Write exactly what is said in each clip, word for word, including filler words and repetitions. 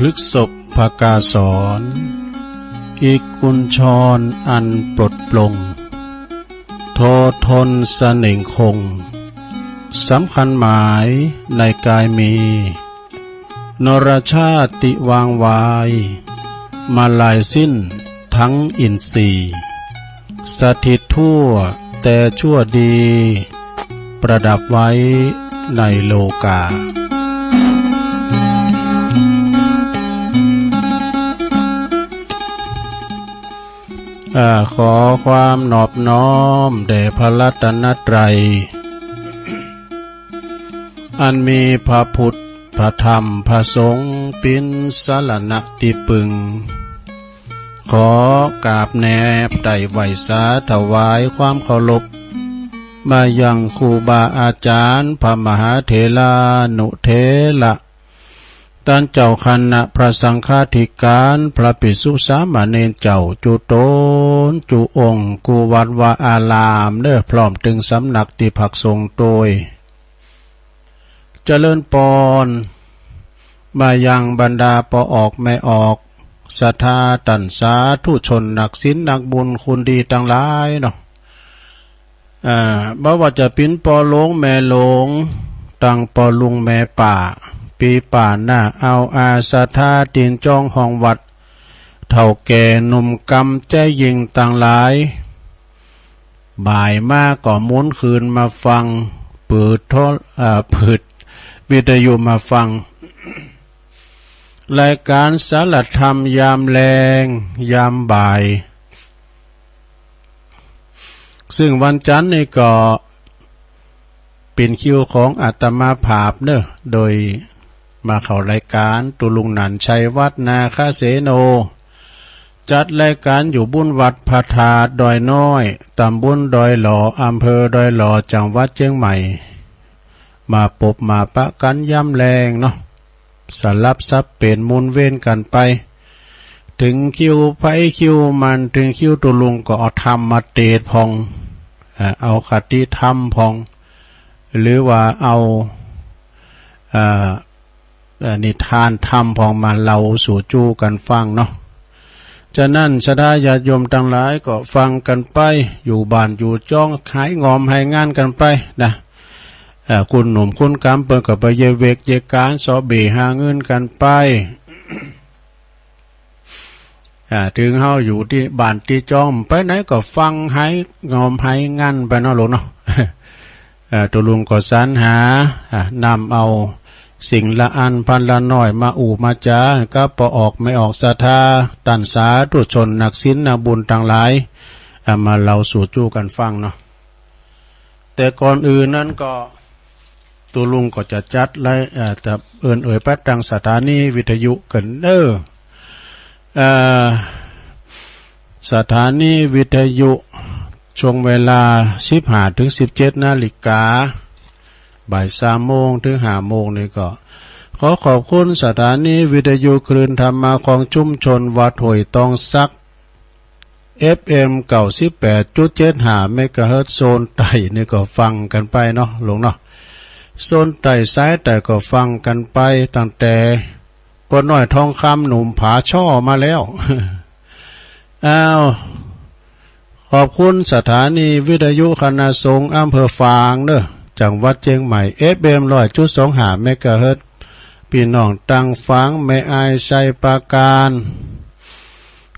พฤกษภกาสร อีกกุญชรอันปลดปลง โททนเสน่งคง สำคัญหมายในกายมี นรชาติวางวาย มาลายสิ้นทั้งอินทรีย์ สถิตทั่วแต่ชั่วดี ประดับไว้ในโลกา อ่า ขอความนอบน้อมแด่พระรัตนตรัย อันมีพระพุทธ พระธรรม พระสงฆ์ เป๋นสรณะตี้ปึง ขอกราบแนบไต้ไหว้สาถวายความเคารพ มายังครูบาอาจารย์ พระมหาเถรานุเถระ ต้านเจ้าคณะพระสังฆาธิการ พระภิกษุสามเณรเจ้า จุ๊ต๋นจุ๊องค์ กู้วัดวาอารามเน่อ พร้อมตึงสำนักตี้พักสงฆ์โตย เจริญปอน มายังบรรดาป้อออกแม่ออก ศรัทธาต้านสาธุชน นักศีลนักบุญ คนดีตังหลายเนาะ อ่า บ่ว่าจะเป๋นป้อหลวงแม่หลวง ตึงป้อลุงแม่ป้า ปี้ป้าน้าอาวอา ศรัทธาตี้จ้องห้องวัด เฒ่าแก่หนุ่มกำใจ๋ยิ่งตังหลาย บ่ายมาก็หมุนคืนมาฟัง เปิดโทร- อ่า เปิดวิทยุมาฟัง รายการสารธรรมยามแลง ยามบ่าย ซึ่งวันจันทร์นี่ก็เป๋นคิวของอาตมาภาพเน่อ โดยมาเข้ารายการ ตุ๊ลุงหนันชัย วัดนาคเสโน จัดรายการอยู่บุ้นวัดพระธาตุดอยน้อย ตำบลดอยหล่อ อำเภอดอยหล่อ จังหวัดเจียงใหม่ มาปบมาปะกั๋นยามแลงเนาะ สลับสับเปลี่ยนหมุนเวียนกั๋นไป เถิงคิวใผคิวมัน เถิงคิวตุ๊ลุงก็เอาธรรมมาเตสน์พ่อง อ่า เอาคติธรรมพ่อง หรือว่าเอา อ่า อ่า นิทานธรรมพ่องมาเล่าสู่จู๊กั๋นฟังเนาะ ฉะนั้นศรัทธาญาติโยมตังหลายก็ฟังกั๋นไป อยู่บ้านอยู่จ้อง หายงอมหายงันกั๋นไปนะ อ่า คุณหนุ่มคุณกำเปิ้นก็ไปเยียะเวกเยียะก๋านเซาะเบ้หาเงินกั๋นไป อ่า เถิงเฮาอยู่ตี้บ้านตี้จ้อง ไปไหนก็ฟังหายงอมหายงันไปเนาะลูกเนาะ อ่า ตุ๊ลุงก็สรรหา อ่า นำเอาสิ่งละอันพันละน้อยมาอู้มาจา กับป้อออกแม่ออกศรัทธา ต้านสาธุชน นักศีลนักบุญตังหลาย อ่า มาเล่าสู่จู๊กั๋นฟังเนาะ แต่ก่อนอื่นนั้นก็ ตุ๊ลุงก็จะจัดราย- เอ่อ จะเอิ้นเอ่ยไปตังสถานีวิทยุกั๋นเน่อ เอ่อ สถานีวิทยุ ช่วงเวลาสิบห้าเถิงสิบเจ็ดนาฬิกา บ่ายสามโมงเถิงห้าโมงนี่ก็ ขอขอบคุณสถานีวิทยุคลื่นธรรมะของชุมชนวัดห้วยตองสัก เอฟเอ็ม เก้าสิบแปดจุดเจ็ดห้าเมกะเฮิรตซ์ โซนใต้นี่ก็ฟังกั๋นไปเนาะลูกเนาะ โซนใต้สายใต้ก็ฟังกั๋นไป ตั้งแต่ป้อน้อยทองคำหนุ่มผาช่อมาแล้ว อ้าว ขอบคุณสถานีวิทยุคณะสงฆ์อำเภอฝางเน่อ จังหวัดเจียงใหม่ เอฟเอ็ม ร้อยจุดสองห้าเมกะเฮิรตซ์ ปี้น้องตังฝาง แม่อาย ชัยปราการ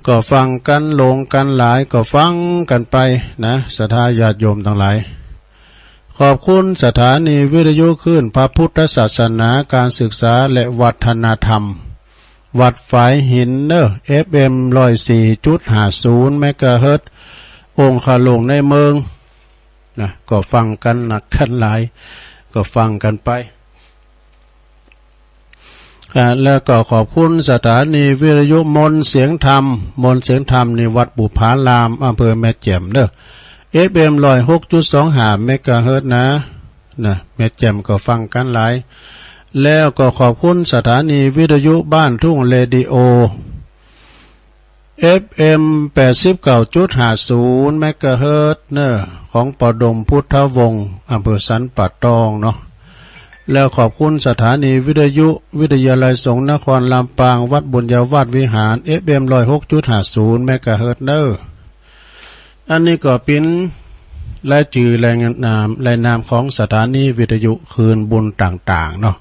ก็ฟังกั๋น หลงกั๋นหลายก็ฟังกั๋นไปนะ ศรัทธาญาติโยมตังหลาย ขอบคุณสถานีวิทยุคลื่นพระพุทธศาสนา การศึกษาและวัฒนธรรม วัดฝายหินเน่อ เอฟเอ็ม ร้อยสี่จุดห้าศูนย์เมกะเฮิรตซ์ องค์คาหลวงในเมืองนะ ก็ฟังกั๋นนักกั๋นหลาย ก็ฟังกั๋นไป อ่า แล้วก็ขอบคุณสถานีวิทยุมนต์เสียงธรรม มนต์เสียงธรรมนี่วัดบุพาราม อำเภอแม่แจ่มเน่อ เอฟเอ็ม ร้อยหกจุดสองห้าเมกะเฮิรตซ์นะ นะ แม่แจ่มก็ฟังกั๋นหลาย แล้วก็ขอบคุณสถานีวิทยุบ้านทุ่งเรดิโอ เอฟเอ็ม แปดสิบเก้าจุดห้าศูนย์เมกะเฮิรตซ์เน่อ ของป้อดมพุทธวงศ์ อำเภอสันป่าตองเนาะ แล้วขอบคุณสถานีวิทยุวิทยาลัยสงฆ์นครลำปาง วัดบุญญาวาสวิหาร เอฟเอ็ม ร้อยหกจุดห้าศูนย์ เมกะเฮิรตซ์เนอ อันนี้ก็เป๋นรายจื้อรายนาม รายนามของสถานีวิทยุคืนบุญต่างๆ เนาะ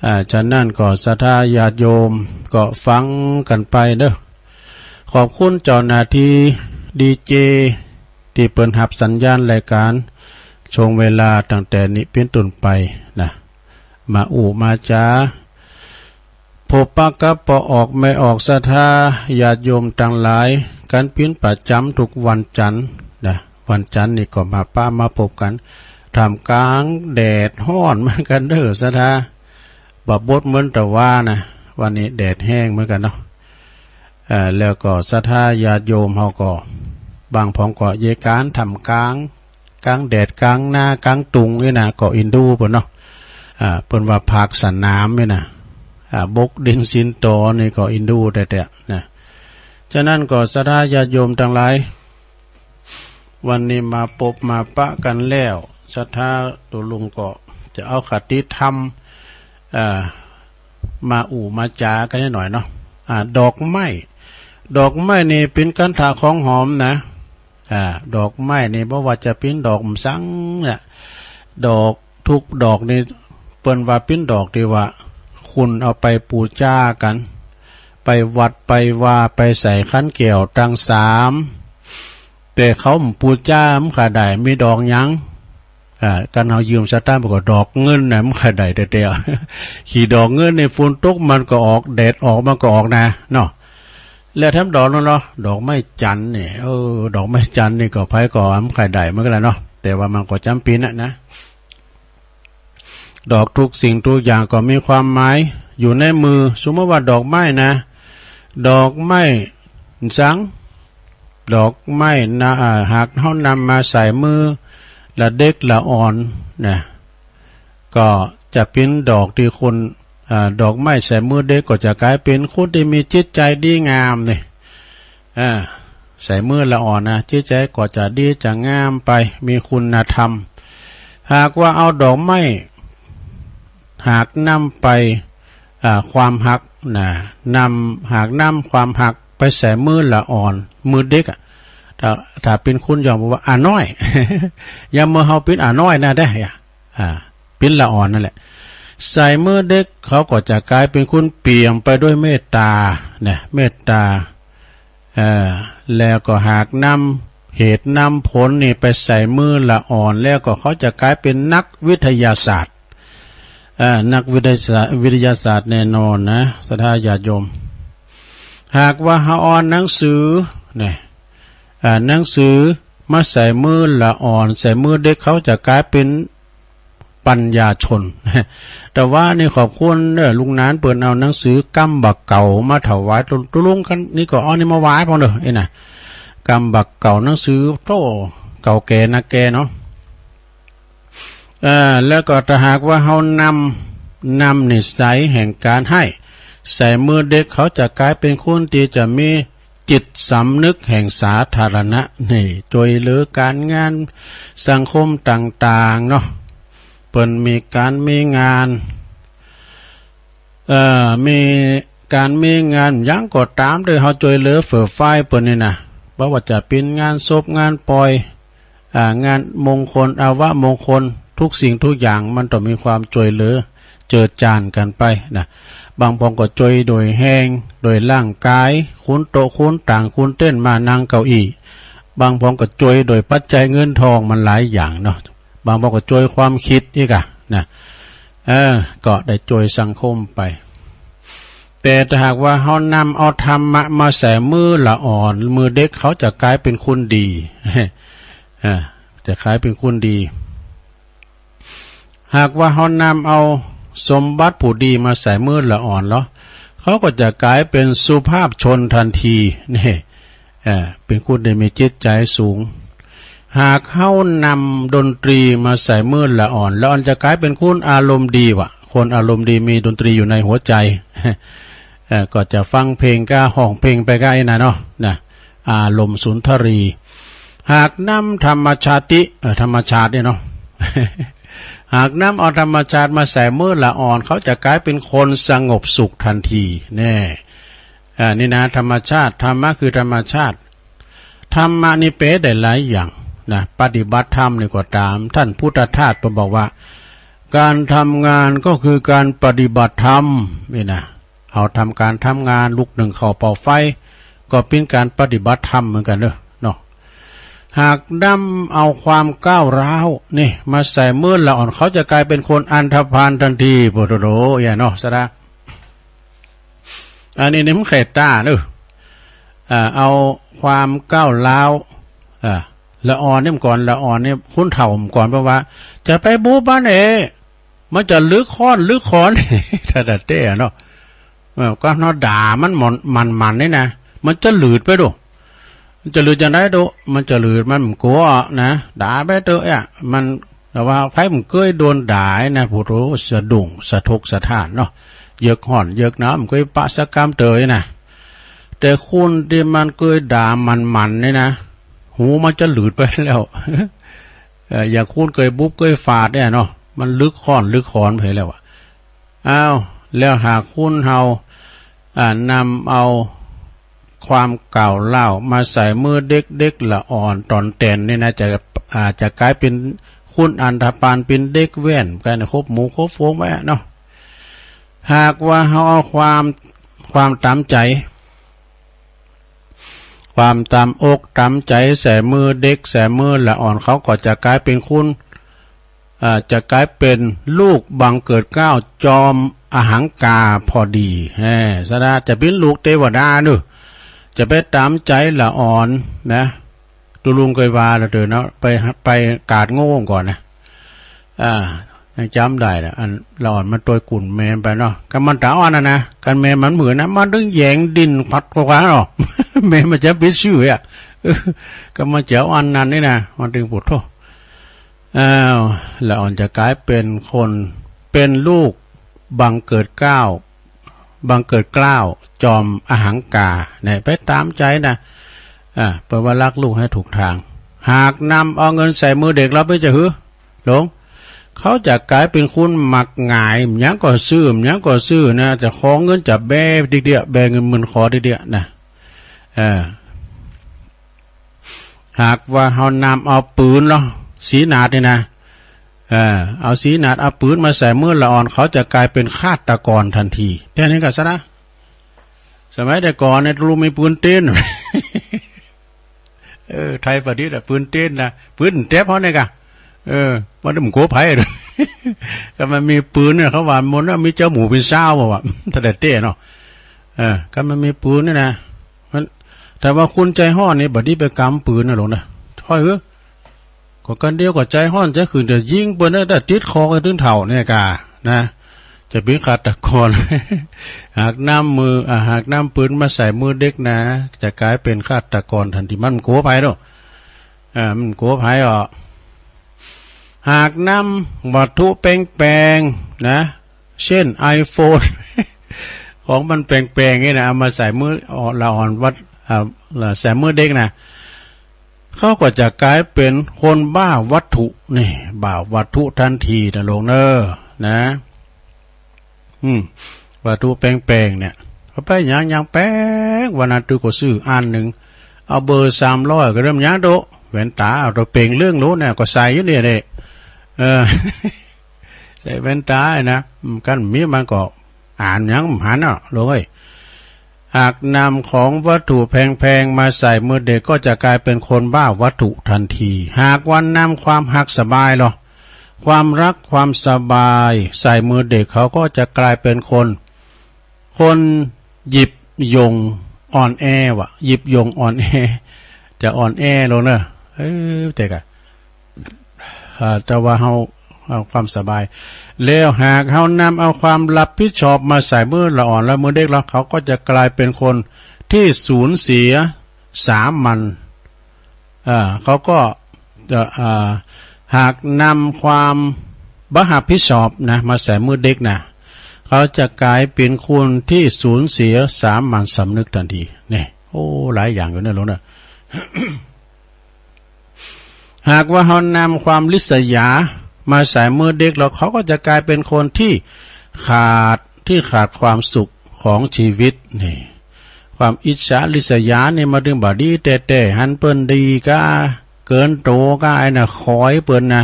อ่า ฉะนั้นก็ศรัทธาญาติโยมก็ฟังกั๋นไปเด้อ ขอบคุณเจ้าหน้าตี้ดีเจตี้เปิ้นฮับสัญญาณรายก๋าน ช่วงเวลาตั้งแต่นี้เป๋นต้นไปนะ มาอู้มาจ๋า พบปะกับป้อออกแม่ออกศรัทธาญาติโยมตังหลายกั๋นเป๋นประจ๋ำทุกวันจันทร์นะ วันจันทร์นี่ก็มาปะมาปบกั๋น ท่ามกลางแดดฮ้อนเหมือนกั๋นเด้อศรัทธา บ่บดเหมือนตะวานะ วันนี้แดดแฮงเหมือนกั๋นเนาะ เอ่อ แล้วก็ศรัทธาญาติโยมเฮาก็ บางผองก็เยียะก๋านท่ามกลาง กลางแดดกลางนา กลางตุงนี่นะ ก็อินดูเปิ้นเนาะ อ่า เปิ้นว่าภาคสนามนี่นะ อ่า บกดินสินตอนี่ก็อินดูแต๊ๆ นะ ฉะนั้นก็ศรัทธาญาติโยมตังหลาย วันนี้มาปบมาปะกั๋นแล้ว ศรัทธาตุ๊ลุงก็จะเอาคติธรรม เอ่อ มาอู้มาจ๋ากั๋นนิดหน่อยเนาะ อ่า ดอกไม้ ดอกไม้นี่เป๋นกัณฑะของหอมนะ อ่า ดอกไม้นี่บ่ว่าจะเป๋นดอกหม่ำสังเนี่ย ดอกทุกดอกนี่เปิ้นว่าเป๋นดอกตี้ว่า คนเอาไปปู๋จากั๋น ไปวัดไปวา ไปใส่ขันแก้วตังสาม แต่เขาบ่ปู๋จา บ่ใค่ได้ มีดอกหยัง อ่า กั๋นเฮายืมสตางค์ไปก็ดอกเงินนะ บ่ใค่ได้แต๊ๆ ขี้ดอกเงินนี่ฝนตกมันก็ออก แดดออกมันก็ออกนะเนาะ และแถมดอกนั้นเนาะ ดอกไม้จันทร์นี่ เออ ดอกไม้จันทร์นี่ก็ใผก็บ่ใค่ได้เหมือนกั๋นแหละเนาะ แต่ว่ามันก็จ๋ำเป๋นนะนะ ดอกทุกสิ่งทุกอย่างก็มีความหมายอยู่ในมือ สมมุติว่าดอกไม้นะ ดอกไม้สัง ดอกไม้นะ อ่า หากเฮานำมาใส่มือละเด็กละอ่อนนะ ก็จะเป๋นดอกตี้คน อ่า ดอกไม้ใส่มือเด็กก็จะก๋ายเป๋นคนตี้มีจิตใจ๋ดีงามนี่ อ่า ใส่มือละอ่อนนะ จิตใจ๋ก็จะดีจะงามไป มีคุณธรรม หากว่าเอาดอกไม้ หากนำไป อ่า ความฮักนะ นำ หากนำความฮักไปใส่มือละอ่อน มือเด็กอะ ถ้า ถ้าเป๋นคนย้อนบอกว่าอาน้อย ยามเมื่อเฮาเป๋นอาน้อยนะเด้อ อ่า เป๋นละอ่อนนั่นแหละ ใส่มือเด็กเขาก็จะก๋ายเป๋นคนเปี่ยมไปด้วยเมตตานะ เมตตา เอ่อ แล้วก็หากนำเหตุนำผลนี่ไปใส่มือละอ่อน แล้วก็เขาจะก๋ายเป๋นนักวิทยาศาสตร์ เอ่อ นักวิทยาศาสตร์ วิทยาศาสตร์แน่นอนนะ ศรัทธาญาติโยม หากว่าเฮาเอาหนังสือเนี่ย อ่า หนังสือมาใส่มือละอ่อน ใส่มือเด็กเขาจะก๋ายเป๋น ปัญญาชน แต่ว่านี่ขอบคุณเด้อ ลุงหนานเปิ้นเอาหนังสือกำบ่าเก่ามาถวายตุ๊ ตุ๊ลุงคันนี้ก็เอานี่มาถวายพ่องเด้อ เอ้ยนะ กำบ่าเก่า หนังสือโต้เก่าแก่นักแก่เนาะ เอ่อ แล้วก็ถ้าหากว่าเฮานำ นำนิสัยแห่งการให้ ใส่มือเด็กเขาจะก๋ายเป๋นคนตี้จะมี จิตสำนึกแห่งสาธารณะนี่ จ้วยเหลือก๋านงานสังคมต่างๆ เนาะ เปิ้นมีก๋านมีงาน เอ่อ มีก๋านมีงานหยังก็ต๋าม โดยเฮาจ้วยเหลือเฟื่อฟายเปิ้นนี่นะ บ่ว่าจะเป๋นงานศพงานป่อย อ่า งานมงคล อาวมงคล ทุกสิ่งทุกอย่างมันต้องมีความจ้วยเหลือเจือจานกั๋นไปนะ บางผองก็จ้วยโดยแฮง โดยร่างก๋าย คูณโต๊ะ คูณตั๋ง คูณเต็นท์ ม้านั่ง เก้าอี้ บางผองก็จ้วยโดยปัจจัยเงินทอง มันหลายอย่างเนาะ บางผองก็จ้วยความกึ๊ดอีกอะนะ เออ ก็ได้จ้วยสังคมไป แต่ถ้าหากว่าเฮานำเอาธรรมะมาใส่มือละอ่อน มือเด็กเขาจะก๋ายเป๋นคนดี อ่า จะก๋ายเป๋นคนดี หากว่าเฮานำเอาสมบัติผู้ดีมาใส่มือละอ่อนแล้ว เขาก็จะก๋ายเป๋นสุภาพชนทันที นี่ อ่า เป๋นคนตี้มีจิตใจ๋สูง หากเฮานำดนตรีมาใส่มือละอ่อน ละอ่อนจะก๋ายเป๋นคนอารมณ์ดีวะ คนอารมณ์ดีมีดนตรีอยู่ในหัวใจ๋ เอ่อ ก็จะฟังเพลงก้า ฮ้องเพลงไปก้าอี้นะเนาะ นะ อารมณ์สุนทรี หากนำธรรมชาติ เอ่อ ธรรมชาตินี่เนาะ หากนำเอาธรรมชาติมาใส่มื้อละอ่อน เขาจะกลายเป๋นคนสงบสุขตันที แน่ อ่า นี่นะ ธรรมชาติ ธรรมะคือธรรมชาติ ธรรมะนี่แป๋ได้หลายอย่างนะ ปฏิบัติธรรมนี่ก็ต๋าม ต้านพุทธทาสเปิ้นบอกว่า ก๋านทำงานก็คือก๋านปฏิบัติธรรม นี่นะ เฮาทำก๋านทำงาน ลุกนึ่งข้าวเป่าไฟ ก็เป๋นก๋านปฏิบัติธรรมเหมือนกั๋นเนาะ เนาะ หากนำเอาความก้าวร้าวนี่มาใส่มื้อละอ่อน เขาจะกลายเป๋นคนอันธพาลตันที โผโถโถ อย่าเนาะ สะดา อันนี้นี่มันแขกต้าเนาะ อ่า เอาความก้าวร้าว อ่า ละอ่อนนี่ก่อน ละอ่อนนี่ คนเฒ่าก่อนเปิ้นว่า จะไปบุบมันเอ มันจะลึกค้อนลึกขอน ถ้าแต่เต้เนาะ เออ ก็เฮาด่ามันหม่อน หมั่นๆ นี่นะ มันจะหลืดไปดู มันจะหลืดจังใดดู มันจะหลืด มันบ่กั๋วนะ ด่าไปเต๊อะอะ มัน แต่ว่าใผบ่เกยโดนด่านะ โผโถโถ สะดุ้ง สะทกสะท้านเนาะ เยือกฮ้อน เยือกหนาว บ่เกยปะสักกำเตยนะ แต่คนตี้มันเกยด่าหมั่นๆ นี่นะ หูมันจะหลืดไปแล้ว เอ่อ อย่างคนเกยบุบเกยฝาดเนี่ยเนาะ มันลึกค้อนลึกขอนไปแล้วอะ อ้าว แล้วหากคนเฮา อ่า นำเอาความก้าวร้าวมาใส่มื้อเด็กๆ ละอ่อนต๋อนแตนนี่นะ จะ อ่า จะกลายเป๋นคนอันธพาล เป๋นเด็กแว่น ก๋านคบหมู่คบฝูงไว้เนาะ หากว่าเฮาเอาความ ความต๋ามใจ๋ ความต๋ามอกต๋ามใจ๋ใส่มื้อเด็ก ใส่มื้อละอ่อน เขาก็จะกลายเป๋นคน อ่า จะกลายเป๋นลูกบังเกิดเกล้า จอมอหังการพอดี แหม สะดา จะเป๋นลูกเตวดาเนาะ จะไปต๋ามใจ๋ละอ่อนนะ ตุ๊ลุงเกยว่าแล้วเต๊อะเนาะ ไป ไปกาดโง่ก่อนนะ อ่า ยังจ๋ำได้นะ อันละอ่อนมันตวยกุ่นแม่มันไปเนาะ กั๋นมันต๋าอ่อนน่ะนะ กั๋นแม่มันเหมือนนะ มันตึงแหยงดิ้นขวัดขวาเนาะ แม่มันจะไปซื่ออะ เออ กั๋นมันจะอ่อนนั่นนี่นะ มันตึงโผโถโถ อ้าว ละอ่อนจะกลายเป๋นคน เป๋นลูกบังเกิดเกล้า บังเกิดเกล้า จอมอหังการ เนี่ย ไปต๋ามใจ๋นะ อ่า เปิ้นว่าลักลูกหื้อถูกตาง หากนำเอาเงินใส่มื้อเด็กแล้วเป๋นจะหื้อ หลง เขาจะกลายเป๋นคนมักหงาย หยังก็ซื้อ หยังก็ซื้อนะ จะขอเงินจะแบเดี้ยๆ แบเงินหมื่นขอเดี้ยๆ นะ เออ หากว่าเฮานำเอาปืนเนาะ สีหนาดนี่นะ เออ เอาสีหนาด เอาปืนมาใส่มื้อละอ่อน เขาจะกลายเป๋นฆาตกรตันที แต๊นี้ก่อสะดา สมัยแต่ก่อนเนี่ย ตุ๊ลุงมีปืนเต๊น เออ ไทยประดิษฐ์อะ ปืนเต๊นนะ ปืนแต๊บเฮาเนี่ยก่อ เออ มันบ่กั๋วใผเลย กั๋นมันมีปืนเนี่ย เขาว่ามันมีเจ้าหมู่เป๋นซาวบ่วะ ถ้าแต่เต้เนาะ เออ กั๋นมันมีปืนนี่นะ มัน แต่ว่าคนใจ๋ฮ้อนนี่ บ่ดีไปกำปืนนะหลงนะ ถ้อยเฮ้อ ก็กั๋นเดียวก็ใจ๋ฮ้อนใจ๋หื่น จะยิงเปิ้นนะ ถ้าติดคอกั๋นตึงเฒ่าเนี่ยก่อ นะ จะเป๋นฆาตกร หากนำมือ อ่า หากนำปืนมาใส่มื้อเด็กนะ จะกลายเป๋นฆาตกรตันที มันบ่กั๋วใผเนาะ อ่า มันบ่กั๋วใผอ่ะ หากนำวัตถุแปงๆ นะ เจ้นไอโฟน ของมันแปงๆ นี่นะ เอามาใส่มื้อละอ่อนวัต อ่า ใส่มื้อเด็กนะ เขาก็จะกลายเป๋นคนบ้าวัตถุนี่ บ้าวัตถุตันทีนะหลงเน่อ นะ อืม วัตถุแปงๆ เนี่ย เอาไปหยัง หยังแปง วันนั้นตุ๊ก็ซื้ออันนึ่ง เอาเบอร์สามร้อย ก็เริ่มหยังโตะ แว่นต๋า เอาโตเป๋งเรื่องโลเนี่ย ก็ใส่อยู่เนี่ยแหละ เออ ใส่แว่นต๋านะ อืม กั๋นมีมันก็อ่านหยังบ่หันเนาะ โลกเอ้ย หากนำของวัตถุแพงๆ มาใส่มื้อเด็ก ก็จะกลายเป๋นคนบ้าวัตถุตันที หากว่านำความฮักสบายลอ ความฮักความสบายใส่มื้อเด็ก เขาก็จะกลายเป๋นคน คนหยิบหย่งอ่อนแอวะ หยิบหย่งอ่อนแอ จะอ่อนแอลงเน่อ เออ แต่ก่อ อ่า แต่ว่าเฮา เฮาความสบาย แล้วหากเฮานำเอาความรับผิดชอบมาใส่มื้อละอ่อนและมื้อเด็กแล้ว เขาก็จะกลายเป๋นคนตี้สูญเสียสามัญ อ่า เขาก็จะ อ่า หากนำความบ่ฮับผิดชอบนะ มาใส่มื้อเด็กนะ เขาจะกลายเป๋นคนตี้สูญเสียสามัญสำนึกตันที เนี่ย โอ้ หลายอย่างอยู่เน่อหลงเน่อ หากว่าเฮานำความริษยา มาใส่มือเด็กแล้วเขาก็จะกลายเป็นคนที่ขาด ที่ขาดความสุขของชีวิตนี่ ความอิจฉาริษยานี่มาตึงบ่ดีแต๊ๆ หันเปิ้นดีก้า เกินโตก้า ไอ้น่ะขอยเปิ้นนะ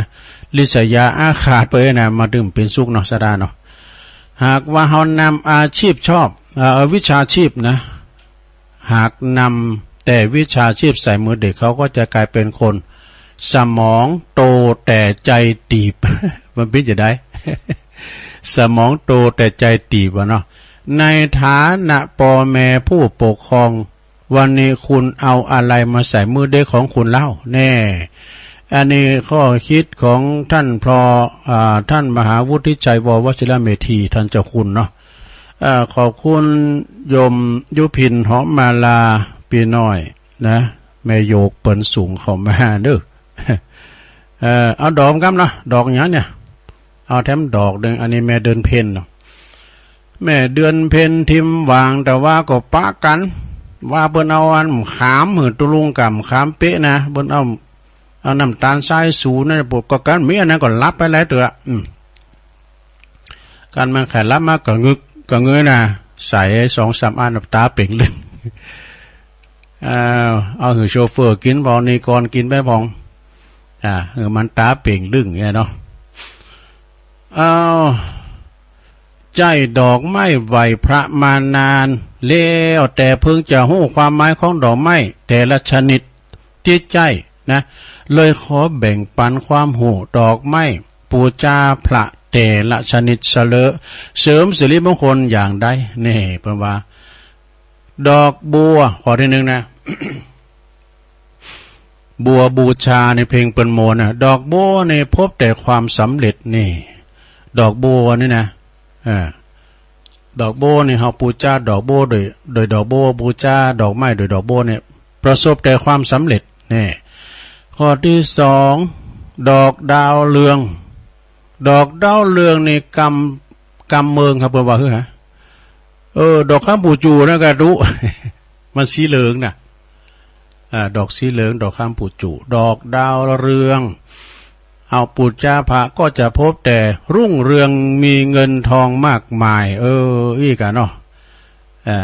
ริษยาอาฆาตเปิ้นนะ มาตึงเป๋นสุขเนาะ สะดาเนาะ หากว่าเฮานำอาชีพชอบ เอ่อ วิชาชีพนะ หากนำแต่วิชาชีพใส่มือเด็ก เขาก็จะกลายเป็นคนสมองโตแต่ใจตีบ มันเป๋นจะใด สมองโตแต่ใจตีบอะเนาะ ในฐานะป้อแม่ผู้ปกครอง วันนี้คุณเอาอะไรมาใส่มือเด็กของคุณเล่า แน่ อันนี้ข้อคิดของท่านพลอ อ่า ท่านมหาวุฒิชัย ว วชิรเมธี ท่านเจ้าคุณเนาะ เอ่อ ขอบคุณโยมยุพิน หอมมาลา ปี้น้อยนะ แม่โยกเปิ้นส่งเข้ามาเด้อ เอ่อ เอาดอกกำเนาะ ดอกหยังเนี่ย เอาแถมดอกหนึ่ง อันนี้แม่เดือนเพ็ญเนาะ แม่เดือนเพ็ญทิมหว่าง แต่ว่าก็ปะกั๋น ว่าเปิ้นเอาอันขามหื้อตุลุงก๋ำขามเป๊ะนะ เปิ้นเอา เอาน้ำตาลทรายสูนั่น ปวดก็กั๋น มีอันนั้นก็หลับไปหลายเตื้อ อืม กั๋นมันใค่หลับมาก็งึกก็เงยหน้า ใส่สองสามอัน ต๋าเป่งลึ่ง เอา เอาหื้อโชเฟอร์กิ๋น ปอนิกรกิ๋นไปพ่อง อ่า หื้อมันต๋าเป่งลึ่งเนี่ยเนาะ เอา ใจ๊ดอกไม้ไหว้พระมานานแล้ว แต่เพิ่งจะฮู้ความหมายของดอกไม้แต่ละชนิดตี้ใจ๊นะ เลยขอแบ่งปั๋นความฮู้ดอกไม้ปู๋จาพระแต่ละชนิดเสลอ เสริมสิริมงคลอย่างใด นี่เปิ้นว่า ดอกบัว ข้อตี้นึ่งนะ บัวบูชาในเพลงเปิ้นโมนะ ดอกบัวนี่พบแต่ความสำเร็จนี่ ดอกบัวนี่นะ อ่า ดอกบัวนี่เฮาปู๋จาดอกบัวโดย โดยดอกบัว ปู๋จาดอกไม้โดยดอกบัวเนี่ย ประสบแต่ความสำเร็จ นี่ ข้อตี้สอง ดอกดาวเรือง ดอกดาวเรืองนี่กำ กำเมืองครับ เปิ้นว่าหื้อหา เออ ดอกคำปู๋จู๋นะกะดุ มันสีเหลืองนะ อ่า ดอกสีเหลือง ดอกคำปู๋จู๋ ดอกดาวเรือง เอาปู๋จาพระก็จะพบแต่รุ่งเรืองมีเงินทองมากมาย เออ อี้กะเนาะ อ่า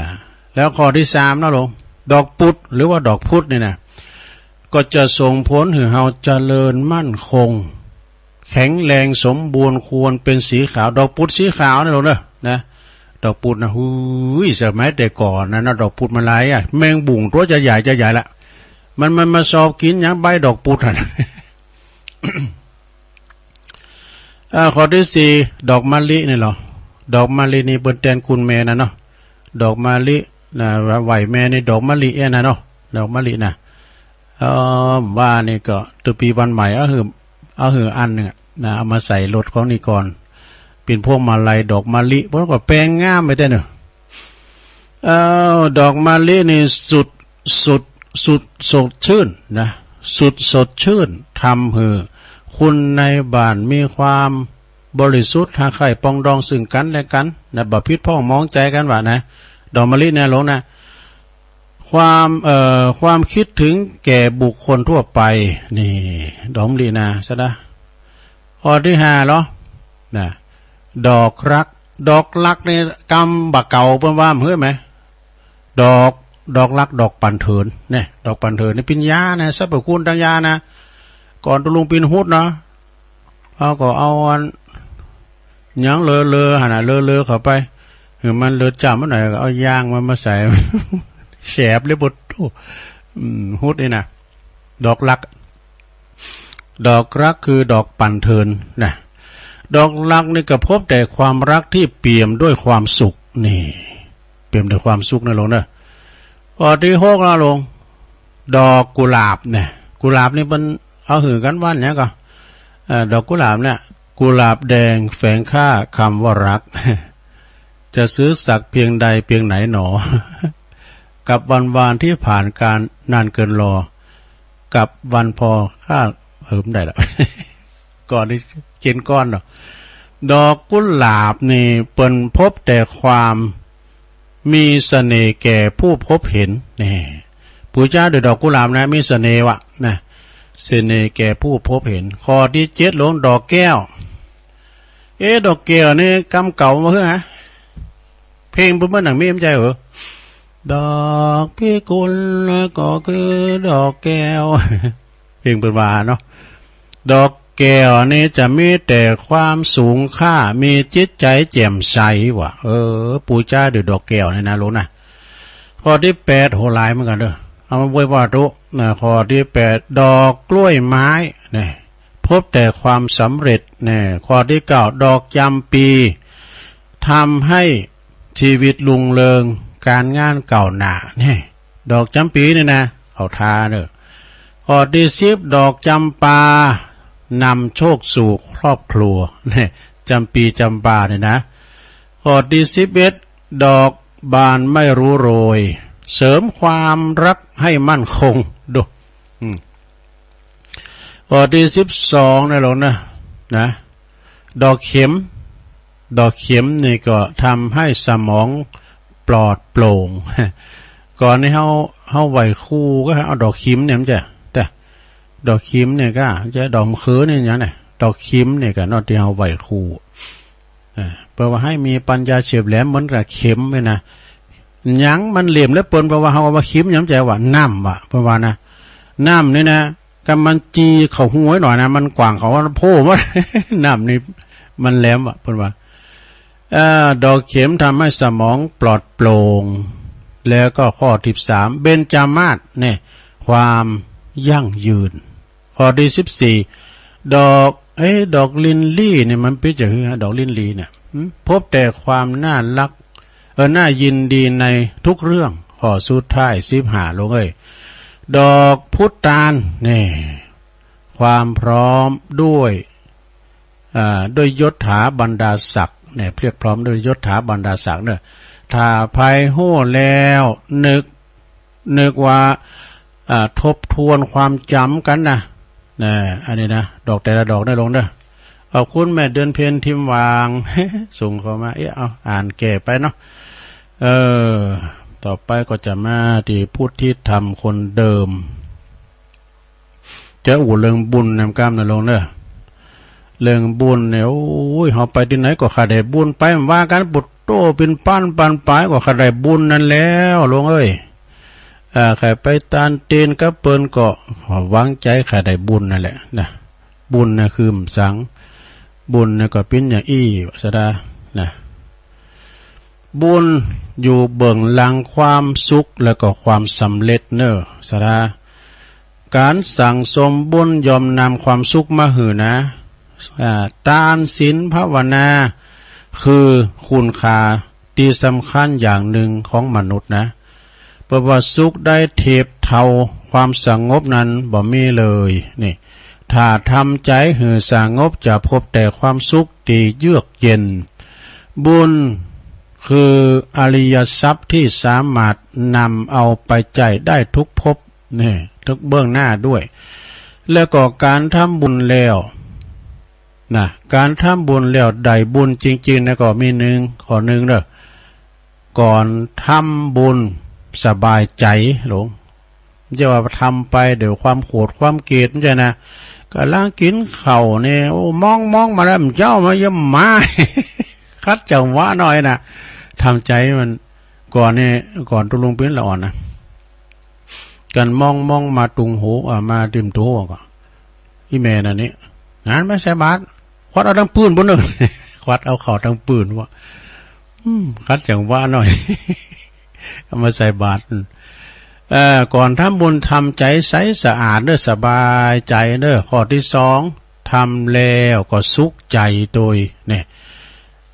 แล้วข้อตี้สามนะหลวง ดอกปุดหรือว่าดอกพุดนี่นะ ก็จะส่งผลหื้อเฮาเจริญมั่นคง แข็งแรงสมบูรณ์ ควรเป๋นสีขาว ดอกปุดสีขาวนะหลวงเนอะ นะ ดอกปุดนะ หูย สมัยแต่ก่อนนะ นะ ดอกปุดมันหลายอะ แมงบุ่งตั๋วจะใหญ่จะใหญ่ละ มัน มันมาซอบกิ๋นหยังใบดอกปุดหั่น อ่า ข้อตี้สี่ ดอกมะลินี่เหรอ ดอกมะลินี่เปิ้นแตนคุณแม่นะเนาะ ดอกมะลินะ ไหว้แม่นี่ดอกมะลิเอ้ยนะเนาะ ดอกมะลินะ เอ่อ ว่านี่ก็ ตุ๊ปี๋วันใหม่ เอาหื้อ เอาหื้ออันนึ่งอะนะ เอามาใส่รถของนี่ก่อน เป๋นพวงมาลัยดอกมะลิ เปิ้นก็แปลงงามไปแต๊เนาะ เอ่อ ดอกมะลินี่สุด สุด สุด สดชื่นนะ สุดสดชื่น ทำหื้อคนในบ้านมีความบริสุทธิ์ ฮักใค่ปรองดองซึ่งกั๋นและกั๋นนะ บ่ผิดพ้องหมองใจ๋กั๋นว่านะ ดอกมะลิเนี่ยหลวงนะ ความ เอ่อ ความคิดถึงแก่บุคคลทั่วไป นี่ ดอกมะลินะ สะดา ข้อตี้ห้าเหรอ นะ ดอกรัก ดอกรักนี่กำบ่าเก่าเปิ้นว่าหื้อไหม ดอก ดอกรัก ดอกปั่นเถิน เนี่ย ดอกปั่นเถินนี่เป๋นยานะ สรรพคุณตางยานะ ก่อนตุลุงเป๋นฮุดนะ เขาก็เอาอัน หยังเลอๆ หั่นน่ะ เลอๆ เข้าไป หื้อมันเลอจ้ำมันหน่อย ก็เอายางมันมาใส่ แสบเลย ปวด อืม ฮุดนี่นะ ดอกรัก ดอกรักคือดอกปั่นเถินนะ ดอกรักนี่ก็พบแต่ความรักที่เปี่ยมด้วยความสุข นี่ เปี่ยมด้วยความสุขนะหลวงเนอะ ข้อตี้หกนะหลวง ดอกกุหลาบเนี่ย กุหลาบนี่เปิ้นเอาหื้อกั๋นวันเนี้ยก็ เอ่อ ดอกกุหลาบเนี่ย กุหลาบแดงแฝงค่าคำว่ารัก จะซื้อสักเพียงใดเพียงไหนหนอ กับวันวานที่ผ่านการนานเกินรอ กับวันพอค่า เออ บ่ได้ละ ก่อนนี้เขียนก่อนเนาะ ดอกกุหลาบนี่เปิ้นพบแต่ความ มีเสน่ห์แก่ผู้พบเห็น นี่ ปู๋จาโดยดอกกุหลาบนะ มีเสน่ห์วะ นะ เสน่ห์แก่ผู้พบเห็น ข้อตี้เจ็ด หลวง ดอกแก้ว เอ๊ะ ดอกแก้วนี่กำเก่าบ่าหื้อ เพลงเปิ้นเปิ้นหนังมี บ่ใจ้เหรอ ดอกพิกุลก็คือดอกแก้ว เพลงเปิ้นว่าเนาะ ดอกแก้วนี่จะมีแต่ความสูงค่า มีจิตใจ๋แจ่มใสว่ะ เออ ปู๋จาด้วยดอกแก้วนี่นะ หลวงนะ ข้อตี้แปด โห หลายเหมือนกั๋นเด้อ เอามาอวยพรตุ๊ นะ ข้อตี้แปด ดอกกล้วยไม้ เนี่ย พบแต่ความสำเร็จ เนี่ย ข้อตี้เก้า ดอกจำปี ทำให้ชีวิตรุ่งเรือง ก๋านงานก้าวหน้า เนี่ย ดอกจำปีนี่นะ เข้าท่าเน่อ ข้อตี้สิบ ดอกจำปา นำโชคสู่ครอบครัว เนี่ย จำปี๋จำปาเนี่ยนะ ข้อตี้สิบเอ็ด ดอกบานไม่รู้โรย เสริมความรักให้มั่นคง ดู อืม ข้อตี้สิบสอง นะหลวงนะ นะ ดอกเข็ม ดอกเข็มนี่ก็ทำให้สมองปลอดโปร่ง ก่อนนี้เฮา เฮาไหว้ครูก็เอาดอกเข็มเนี่ย บ่ใจ้ แต่ดอกเข็มเนี่ยก็จะดอกมะเขือเนี่ยหยังเนี่ย ดอกเข็มเนี่ยก็เนาะ ตี้เฮาไหว้ครู อ่า เปิ้นว่าหื้อมีปัญญาเฉียบแหลมเหมือนกับเข็มเนี่ยนะ หยังมันเหล็มเหลือเปิ้น เปิ้นว่า เฮาว่าเข็มหยัง บ่ใจ้ว่าน้ำว่ะ เปิ้นว่านะ น้ำนี่นะ กำมันจีเข้าหูไว้หน่อยนะ มันกว้างเข้าว่าโพ่หมด น้ำนี่มันแหลมว่ะ เปิ้นว่า เอ่อ ดอกเข็มทำให้สมองปลอดโปร่ง แล้วก็ข้อตี้สิบสาม เบญจมาศ เนี่ย ความยั่งยืน ข้อตี้สิบสี่ ดอก เอ๊ะ ดอกลิลลี่เนี่ยมันเป๋นจะหื้อ ดอกลิลลี่เนี่ย หืม พบแต่ความน่ารัก เออ น่ายินดีในทุกเรื่อง ข้อสุดท้าย สิบห้า หลวงเอ้ย ดอกพุตาน เนี่ย ความพร้อมด้วย อ่า ด้วยยศถาบรรดาศักดิ์ เนี่ย เพียบพร้อมด้วยยศถาบรรดาศักดิ์เน่อ ถ้าใผฮู้แล้ว นึก นึกว่า อ่า ทบทวนความจ๋ำกั๋นนะ นะ อันนี้นะ ดอกแต่ละดอกนะหลวงเน่อ ขอบคุณแม่เดือนเพ็ญ ทิมหว่าง ส่งเข้ามา เอ๊ะ เอา อ่านแก่ไปเนาะ เออ ต่อไปก็จะมาตี้พุทธิธรรมคนเดิม จะอู้เรื่องบุญนำกำนะหลวงเน่อ เรื่องบุญเนี่ย โอ้ย เฮาไปตี้ไหนก็ใค่ได้บุญ ไปว่ากั๋น ปุตโต ปินปันปันไปก็ใค่ได้บุญนั่นแหละหลวงเอ้ย อ่า ใค่ไปตานเตนกับเปิ้นก็หวังใจ๋ใค่ได้บุญนั่นแหละนะ บุญน่ะคือหยัง บุญน่ะก็เป๋นอย่างอี้ สดา นะ บุญอยู่เบื้องหลังความสุขและก็ความสำเร็จเน่อ สดา ก๋านสั่งสมบุญย่อมนำความสุขมาหื้อนะ อ่า ตาน ศีล ภาวนา คือคุณค่าตี้สำคัญอย่างนึ่งของมนุษย์นะ เปิ้นว่าสุขใดเทียบเท่าความสงบนั้นบ่มีเลย นี่ ถ้าทำใจ๋หื้อสงบจะพบแต่ความสุขตี้เยือกเย็น บุญคืออริยทรัพย์ตี้สามารถนำเอาไปใจ๊ได้ทุกภพ นี่ ทุกเบื้องหน้าด้วย แล้วก็ก๋านทำบุญแล้ว นะ ก๋านทำบุญแล้วได้บุญจริงๆ นะ ก็มีนึ่ง ข้อนึ่งเน่อ ก่อนทำบุญสบายใจ๋หลวง บ่ใจ้ว่าทำไปด้วยความโขดความเกลียด บ่ใจ้นะ ก่ำลังกิ๋นข้าวเนี่ย โอ้ มองๆ มาแล้ว เจ้ามาเยี่ยมหมา ขัดจังหวะหน่อยนะ ทำใจ๋มัน ก่อนเนี่ย ก่อนตุ๊ลุงปิ้นละอ่อนนะ กันมองๆ มาตุงหู อ่า มาติ่มตูก็ อี่แม่นั่นนี่ หันมาใส่บาตร ควัดเอาตังปื้นปู้นเน่อ ควัดเอาข้าวตังปื้นว่า อืม ขัดจังหวะหน่อย เอามาใส่บาตร เอ่อ ก่อนทำบุญทำใจ๋ใสสะอาดเน่อ สบายใจ๋เน่อ ข้อตี้สอง ทำแล้วก็สุขใจ๋โตย เนี่ย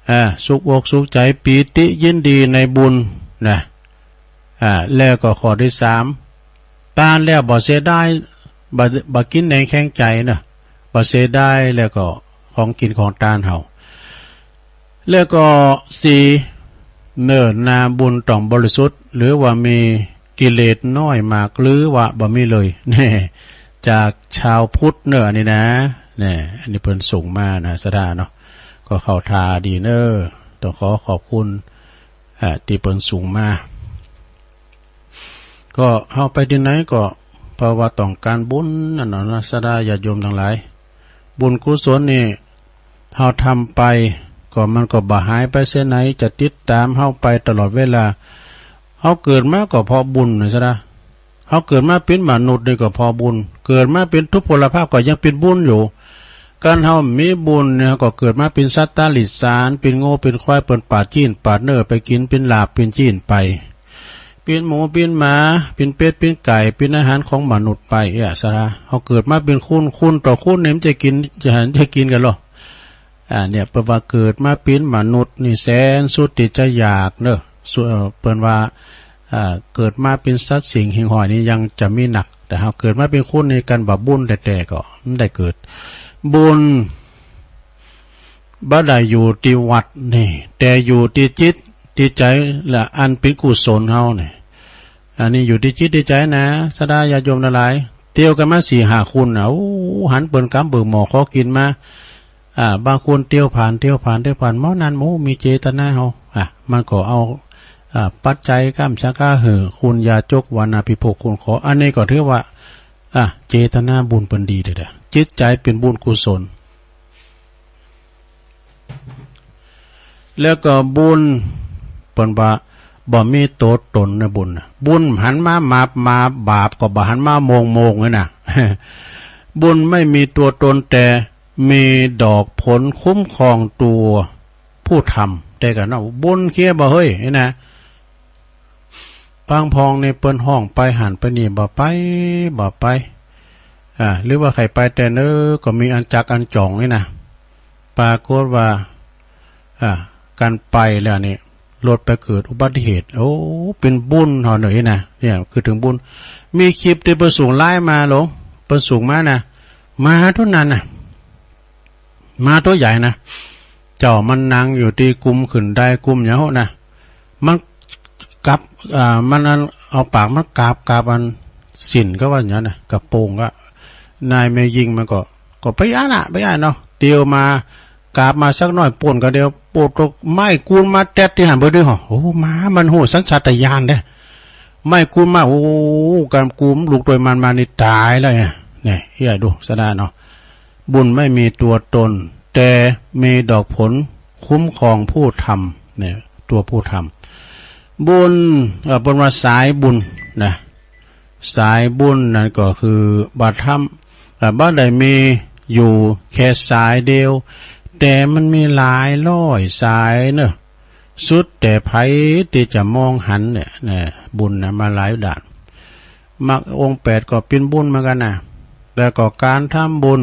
อ่า สุขอกสุขใจ๋ ปีติยินดีในบุญนะ อ่า แล้วก็ข้อตี้สาม ตานแล้วบ่เสียดาย บ่ บ่เกียจแหนงแข็งใจ๋เน่อ บ่เสียดาย แล้วก็ของกิ๋นของตานเฮา แล้วก็สี่ เนิ่นนาบุญต้องบริสุทธิ์ หรือว่ามีกิเลสน้อยมาก หรือว่าบ่มีเลย แน่ จากชาวพุทธเน่อ อันนี้นะ แน่ อันนี้เปิ้นส่งมานะ สดาเนาะ ก็เข้าท่าดีเน่อ ต้องขอขอบคุณ อ่า ตี้เปิ้นส่งมา ก็เฮาไปตี้ไหนก็ เพราะว่าต้องก๋านบุญนั่นเนาะ ศรัทธาญาติโยมตังหลาย บุญกุศลนี่ เฮาทำไป ก็มันก็บ่หายไปเสียไหน จะติดต๋ามเฮาไปตลอดเวลา เฮาเกิดมาก็เพราะบุญนะศรัทธา เฮาเกิดมาเป๋นมนุษย์นี่ก็เพราะบุญ เกิดมาเป๋นทุพพลภาพก็ยังเป๋นบุญอยู่ การเฮามีบุญเนี่ย ก็เกิดมาเป๋นสัตว์ตะหลิดสาร เป๋นงัวเป๋นควาย เปิ้นปาดจี้นปาดเนื้อไปกิ๋น เป๋นลาบเป๋นจี้นไป เป๋นหมูเป๋นหมา เป๋นเป็ดเป๋นไก่ เป๋นอาหารของมนุษย์ไป เอ้อ ศรัทธา เฮาเกิดมาเป๋นคน คนต่อคนนี่มันจะกิ๋น จะหันจะกิ๋นกั๋นเหรอ อ่า เนี่ย เปิ้นว่าเกิดมาเป๋นมนุษย์นี่แสนสุดตี้จะอยากเนาะ สุ- เอ่อ เปิ้นว่า อ่า เกิดมาเป๋นสัตว์สิ่งหิ่งห้อยนี่ยังจะมีนัก แต่เฮาเกิดมาเป๋นคนนี่กันว่าบุญแต๊ๆ ก็มันได้เกิด บุญ บ่ได้อยู่ตี้วัดนี่ แต่อยู่ตี้จิตตี้ใจ๋ละ อันเป๋นกุศลเฮานี่ อันนี้อยู่ตี้จิตตี้ใจ๋นะ ศรัทธาญาติโยมตังหลาย เตียวกั๋นมาสี่ห้าคนน่ะ โอ้ หันเปิ้นก๋ำเบิ่งหม้อขอกิ๋นมา อ่า บางคนเตียวผ่าน เตียวผ่าน เตียวผ่าน หม้อนั้น โอ้ มีเจตนาเฮา อ่ะ มันก็เอา อ่า ปัจจัยก๋ำชังค่าหื้อ คุณยาจก วานาภิโภค คุณขอ อันนี้ก็ถือว่า อ่ะ เจตนาบุญเปิ้นดีเด้อ จิตใจ๋เป๋นบุญกุศล แล้วก็บุญ เปิ้นว่าบ่มีตั๋วตนนะบุญน่ะ บุญหันมามาบ มาบาปก็บ่หันมาโมงๆ เลยนะ บุญไม่มีตัวตน แต่มีดอกผลคุ้มครองตัวผู้ทำ แต่ก็เนาะ บุญเคียบ่าเฮ้ย นี่นะ บางพ่องนี่เปิ้นฮ้องไปหั้นไปนี่ บ่ไป บ่ไป อ่า หรือว่าใค่ไปแต่เนิ่นก็มีอันจักอันจ๋องนี่นะ ปรากฏว่า อ่า การไปแล้วนี่ รถไปเกิดอุบัติเหตุ โอ้ เป๋นบุญเฮาเน่อนี่นะ เนี่ย คือเถิงบุญ มีคลิปตี้เปิ้นส่งไลน์มาหลวง เปิ้นส่งมานะ หมาตั๋วนั้นน่ะ หมาตั๋วใหญ่นะ เจ้ามันนั่งอยู่ตี้กุมขึ้นไดกุมหยังหั้นนะ มันกั๊บ อ่า มันอัน เอาปากมันกาบ กาบอันสิ้นก็ว่าอย่างนั้นนะ กระโปรงก็ นายแม่ญิงมันก็ ก็ไปอั้นน่ะ ไปอั้นเนาะ เตียวมา กาบมาสักหน้อย ป้นก็เดียว โปดตกไม้กูนมาแต๊ดตี้หั้นเบิดด้วยหรอ โอ้ หมามันฮู้สัญชาตญาณเด้ ไม้กูนมา โอ้ กำกูมลุกตวยมันมานี่ต๋ายแล้วเนี่ย เนี่ย เฮียดูซะได้เนาะ บุญไม่มีตัวตน แต่มีดอกผลคุ้มครองผู้ทำ เนี่ย ตัวผู้ทำ บุญ เอ่อ เปิ้นว่าสายบุญนะ สายบุญนั้นก็คือบ่ทำ เอ่อ บ่ได้มีอยู่แค่สายเดียว แต่มันมีหลายร้อยสายเนอะ สุดแต่ใผตี้จะมองหันเนี่ย เนี่ย บุญนะมาหลายด้าน มรรคองค์แปดก็เป๋นบุญเหมือนกั๋นนะ แล้วก็การทำบุญ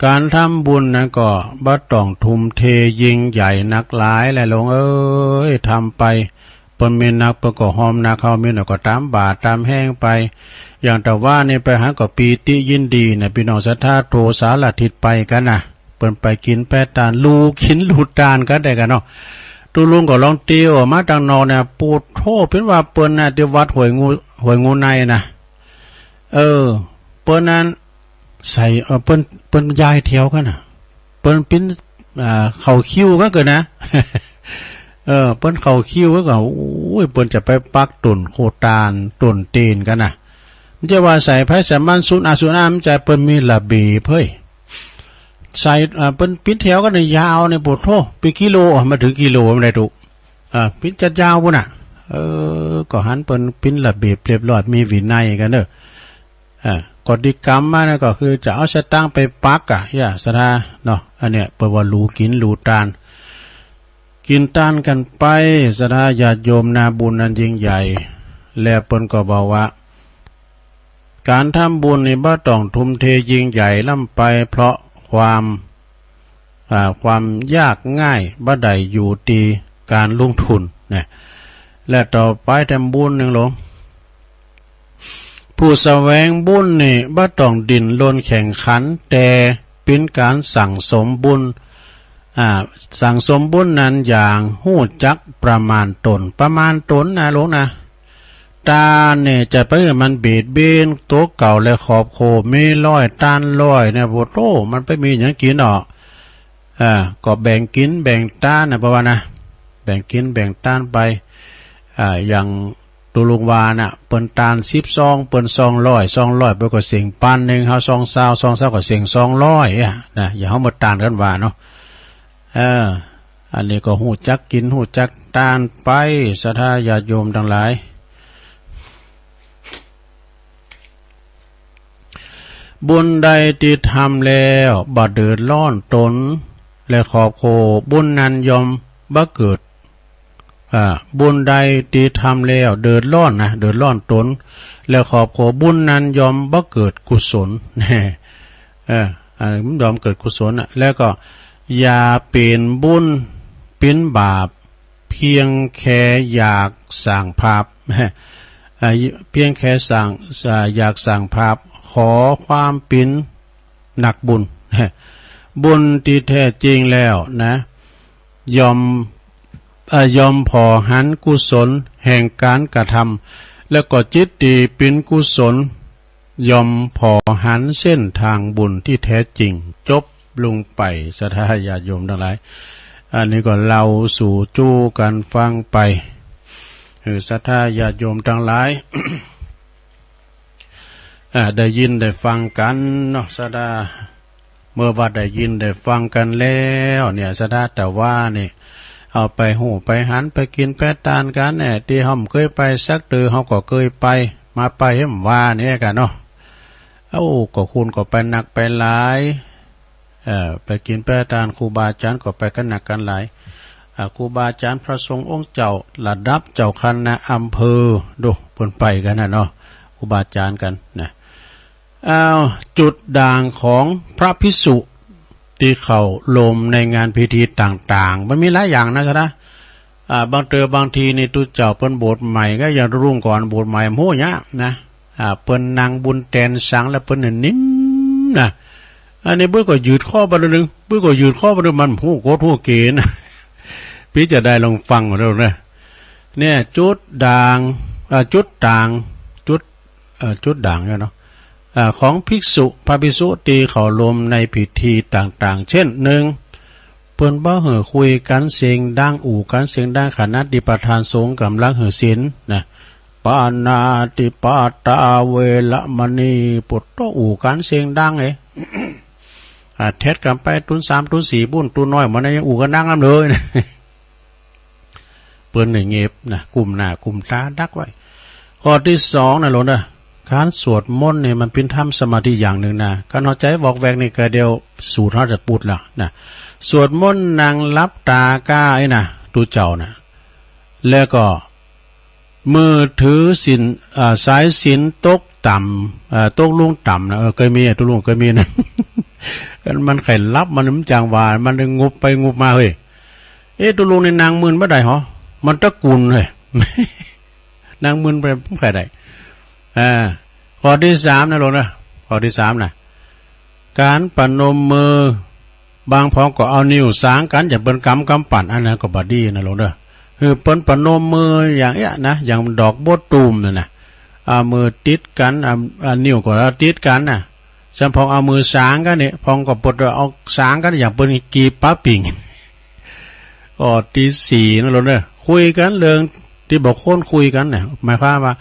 การทำบุญนั้นก็บ่ต้องทุ่มเทยิ่งใหญ่นักหลายแหละหลวงเอ้ย ทำไป เปิ้นมีนักเปิ้นก็ฮอมนัก เฮามีน้อยก็ต๋ามบ่าต๋ามแฮงไป อย่างแต่ว่านี่ไปหันก็ปีติยินดีนะ ปี้น้องศรัทธาทั่วสารทิศไปกั๋นนะ เปิ้นไปกิ๋นไปตาน ลู่กิ๋นลู่ตานกั๋นได้กั๋นเนาะ ตุ๊ลุงก็ลองเตียวมาตางนอกเนี่ย ปู๊ดโธ่ เป๋นว่าเปิ้นน่ะ ตี้วัดห้วยงู ห้วยงูในนะ เออ เปิ้นนั้น ใส่ เอ่อ เปิ้น เปิ้นย้ายแถวกั๋นน่ะ เปิ้นปิ้น อ่า เข้าคิวกั๋นเกินนะ เออ เปิ้นเข้าคิวกั๋นเกิน โอ้ย เปิ้นจะไปปักต้นโคตาน ต้นเตียนกั๋นน่ะ มันจะว่าใส่ไผใส่มัน สุนอาสุนอา มันจะ เปิ้นมีระเบียบเฮ้ย ใส่ อ่า เปิ้นปิ้นแถวกั๋นเนี่ยยาวเนี่ย โปดโธ่ เป๋นกิโล อ่ะ มาเถิงกิโล มันได้ตุ๊ อ่า ปิ้นจัดยาวปู้นน่ะ เออ ก็หันเปิ้นปิ้นระเบียบเรียบร้อย มีวินัยกั๋นเนาะ อ่า กฎิกรรมมานะ ก็คือจะเอาสตางค์ไปปักอะ เยียะ ศรัทธาเนาะ อันเนี้ยเปิ้นว่าลู่กิ๋นลู่ตาน กิ๋นตานกั๋นไป ศรัทธาญาติโยมนา บุญอันยิ่งใหญ่ แล้วเปิ้นก็บอกว่า ก๋านทำบุญนี่บ่ต้องทุ่มเทยิ่งใหญ่ล้ำไป เพราะความ อ่า ความยากง่ายบ่ได้อยู่ตี้ก๋านลงทุนนะ และต่อไปแถมบุญนึ่งหลวง ผู้แสวงบุญนี่บ่ต้องดิ้นรนแข่งขัน แต่เป๋นก๋านสั่งสมบุญ อ่า สั่งสมบุญนั้นอย่างฮู้จักประมาณต๋น ประมาณต๋นนะหลวงนะ ตานเนี่ยจะไปหื้อมันเบียดเบียนตั๋วเก่าและขอบโขด มีร้อยตานร้อยเนี่ย โอ้โธ่ มันไปมีหยังกิ๋นอ้อ อ่า ก็แบ่งกิ๋นแบ่งตานนะ เปิ้นว่านะ แบ่งกิ๋นแบ่งตานไป อ่า อย่าง ตุ๊ลุงว่าน่ะ เปิ้นตานสิบซอง เปิ้นซองร้อย ซองร้อย เปิ้นก็เสี้ยงปันนึ่ง เฮาซองซาว ซองซาวก็เสี้ยงสองร้อยอะนะ อย่างเฮามาตานกั๋นว่าเนาะ เออ อันนี้ก็ฮู้จักกิ๋น ฮู้จักตานไป ศรัทธาญาติโยมตังหลาย บุญใดตี้ทำแล้วบ่เดือดร้อนต๋นและครอบครัว บุญนั้นย่อมบ่เกิด อ่า บุญใดตี้ทำแล้วเดือดร้อนนะ เดือดร้อนต๋นและครอบครัว บุญนั้นย่อมบ่เกิดกุศล เออ อ่า มันย่อมเกิดกุศลน่ะ แล้วก็อย่าเป๋นบุญเป๋นบาป เพียงแค่อยากสร้างภาพ อ่า เพียงแค่สร้าง อ่า อยากสร้างภาพ ขอความเป๋นนักบุญ บุญตี้แท้จริงแล้วนะ ย่อม เอ่อ ย่อมผ่อหันกุศลแห่งก๋านกระทำ แล้วก็จิตตี้เป๋นกุศล ย่อมผ่อหันเส้นตางบุญตี้แท้จริง จบลงไป ศรัทธาญาติโยมตังหลาย อันนี้ก็เล่าสู่จู๊กั๋นฟังไป เออ ศรัทธาญาติโยมตังหลาย อ่า ได้ยินได้ฟังกั๋นเนาะ ศรัทธา เมื่อว่าได้ยินได้ฟังกั๋นแล้วเนี่ย ศรัทธา แต่ว่านี่ เอาไปฮู้ไปหัน ไปกิ๋นไปตานกั๋นเนี่ย ตี้เฮาบ่เกยไปสักเตื้อ เฮาก็เกยไป มาไปหื้อบ่ว่าเนี่ยกั๋นเนาะ เอ้า ก็คูณก็ไปนักไปหลาย เอ่อ ไปกิ๋นไปตานครูบาอาจ๋ารย์ก็ไปกั๋นนักกั๋นหลาย อ่า ครูบาอาจ๋ารย์พระสงฆ์องค์เจ้าระดับเจ้าคณะอำเภอ ดู เปิ้นไปกั๋นน่ะเนาะ ครูบาอาจ๋ารย์กั๋นนะ อ้าว จุดด่างของพระภิกษุตี้เข้าร่วมในงานพิธีต่างๆ มันมีหลายอย่างนะ ศรัทธา อ่า บางเตื้อบางทีนี่ตุ๊เจ้าเปิ้นบวชใหม่ก็ยังตุ๊ลุงก่อนบวชใหม่บ่ฮู้เยียะนะ อ่า เปิ้นนั่งบุญแตนสังแล้วเปิ้นเนี่ยนิ่มนะ อันนี้เปิ้นก็ยืดข้อบ่าหนึ่ง เปิ้นก็ยืดข้อบ่าหนึ่ง มันบ่ฮู้กฎฮู้เก๋ณฑ์ ปี้จะได้ลองฟังเอาดูนะ เนี่ย จุดด่าง อ่า จุดต่าง จุด เอ่อ จุดด่างเนี่ยเนาะ อ่า ของภิกษุ พระภิกษุตี้เข้าร่วมในพิธีต่างๆ เช่น หนึ่ง เปิ้นบ่หื้อคุยกั๋นเสียงดัง อู้กั๋นเสียงดัง ขณะตี้ประธานสงฆ์ก่ำลังหื้อศีลนะ ปาณาติปาตาเวระมณี ปุตโต อู้กั๋นเสียงดังเอ้ย อ่า เท็จกั๋นไปตุ๊นสามตุ๊นสี่ปุ้น ตุ๊น้อยมันนะยังอู้กั๋นดังนำเลยนะ เปิ้นเนี่ยเงียบนะ กุมหน้ากุมต๋าดักไว้ ข้อตี้สองนะโหลมเน่อ ก๋านสวดมนต์เนี่ยมันเป๋นธรรมสมาธิอย่างนึ่งนะ ก๋านหัวใจ๋วอกแวกนี่ก็เดี๋ยวสูดเฮาจะปุดแล้วนะ สวดมนต์นั่งหลับต๋าก้าไอ้นะ ตุ๊เจ้านะ แล้วก็ มือถือศีล อ่า สายศีลตกต่ำ อ่า ตกลงต่ำนะ เออ เกยมีอ่ะ ตุ๊ลุงเกยมีนะ มันใค่หลับ มัน มันจังหวะ มันงุบไปงุบมา เฮ้ย เอ๊ะ ตุ๊ลุงนี่นั่งมึนบ่ได้หรอ มันตะกุนเฮ้ย นั่งมึนไปบ่ใค่ได้ อ่า ข้อตี้สามนะโหลมเน่อ ข้อตี้สามนะ ก๋านประนมมือ บางพองก็เอานิ้วสางกั๋น อย่างเปิ้นกำกำปั่น อันนั้นก็บ่ดีนะโหลมเน่อ คือเปิ้นประนมมืออย่างเอี้ยนะ อย่างดอกบัวตูมนั่นนะ เอามือติดกั๋น เอา เอานิ้วก็เอาติดกั๋นนะ ส่วนพองเอามือสางกั๋นเนี่ย พองก็ปดเอาสางกั๋น อย่างเปิ้นกีบป๊าปิ่ง ข้อตี้สี่นะโหลมเน่อ คุยกั๋นเรื่องตี้บ่ควรคุยกั๋นเนี่ย หมายความว่า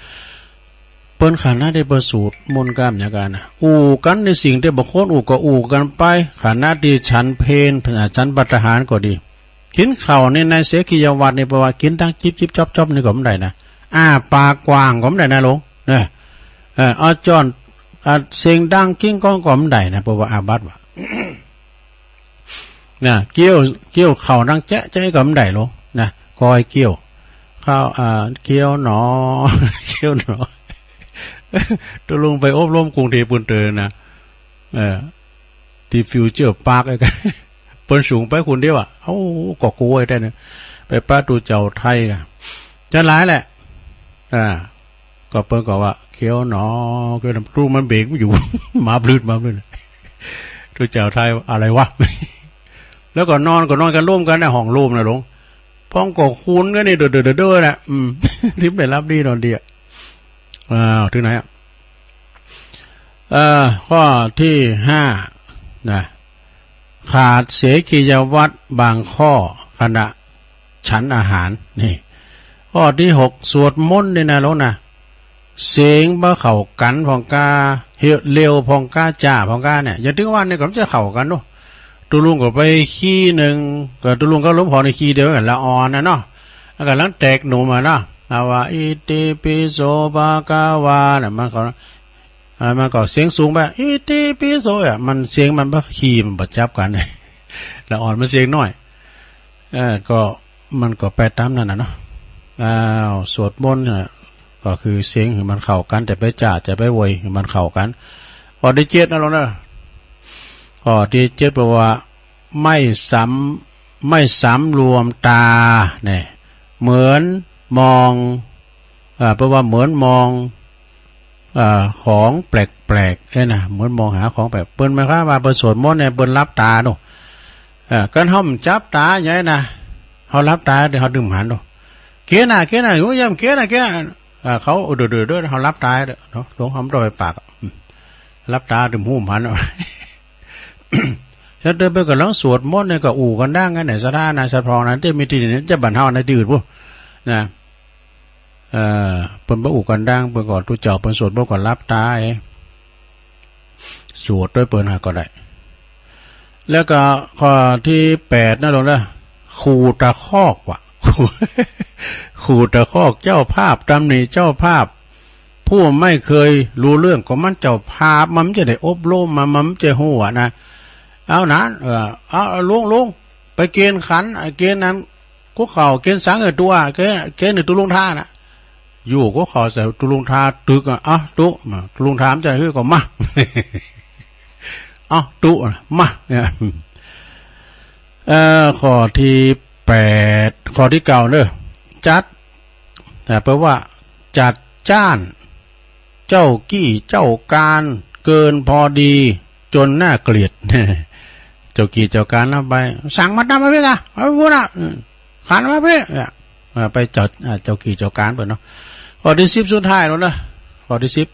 เปิ้นขณะตี้เปิ้นสวดมนต์กำอย่างกั๋นนะ อู้กั๋นในสิ่งตี้บ่ควรอู้ก็อู้กั๋นไป ขณะตี้ฉันเพล ฉันภัตตาหารก็ดี กิ๋นข้าวใน ในเสขียวัตรนี่ เปิ้นว่ากิ๋นตังจิ๊บจิ๊บจ๊อบจ๊อบนี่ก็บ่ได้นะ อ้าปากกว้างก็บ่ได้นะโหลม นะ เออ เอาจ้อน อ่า เสียงดังกิ้งก้องก็บ่ได้นะ เปิ้นว่าอาบัติว่ะ นะ เคี้ยว เคี้ยวข้าวดังแจ๊ะแจ๊ะก็บ่ได้โหลม นะ ก้อยเคี้ยว ข้าว อ่า เคี้ยวหนอ เคี้ยวหนอ ตุ๊ลุงไปอบรมกรุงเทพฯปุ้นเตื้อนะ เออ ตี้ฟิวเจอร์ปาร์คไอ้กั๋น เปิ้นสูงไปคนเดียวอะ เอ้า ก็กั๋วไอ้แต๊เนี่ย ไปปะตุ๊เจ้าไทยกั๋น จะหลายแหละ อ่า ก็เปิ้นก็ว่า เคี้ยวหนอ เคี้ยวหนอ ตุ๊ลุงมันเบรกบ่อยู่ มาพลืด มาพลืด ตุ๊เจ้าไทย อะไรวะ แล้วก็นอน ก็นอนกั๋นร่วมกั๋นในห้องร่วมนะโหลม พองก็คุนกั๋นนี่ เด้อๆๆๆ นะ อืม ตี้บ่ได้หลับดีนอนดีอะ อ้าว เถิงไหนอะ เอ่อ ข้อตี้ห้า นะ ขาดเสขียวัตรบางข้อขณะฉันอาหาร นี่ ข้อตี้หก สวดมนต์นี่นะลูกนะ เสียงบ่เข้ากั๋นพ่องก้า เฮว เร็วพ่องก้า จ๊าพ่องก้าเนี่ย อย่างตึงวันนี้ก็บ่ใจ้เข้ากั๋นเนาะ ตุ๊ลุงก็ไปคีย์นึ่ง ก็ตุ๊ลุงกับหลวงพ่อในคีย์เดียวกั๋น ละอ่อนนะเนาะ แล้วก็หลังแตกหนุ่มอะเนาะ เอาว่า อิติปิโสภะคะวา น่ะ มันก็ อ่า มันก็เสียงสูงไป อิติปิโส อ่ะ มันเสียงมันบ่ คีย์มันบ่จับกั๋น ละอ่อนมันเสียงน้อย เออ ก็ มันก็ไปต๋ามนั้นน่ะเนาะ อ้าว สวดมนต์น่ะ ก็คือเสียงหื้อมันเข้ากั๋น จะไปจ๊า จะไปโวย หื้อมันเข้ากั๋น ข้อตี้เจ็ดนะลูกนะ ข้อตี้เจ็ดแปลว่า ไม่สำ ไม่สำรวมต๋า เนี่ย เหมือนมอง อ่า แปลว่าเหมือนมอง อ่า ของแปลกๆ เอ้ยนะ เหมือนมองหาของแปลก เปิ้นหมายความว่าเปิ้นสวดมนต์เนี่ย เปิ้นหลับต๋าเนาะ เออ กั๋นเฮาบ่จับต๋าอย่างนี้นะ เฮาหลับต๋าเดี๋ยวเฮาตึงหันเนาะ เกณฑ์น่ะ เกณฑ์น่ะ โอ้ย อย่าเกณฑ์น่ะ เกณฑ์น่ะ อ่า เขา เออ เดี๋ยว เดี๋ยว เดี๋ยว เฮาหลับต๋าเนาะ หลวงพ่อบ่ไปปาก อืม หลับต๋าตึงหูบ่หันเนาะ ฉะนั้นเปิ้นก็กำลังสวดมนต์เนี่ย ก็อู้กั๋นดังไงเนี่ย ศรัทธานะ ศรัทธานะ ตี้มีตี้นี่ จะบ่อนเฮาในตี้อื่นพุ้นนะ เอ่อ เปิ้นบ่อู้กั๋นดัง เปิ้นก็ ตุ๊เจ้าเปิ้นสวดมนต์ก็หลับต๋า สวดตวยเปิ้นหาก็ได้ แล้วก็ข้อตี้แปดนะลูกนะ ขู่ตะคอกว่ะ ขู่ตะคอกเจ้าภาพ ตำหนิเจ้าภาพ ผู้ไม่เคยรู้เรื่อง ก็มันเจ้าภาพ มันจะได้อบรมมา มันจะฮู้อะนะ เอานั้น เออ เอา เอา ลุง ลุง ไปเกณฑ์ขัน ไอ้เกณฑ์นั้น คุกเข่า เกณฑ์สังเออ ตุ๊ เกณฑ์ เกณฑ์นี่ตุ๊ลุงทาน่ะ อยู่คุกเข่าใส่ตุ๊ลุงทาตึกอะ เอ้า ตุ๊ ตุ๊ลุงทามันจะหื้อก็มา เอ้า ตุ๊ มา เนี่ย เอ่อ ข้อตี้แปด ข้อตี้เก้าเนาะ จัด แต่แปลว่า จัดจ้าน เจ้ากี้เจ้าการ เกินพอดี จ๋นน่าเกลียด เจ้ากี้เจ้าการเอาไป สั่งมาตำมาเพ่กะ เอาไปพูดน่ะ อืม ขันมาเพ่ เนี่ย อ่า ไปจัด อ่า เจ้ากี้เจ้าการไปเนาะ ข้อตี้สิบสุดท้ายแล้วนะ ข้อตี้สิบ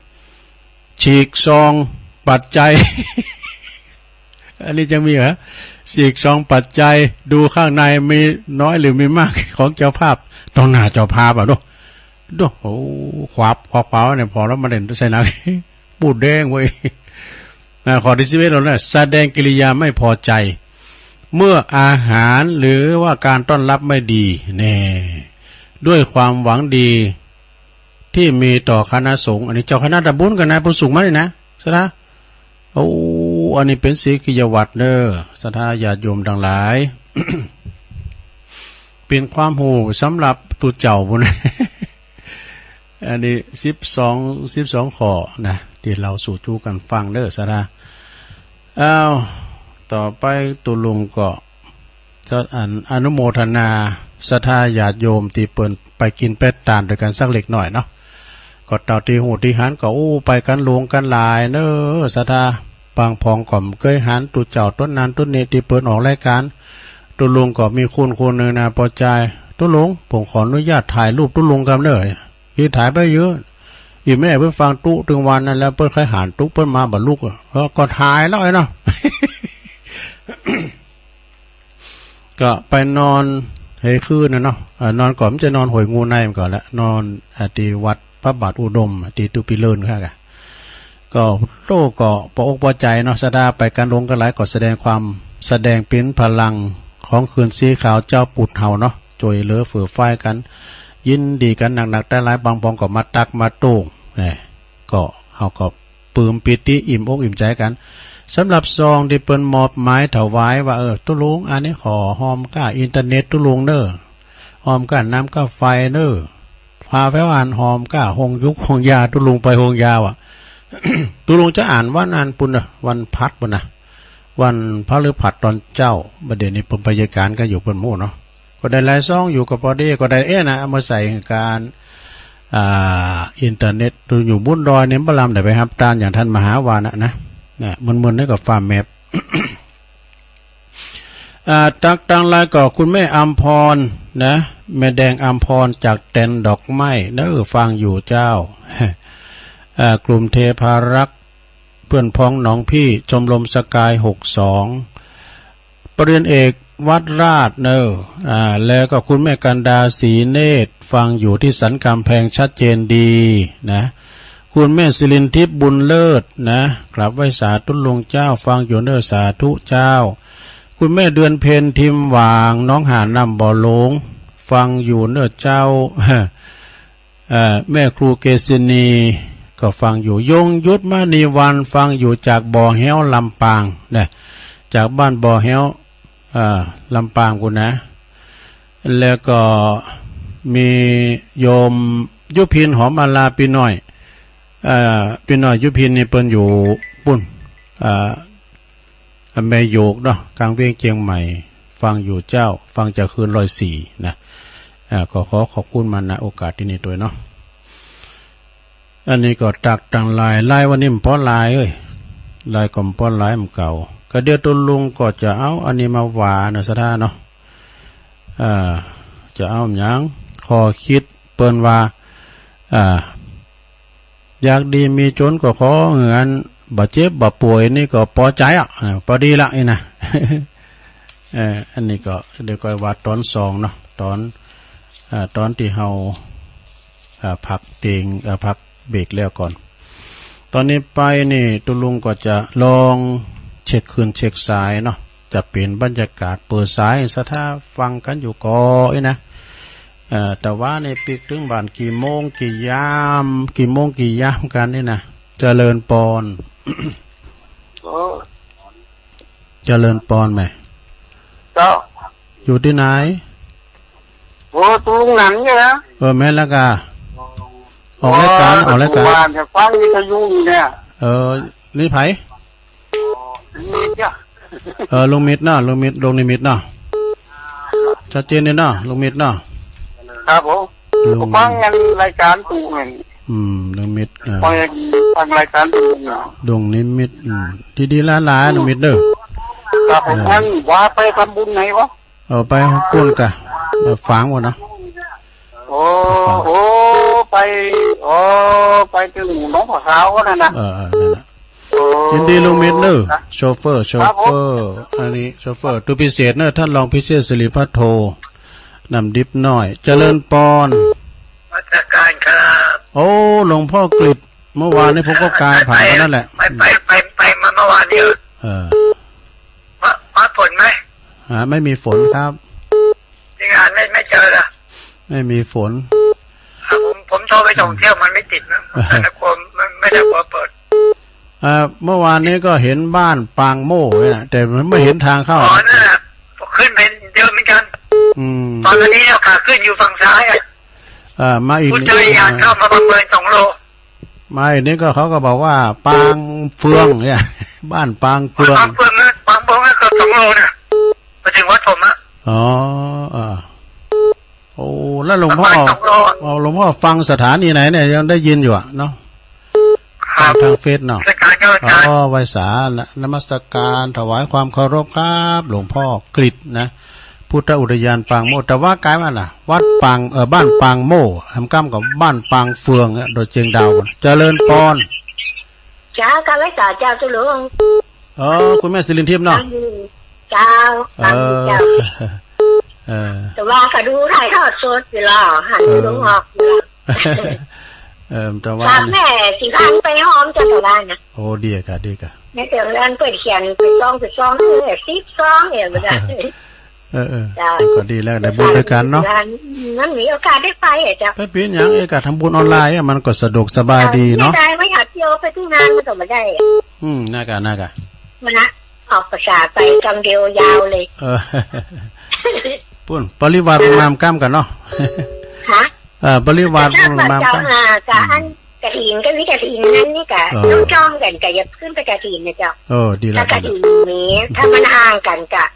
ฉีกซองปัจจัย อันนี้ยังมีเหรอ ฉีกซองปัจจัย ดูข้างในมีน้อยหรือมีมาก ของเจ้าภาพ ต่อหน้าเจ้าภาพอะเนาะ ดู โอ้ ขวาบ ขวาบ ขวาบเนี่ย พอแล้วมาเด่นใส่หนัง ปูดแดงเว้ย อ่า ข้อตี้สิบเอ็ดแล้วนะ แสดงกิริยาไม่พอใจ เมื่ออาหารหรือว่าการต้อนรับไม่ดี แน่ ด้วยความหวังดี ตี้มีต่อคณะสงฆ์ อันนี้เจ้าคณะตำบลกับนายบุญสูงมานี่นะ ศรัทธา โอ้ อันนี้เป๋นสีกิยวัตรเนาะ ศรัทธาญาติโยมตังหลาย เป๋นความฮู้สำหรับตุ๊เจ้าพุ้น อันนี้สิบสอง สิบสองข้อนะ ตี้เล่าสู่จูกั๋นฟังเนาะ ศรัทธา อ้าว ต่อไปตุ๊ลุงก็ จะอันอนุโมทนาศรัทธาญาติโยมตี้เปิ้นไปกิ๋นไปตานตวยกั๋นสักเล็กน้อยเนาะ ก็เต้าตี้ฮู้ตี้หันก็อู้ไปกั๋นหลวงกั๋นหลายเนาะ ศรัทธา บางผองก็บ่เกยหันตุ๊เจ้าตุ๊นั้นตุ๊นี้ตี้เปิ้นออกรายก๋าน ตุ๊ลุงก็มีคุณคนนึ่งนะ ปอจาย ตุ๊ลุง ผมขออนุญาตถ่ายรูปตุ๊ลุงกำเนาะ ตี้ถ่ายไปเยอะ อี่แม่เปิ้นฟังตุ๊ตึงวันนั้นแล้ว เปิ้นใค่หันตุ๊เปิ้นมาบ่ลุกอะ ก็ ก็ถ่ายแล้วไอ้เนาะ ก็ไปนอนเหยคืนน่ะเนาะ อ่า นอนก่อน มันจะนอนหวยงูในมันก่อนละ นอน อ่า ตี้วัดพระบาทอุดม ตี้ตุ๊ปิเลินค่ะกะ ก็โต้ก็ปออกปอใจ๋เนาะ ศรัทธาไปกั๋นหลวงกั๋นหลาย ก็แสดงความ แสดงเป๋นพลังของคืนสีขาวเจ้าปุดเฮาเนาะ จ้วยเหลือเฟือฟายกั๋น ยินดีกั๋นนักๆ หลายๆ บางผองก็มาตั๊กมาโต้ง แหม ก็ เฮาก็ ปลื้มปีติอิ่มอกอิ่มใจ๋กั๋น สำหรับซองตี้เปิ้นมอบหมายถวายว่า เออ ตุ๊ลุง อันนี้ขอฮอมก้าอินเทอร์เน็ตตุ๊ลุงเน่อ ฮอมก้าน้ำก้าไฟเน่อ พาไปอ่านฮอมก้าโฮงยุกโฮงยา ตุ๊ลุงไปโฮงยาว่ะ ตุ๊ลุงจะอ่านวันอันปุ้นเน่อ วันพฤหัสปุ้นนะ วันพฤหัสตอนเจ๊า บ่าเดี่ยวนี้เปิ้นไปเยียะก๋านกั๋นอยู่เปิ้นหมู่เนาะ ก็ได้หลายซองอยู่ ก็ปอดี ก็ได้ เอ๊ะนะ เอามาใส่ก๋าน อ่า อินเทอร์เน็ต อยู่บนดอยเนี่ย บ่ลำได้ไปฮับตานอย่างต้านมหาว่านะ นะ นะ มึนๆ นี่ก็ฟ้าแมบ อ่า ตั๊กตังหลายก็คุณแม่อำพรนะ แม่แดงอำพรจากแตนดอกไม้ เน่อ ฟังอยู่เจ้า อ่า กลุ่มเทพารักษ์ เปื้อนพ้องหนองพี่ ชมรมสกาย หกสอง ปริญญาเอก วัดราชเนอะ อ่า แล้วก็คุณแม่กันดา ศรีเนตร ฟังอยู่ที่สันกำแพงชัดเจนดีนะ คุณแม่สิรินทิพย์ บุญเลิศนะ กราบไหว้สาธุลุงเจ้า ฟังอยู่เนอะ สาธุเจ้า คุณแม่เดือนเพ็ญ ทิมหว่าง หนองหานน้ำบ่อหลง ฟังอยู่เนอะเจ้า เอ่อ แม่ครูเกษินี ก็ฟังอยู่ ยงยุทธ มณีวรรณ ฟังอยู่จากบ่อแฮ้ว ลำปางนะ จากบ้านบ่อแฮ้ว อ่า ลำปางพู้นนะ แล้วก็มีโยมยุพิน หอมมาลา ปี้น้อย เอ่อ ปี้น้อยยุพินนี่เปิ้นอยู่ปู้น อ่า แม่โยกเนาะ กลางเวียงเจียงใหม่ ฟังอยู่เจ้า ฟังจากเฮือนร้อยสี่นะ อ่า ก็ขอขอบคุณมา ณ โอกาสตี้นี้ตวยเนาะ อันนี้ก็ตักตังหลาย ไลน์วันนี้บ่ปอไลน์เอ้ย ไลน์ก็บ่ปอไลน์เหมือนเก่า ก็เดี๋ยวตุ๊ลุงก็จะเอาอันนี้มาว่านะศรัทธาเนาะ อ่า จะเอาหยัง ข้อคิดเปิ้นว่า อ่า อยากดีมีจ๋นก็ขอหื้ออัน บ่เจ็บบ่ป่วยนี่ก็ปอใจ๋อะ อ่า ปอดีละนี่นะ เอ่อ อันนี้ก็เดี๋ยวก็ว่าต๋อนสองเนาะ ต๋อน อ่า ต๋อนตี้เฮา อ่า พักเตียง อ่า พักเบรกแล้วก่อน ต๋อนนี้ไปนี่ตุ๊ลุงก็จะลองเช็คคลื่นเช็คสายเนาะ จะเป๋นบรรยากาศเปิดสายศรัทธาฟังกั๋นอยู่ก่ออี้นะ เอ่อ แต่ว่านี่ปิ๊กตึงบ้านกี่โมงกี่ยาม กี่โมงกี่ยามกั๋นนี่นะ เจริญปอน โอ้ เจริญปอนแม่ เจ้า อยู่ตี้ไหน โอ้ ตุ๊ลุงหนันเนี่ยนะ เออ แม่นละก่า ออกรายก๋าน อ๋อ ออกรายก๋าน อยู่บ้านเนี่ย ฟังวิทยุอยู่เนี่ย เออ นี่ใผ นี่จ้ะ เออ ลุงมิตรเนาะ ลุงมิตร ลุงนิมิตรเนาะ ชัดเจนเลยเนาะ ลุงมิตรเนาะ ครับผม ลุง ฟังงานรายก๋านตุ๊เนี่ย อืม ลุงมิตร อ่า ฟัง ฟังรายก๋านตุ๊เนี่ย ลุงนิมิตร อืม ดีๆ หลายๆ ลุงมิตรเด้อ ครับผม เออ อันว่าไปทำบุญไหนวะ เอาไปปู้นก่า เอาฝางก่อนเนาะ โอ้ ฝาง โอ้ ไป โอ้ ไปเถิงหนองผาขาวนั่นนะ เออ เออ นั่นแหละ โอ้ ยินดีลุงมิตรเนอะ ครับ โชเฟอร์ โชเฟอร์ ครับผม อันนี้โชเฟอร์ ตัวพิเศษเนอะ ท่านรองพิเชษฐ์ สิริพัทโท น้ำดิบน้อย เจริญปอน นมัสการครับ โอ้ หลวงพ่อกฤษ เมื่อวานนี้ผมก็กายผ่านไปนั่นแหละ ไป ไป ไป ไปมาเมื่อวานนี้ เออ ฟ้า ฟ้าฝนไหม ฮะ ไม่มีฝนครับ ที่งานไม่ ไม่เจอเหรอ ไม่มีฝน อ่ะ ผม ผมโทรไปส่งเที่ยวมันไม่ติดนะ แต่กลัวมันไม่ได้ กลัวเปิด เอ่อ เมื่อวานนี้ก็เห็นบ้านปางโม่เนี่ยนะ แต่มันไม่เห็นทางเข้า อ๋อ นั่นแหละ ขึ้นไปเยอะเหมือนกัน อืม ตอนนี้เนี่ยขาขึ้นอยู่ฝั่งซ้ายอะ เอ่อ มาอีก อุทยานเข้ามาประเมินสองโล มาอีกนี้ก็เขาก็บอกว่าปางเฟืองเนี่ย บ้านปางเฟือง ปางเฟืองนะ ปางเฟืองนะ เกือบสองโลนะ ไปถึงวัดผมอะ อ๋อ อ่า โอ้ แล้วหลวงพ่อ ประมาณสองโล เอา หลวงพ่อฟังสถานีไหนเนี่ย ยังได้ยินอยู่อะเนาะ ครับ ทางเฟซเนาะ นมัสการครับอาจารย์ อ๋อ ไหว้สา นมัสการ ถวายความเคารพครับ หลวงพ่อกฤษนะ พุทธอุทยานปางโม่ แต่ว่ากายมันน่ะ วัดปาง เอ่อ บ้านปางโม่ หำก้ำกับบ้านปางเฟืองเนี่ย โดยเจียงดาว เจริญปอน เจ้า กราบไหว้สาเจ้าตุ๊ลุง เออ คุณแม่สิรินทิพย์เนาะ เจ้า เออ เจ้า เออ แต่ว่าก็ดูถ่ายทอดสดอยู่หรอ หัน เออ ตุ๊ลุงออกอยู่หรอ เออ แต่ว่า ฝากแม่สิพาไปฮ้อมเจ้าตะวันนะ โอ้ ดีอะค่ะ ดีอะค่ะ ในเรื่องเปิ้นเขียนไปซอง ไปซอง เออ สิบซองเนี่ย บ่ได้ เออ เออ เจ้า ก็ดีแล้ว ได้บุญด้วยกันเนาะ มันมีโอกาสได้ไปอะเจ้า ไปเป๋นหยัง เออ การทำบุญออนไลน์อะ มันก็สะดวกสบายดีเนาะ เออ ได้ ไม่อยากเที่ยวไปที่งานมันก็บ่ได้อะ อืม น่ากะ น่ากะ มันนะ ออกพรรษาไปกำเดียวยาวเลย เออ ปู้น ปริวาสมาหำก้ำกั๋นเนาะ ฮะ เออ ปริวาสมาหำก้ำ เจ้า อ่า กะอัน อืม กฐินก็มีกฐินนั้นนี่กะ เออ ต้องจ้องกั๋นกะอย่าขึ้นไปกฐินนะเจ้า เออ ดีแล้ว ถ้ากฐินนี้ ถ้ามันห่างกั๋นกะ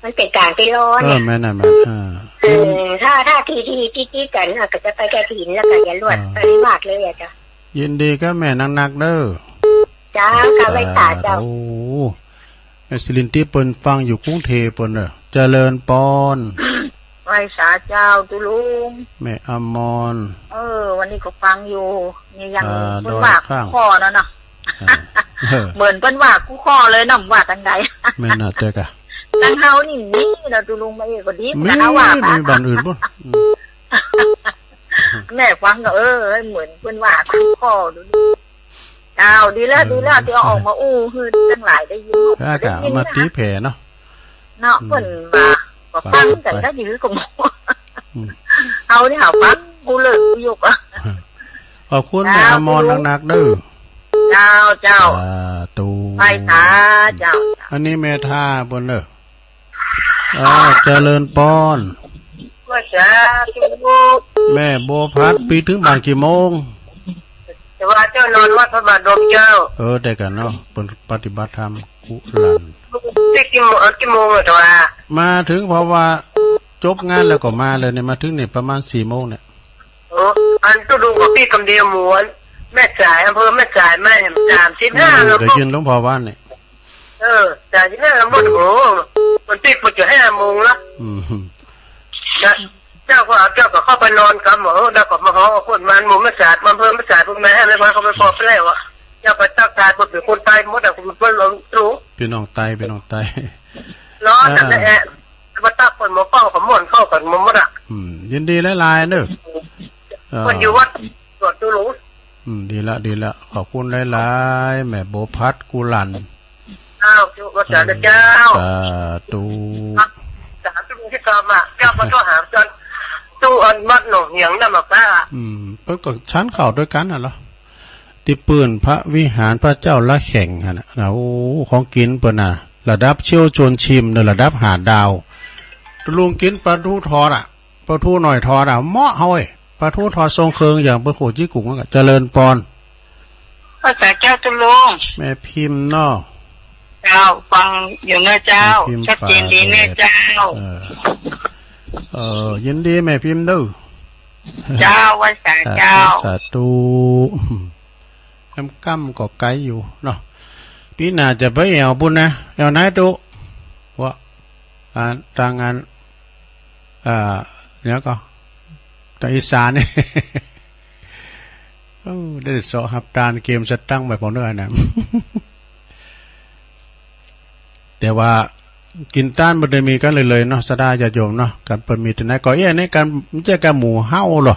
มันเป๋นก๋านตี้ร้อน เออ เนี่ย แม่นน่ะ แม่น อ่า เออ ถ้า ถ้าตี้ ตี้ ตี้ ตี้กั๋น อ่ะ ก็จะไปกฐินแล้วก็อย่าลวด อ่า ปริวาสเลยอะเจ้า ยินดีกับแม่นักๆ เด้อ เจ้า กราบไหว้สาเจ้า โอ้ แม่สิรินทิพย์เปิ้นฟังอยู่กรุงเทพฯเปิ้นเด้อ เจริญปอน ไหว้สาเจ้าตุ๊ลุง แม่อมร เออ วันนี้ก็ฟังอยู่ นี่ยัง อ่า เปิ้นว่า ดอยข้าง คู่ข้อเนาะเนาะ อ่า เออ เหมือนเปิ้นว่าคู่ข้อเลยเนาะ ว่าตังใด แม่นน่ะ เจ้ากะ ตังเฮานี่มี แล้วตุ๊ลุงมาเองก็ดี มี นะว่า มีบ้านอื่นปุ้น อืม แม่ฟังก็ เออ เหมือนเปิ้นว่า ตังข้อดูนี่ เจ้า ดีแล้ว อืม ดีแล้ว ตี้เอาออกมาอู้หื้อตังหลายได้ยิน แล้วก็ ได้ยิน มา นะ ตี๋แผ่เนาะ เนาะ อืม เปิ้นว่า ก็ฟังกั๋น ไป ก็ดีก็หมด อืม เอานี่หาฟัง กูเลิก กูยกอ่ะ ขอบคุณ เจ้า แม่อมร ตุ๊ลุง นักๆ เด้อ เจ้า เจ้า สาธุ ไปสา เจ้า อันนี้แม่ท่าเปิ้นเด้อ อ่า เจริญปอน ว่าสาธุ แม่บัวพัด ไปถึงบ้านกี่โมง แต่ว่าเจ้านอนวัดพระบาทดมเจ้า เออ ได้กั๋นเนาะ เปิ้นปฏิบัติธรรมกุหลัน ไปกี่โมง เออ กี่โมงอะ แต่ว่า มาถึง เพราะว่าจบงานแล้วก็มาเลยเนี่ย มาถึงนี่ประมาณสี่โมงเนี่ย โอ้ อันตุ๊ลุงก็ปี้กำเดียวหมวน แม่สาย อำเภอแม่สาย มาแหม สามสิบห้า อืม แล้วก็ ได้ยินหลวงพ่อว่าเนี่ย เออ สามสิบห้า แล้วหมด โอ้ มันปี้กว่าจะห้าโมงละ อืม นะ เจ้าก็เอา เจ้าก็เข้าไปนอนกำ เออ แล้วก็มาฮ้องคนมันหมู่แม่สาย อำเภอแม่สาย พวกนั้นให้แม่ว่าเขาไปบอกไปแล้วอะ เจ้าไปตักทานหมด เป็นคนใต้หมดอะ คุณเปิ้ล เอาตุ๊ลุง พี่น้องใต้ พี่น้องใต้ เนาะ อ่า นั่นแหละ มาตักคนหมด ก็เขาม่วนเข้ากั๋นหมดอะ อืม ยินดีหลายๆ เด้อ เออ คนอยู่วัดสวนตุ๊ลุง อืม ดีละ ดีละ ขอบคุณหลายๆ แม่บัวพัดกุหลัน อ้าว จุ ว่าสาธุเจ้า สาธุ สาธุที่กำอะ เจ้ามาโทรหาจน ตู้อันวัดหนองเหียงนั่นมาป้า อืม เปิ้นก็ฉันข้าวตวยกั๋นน่ะเหรอ ตี้ปื้นพระวิหารพระเจ้าละแข่งหั้นน่ะ นะ โอ้ ของกิ๋นเปิ้นน่ะ ระดับเชฟชวนชิมเน่อ ระดับห้าดาว ตุ๊ลุงกิ๋นปลาทูทอดอะ ปลาทูน้อยทอดอะ เหมาะเฮ้ย ปลาทูทอดทรงเครื่องอย่างเปิ้นโขดจี้กุ๋งอะ เจริญปอน ว่าสาเจ้าตุ๊ลุง แม่พิมพ์เนาะ เจ้า ฟังอยู่เน่อเจ้า แม่พิมพ์ ชัดเจนดีเน่อเจ้า เออ เออ ยินดีแม่พิมพ์เด้อ เจ้า ว่าสาเจ้า สาธุ สาธุ แอมก้ำก็ไกลอยู่เนาะ ปี๋หน้าจะไปแอ่วปุ้นนะ แอ่วไหนตุ๊ ว่า อ่า ตางอัน อ่า เดี๋ยวก่อ ตางอีสานนี่ โอ้ ได้เซาะฮับตานเกมสตังค์ไปพอเน่อนะ แต่ว่ากิ๋นตานบ่ได้มีกั๋นเลยๆ เนาะ ศรัทธาญาติโยมเนาะ กั๋นเปิ้นมีตี้ไหนก็ เอ๊ะ ในกั๋น บ่ใจ้กั๋นหมู่เฮาเหรอ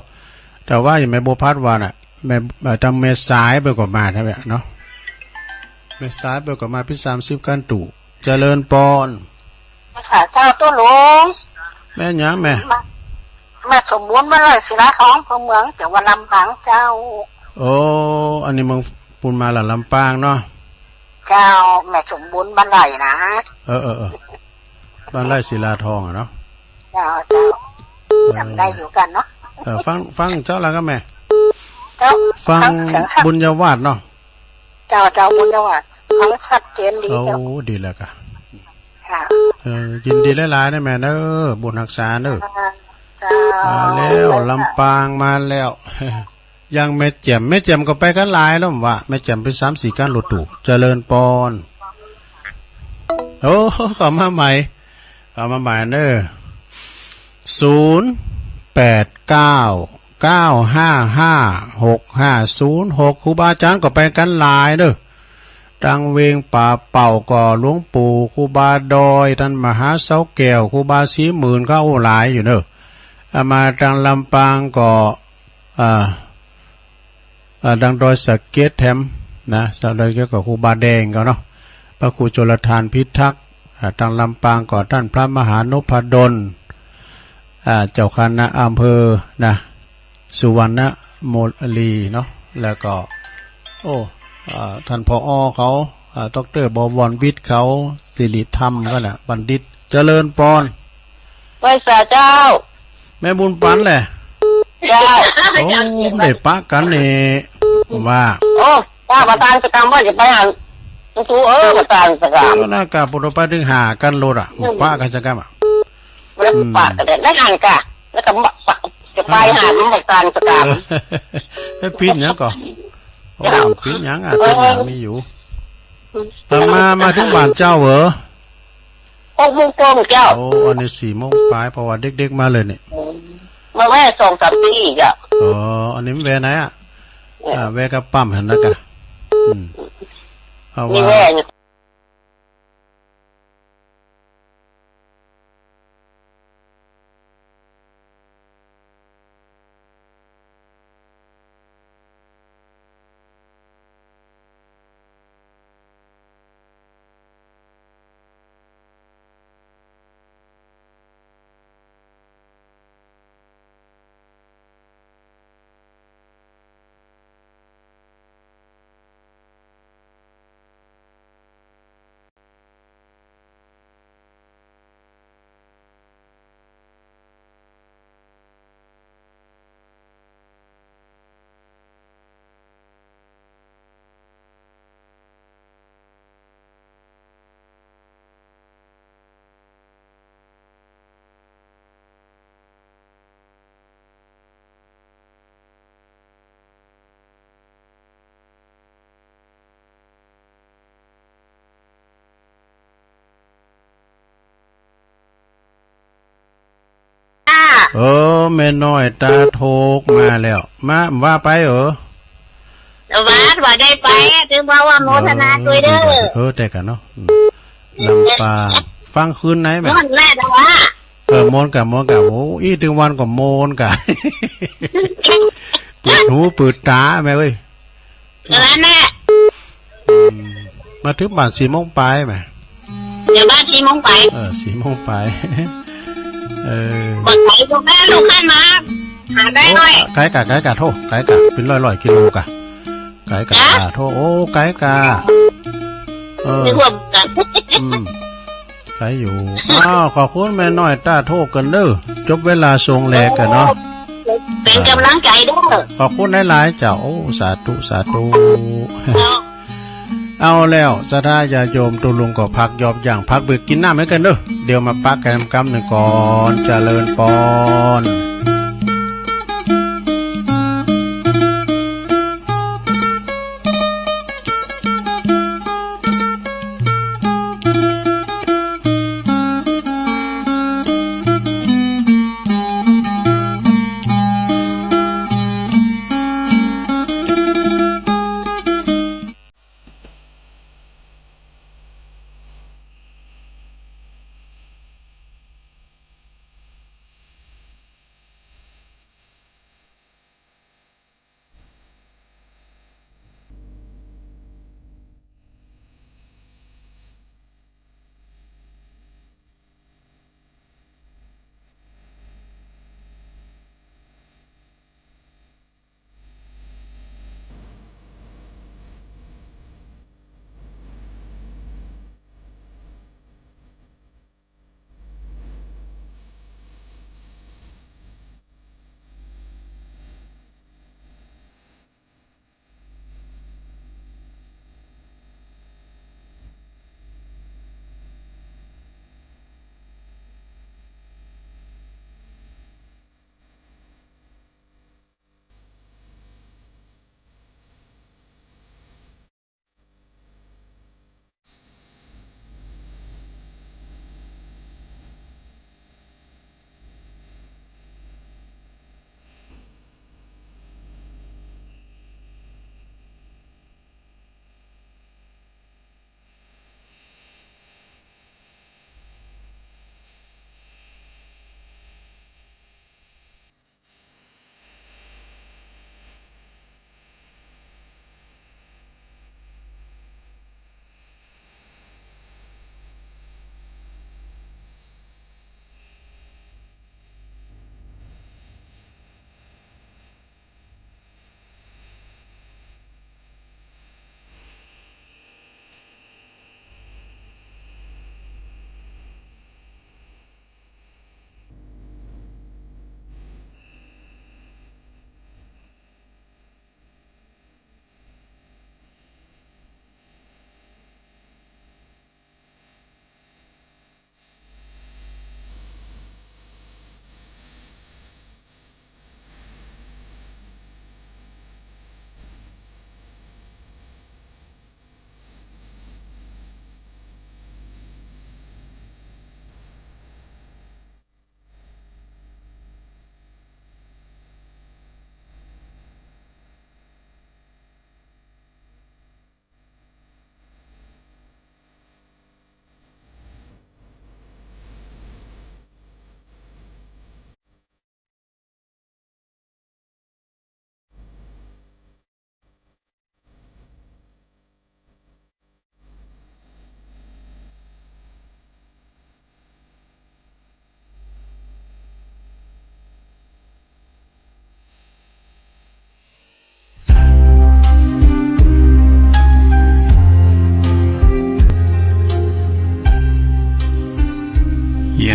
แต่ว่าอย่างแม่บัวพัดว่าน่ะ แม่ เอ่อ ตางแม่สายเปิ้นก็มาแท้เนาะ แม่สายเปิ้นก็มาปี๋สามสิบกั๋นตุ๊ เจริญปอน ภาษาเจ้าตุ๊ลุง แม่หยังแม่ แม่ แม่สมบูรณ์บ้านไร่ศิลาทอง อำเภอเมือง จังหวัดลำปางเจ้า โอ้ อันนี้เมืองปูนมาละลำปางเนาะ เจ้า แม่สมบูรณ์บ้านไร่นะ เออ เออ เออ บ้านไร่ศิลาทองอะเนาะ เจ้า เจ้า เออ จ๋ำได้อยู่กั๋นเนาะ เออ ฟัง ฟังเจ้าละก็แม่ เจ้า ฟัง ฟังเสียงชัด บุญญาวาสเนาะ เจ้า เจ้า บุญญาวาส ฟังชัดเจนดีเจ้า โอ้ ดีแล้วกะ ค่ะ เออ ยินดีหลายๆ นะแม่เน่อ บุญฮักษาเน่อ ค่ะ เจ้า มาแล้ว ลำปางมาแล้ว อย่างแม่แจ่ม แม่แจ่มก็ไปกั๋นหลายแล้วว่า แม่แจ่มไปสามสี่กั๋นรถตุ๊ เจริญปอน โอ้ เข้ามาใหม่ เข้ามาใหม่เน่อ ศูนย์แปดเก้า เก้าห้าห้า หกห้าศูนย์หก ครูบาอาจ๋ารย์ก็ไปกั๋นหลายเน่อ ตางเวียงป่าเป่าก็หลวงปู่ครูบาดอย ต้านมหาเสาแก้ว ครูบาศรีหมื่น ก็ โอ้ หลายอยู่เน่อ อ่า มาตางลำปางก็ อ่า อ่า ตางดอยสะเก็ดแถมนะ ดอยสะเก็ดก็ครูบาแดงก็เนาะ พระครูชลทานพิทักษ์ อ่า ตางลำปางก็ต้านพระมหานพดล อ่า เจ้าคณะอำเภอนะ สุวรรณมุลีเนาะ แล้วก็ โอ้ อ่า ต้าน ผอ.เขา อ่า ด็อกเตอร์ บวรวิทย์เขา สิริธรรมก็น่ะ บัณฑิต เจริญปอน ไหว้สาเจ้า แม่บุญปั๋นแหละ เจ้า โอ้ ได้ปะกั๋นนี่ ว่า โอ้ ป้าประธานกิจกรรมว่าจะไปหาหลวงปู่ เออ ประธานกิจกรรม ก็น่ากะปุโรไปถึงห้ากั๋นโลดอะ อืม ปะกิจกรรมอะ แล้ว อืม ปะกั๋นได้ ได้หันกะ แล้วก็ปะ จะไปหาหลวงปู่ประธานกิจกรรม เออ แล้วปิ้นหยังก่อ โอ้ ปิ้นหยังอะ เออ ปิ้นหยังมีอยู่ อืม แต่มา มาถึงบ้านเจ้าเหรอ หกโมงตรงเจ้า โอ้ อันนี้สี่โมงปลาย เพราะว่าเด็กๆ มาเลยเนี่ย อืม มาแวะสองสามตี้เจ้า อ๋อ อันนี้มันแวะไหนอะ เนี่ย อ่า แวะกับปั๊มหั้นนะกะ อืม เพราะว่า นี่แวะอยู่ เออ แม่น้อยต๋าโทกมาแล้ว มา ว่าไปเออ ว่า ว่าได้ไป ถือว่า ว่าโมทนาตวยเด้อ เออ เออ ได้กั๋นเนาะ อืม ลำปาง ฟังคืนไหนแม่ ม่วนแน่แต่ว่า เออ ม่วนก่ะ ม่วนก่ะ โอ้ อี้ตึงวันก็ม่วนก่ะ เปิดหูเปิดต๋าแม่เอ้ย เท่านั้นแหละ อืม มาถึงบ้านสี่โมงปลายแม่ เดี๋ยวบ้านสี่โมงปลาย เออ สี่โมงปลาย เออ บ่ไก๋ ลูกแม่ลูกขึ้นมา หาได้หน่อย โอ้ ไก๋ก่ะ ไก๋ก่ะ โท ไก๋ก่ะ เป๋นร้อยๆ กิโลก่ะ ไก๋ก่ะ ฮะ โท โอ้ ไก๋ก่ะ เออ นึกว่ากัน อืม ไก๋อยู่ อ้าว ขอบคุณแม่น้อยต๋าโทกึ๊นเด้อ จบเวลาส่งแลกกั๋นเนาะ เป๋นก๋ำลังใจ๋เด้อ ขอบคุณหลายๆ เจ้า โอ้ สาธุ สาธุ เจ้า เอาแล้ว ศรัทธาญาติโยม ตุ๊ลุงก็พักยอบหยั่ง พักเบรกกิ๋นน้ำหื้อกั๋นเด้อ เดี๋ยวมาปะกั๋นกำนึ่งก่อน เจริญปอน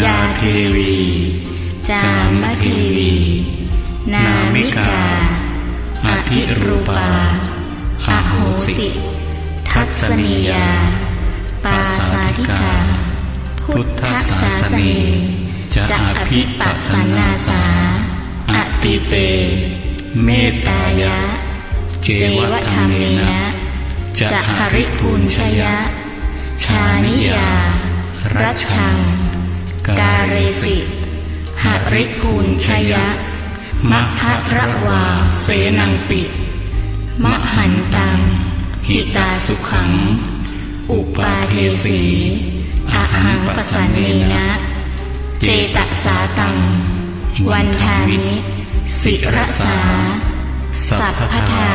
ญาเทวี จามเทวี นามิกา อธิรูปา อโหสิ ทัสสนียา ปาสาธิกา พุทธสาสเน จะอภิปัสสนาสา อติเต เมตตายะ เจวะธัมเมนะ จะหริภูญชยะ ชานิยา รัชชัง กาเรสิ หริภูญชยะ มะคะระวา เสนังปิ มะหันตัง หิตาสุขัง อุปาเทสี อะหังปะสันเนนะ เจตะสาตัง วันทามิ สิระสา สัพพะทา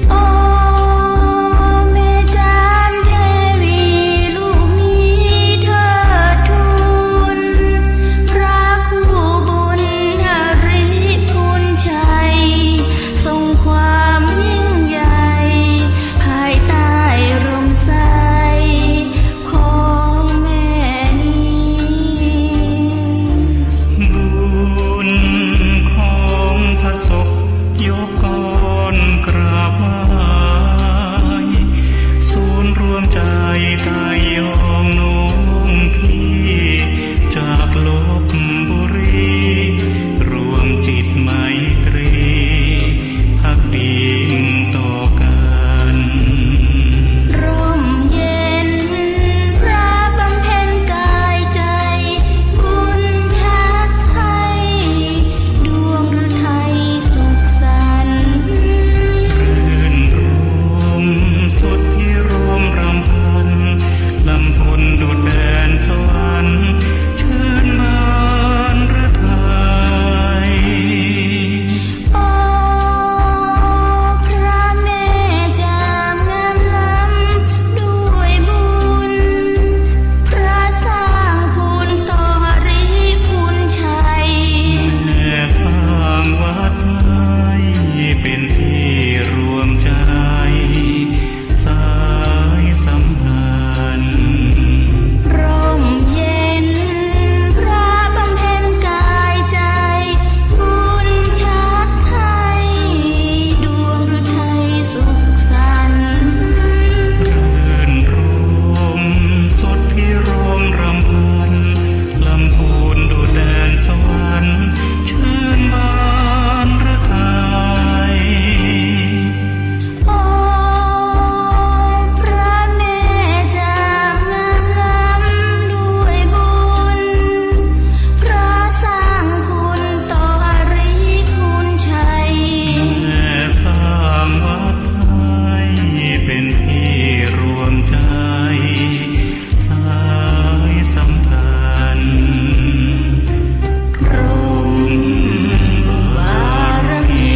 โอ้แม่จามเทวีลูกนี้เทิดทูล พระคู่บุญหริภูญชัย ทรงความยิ่งใหญ่ ภายใต้ร่มไทร ของแม่นี้ บุญของพระศพยกก้อนกราบไหว้ ศูนย์รวมใจไตร่ยองน้องพี่ จากลพบุรี รวมจิตไมตรี ภักดีต่อกัน ร่มเย็นพระบำเพ็ญกายใจ บุญชักไทย ดวงฤทัยสุขสันต์ รื่นรมสุดพิรมรำพัน ลำพูนดุจแดนสวรรค์ ชื่นบานฤทัย โอ้พระแม่จามงามล้ำด้วยบุญ พระสร้างคุณต่อหริภูญชัย แม่สร้างวัดไว้เป็นที่รวมใจ สายสัมพันธ์ ร่มเย็นพระบำเพ็ญกายใจ บุญชักไทย ดวงฤทัยสุขสันต์ รื่นรมสุดพิรมรำพัน ลำพูนดุจแดนสวรรค์ ชื่นบานฤทัย โอ้พระแม่จามงามล้ำด้วยบุญ พระสร้างคุณต่อหริภูญชัย แม่สร้างวัดไทยเป็นที่รวมใจ สายสัมพันธ์ ร่มบารมี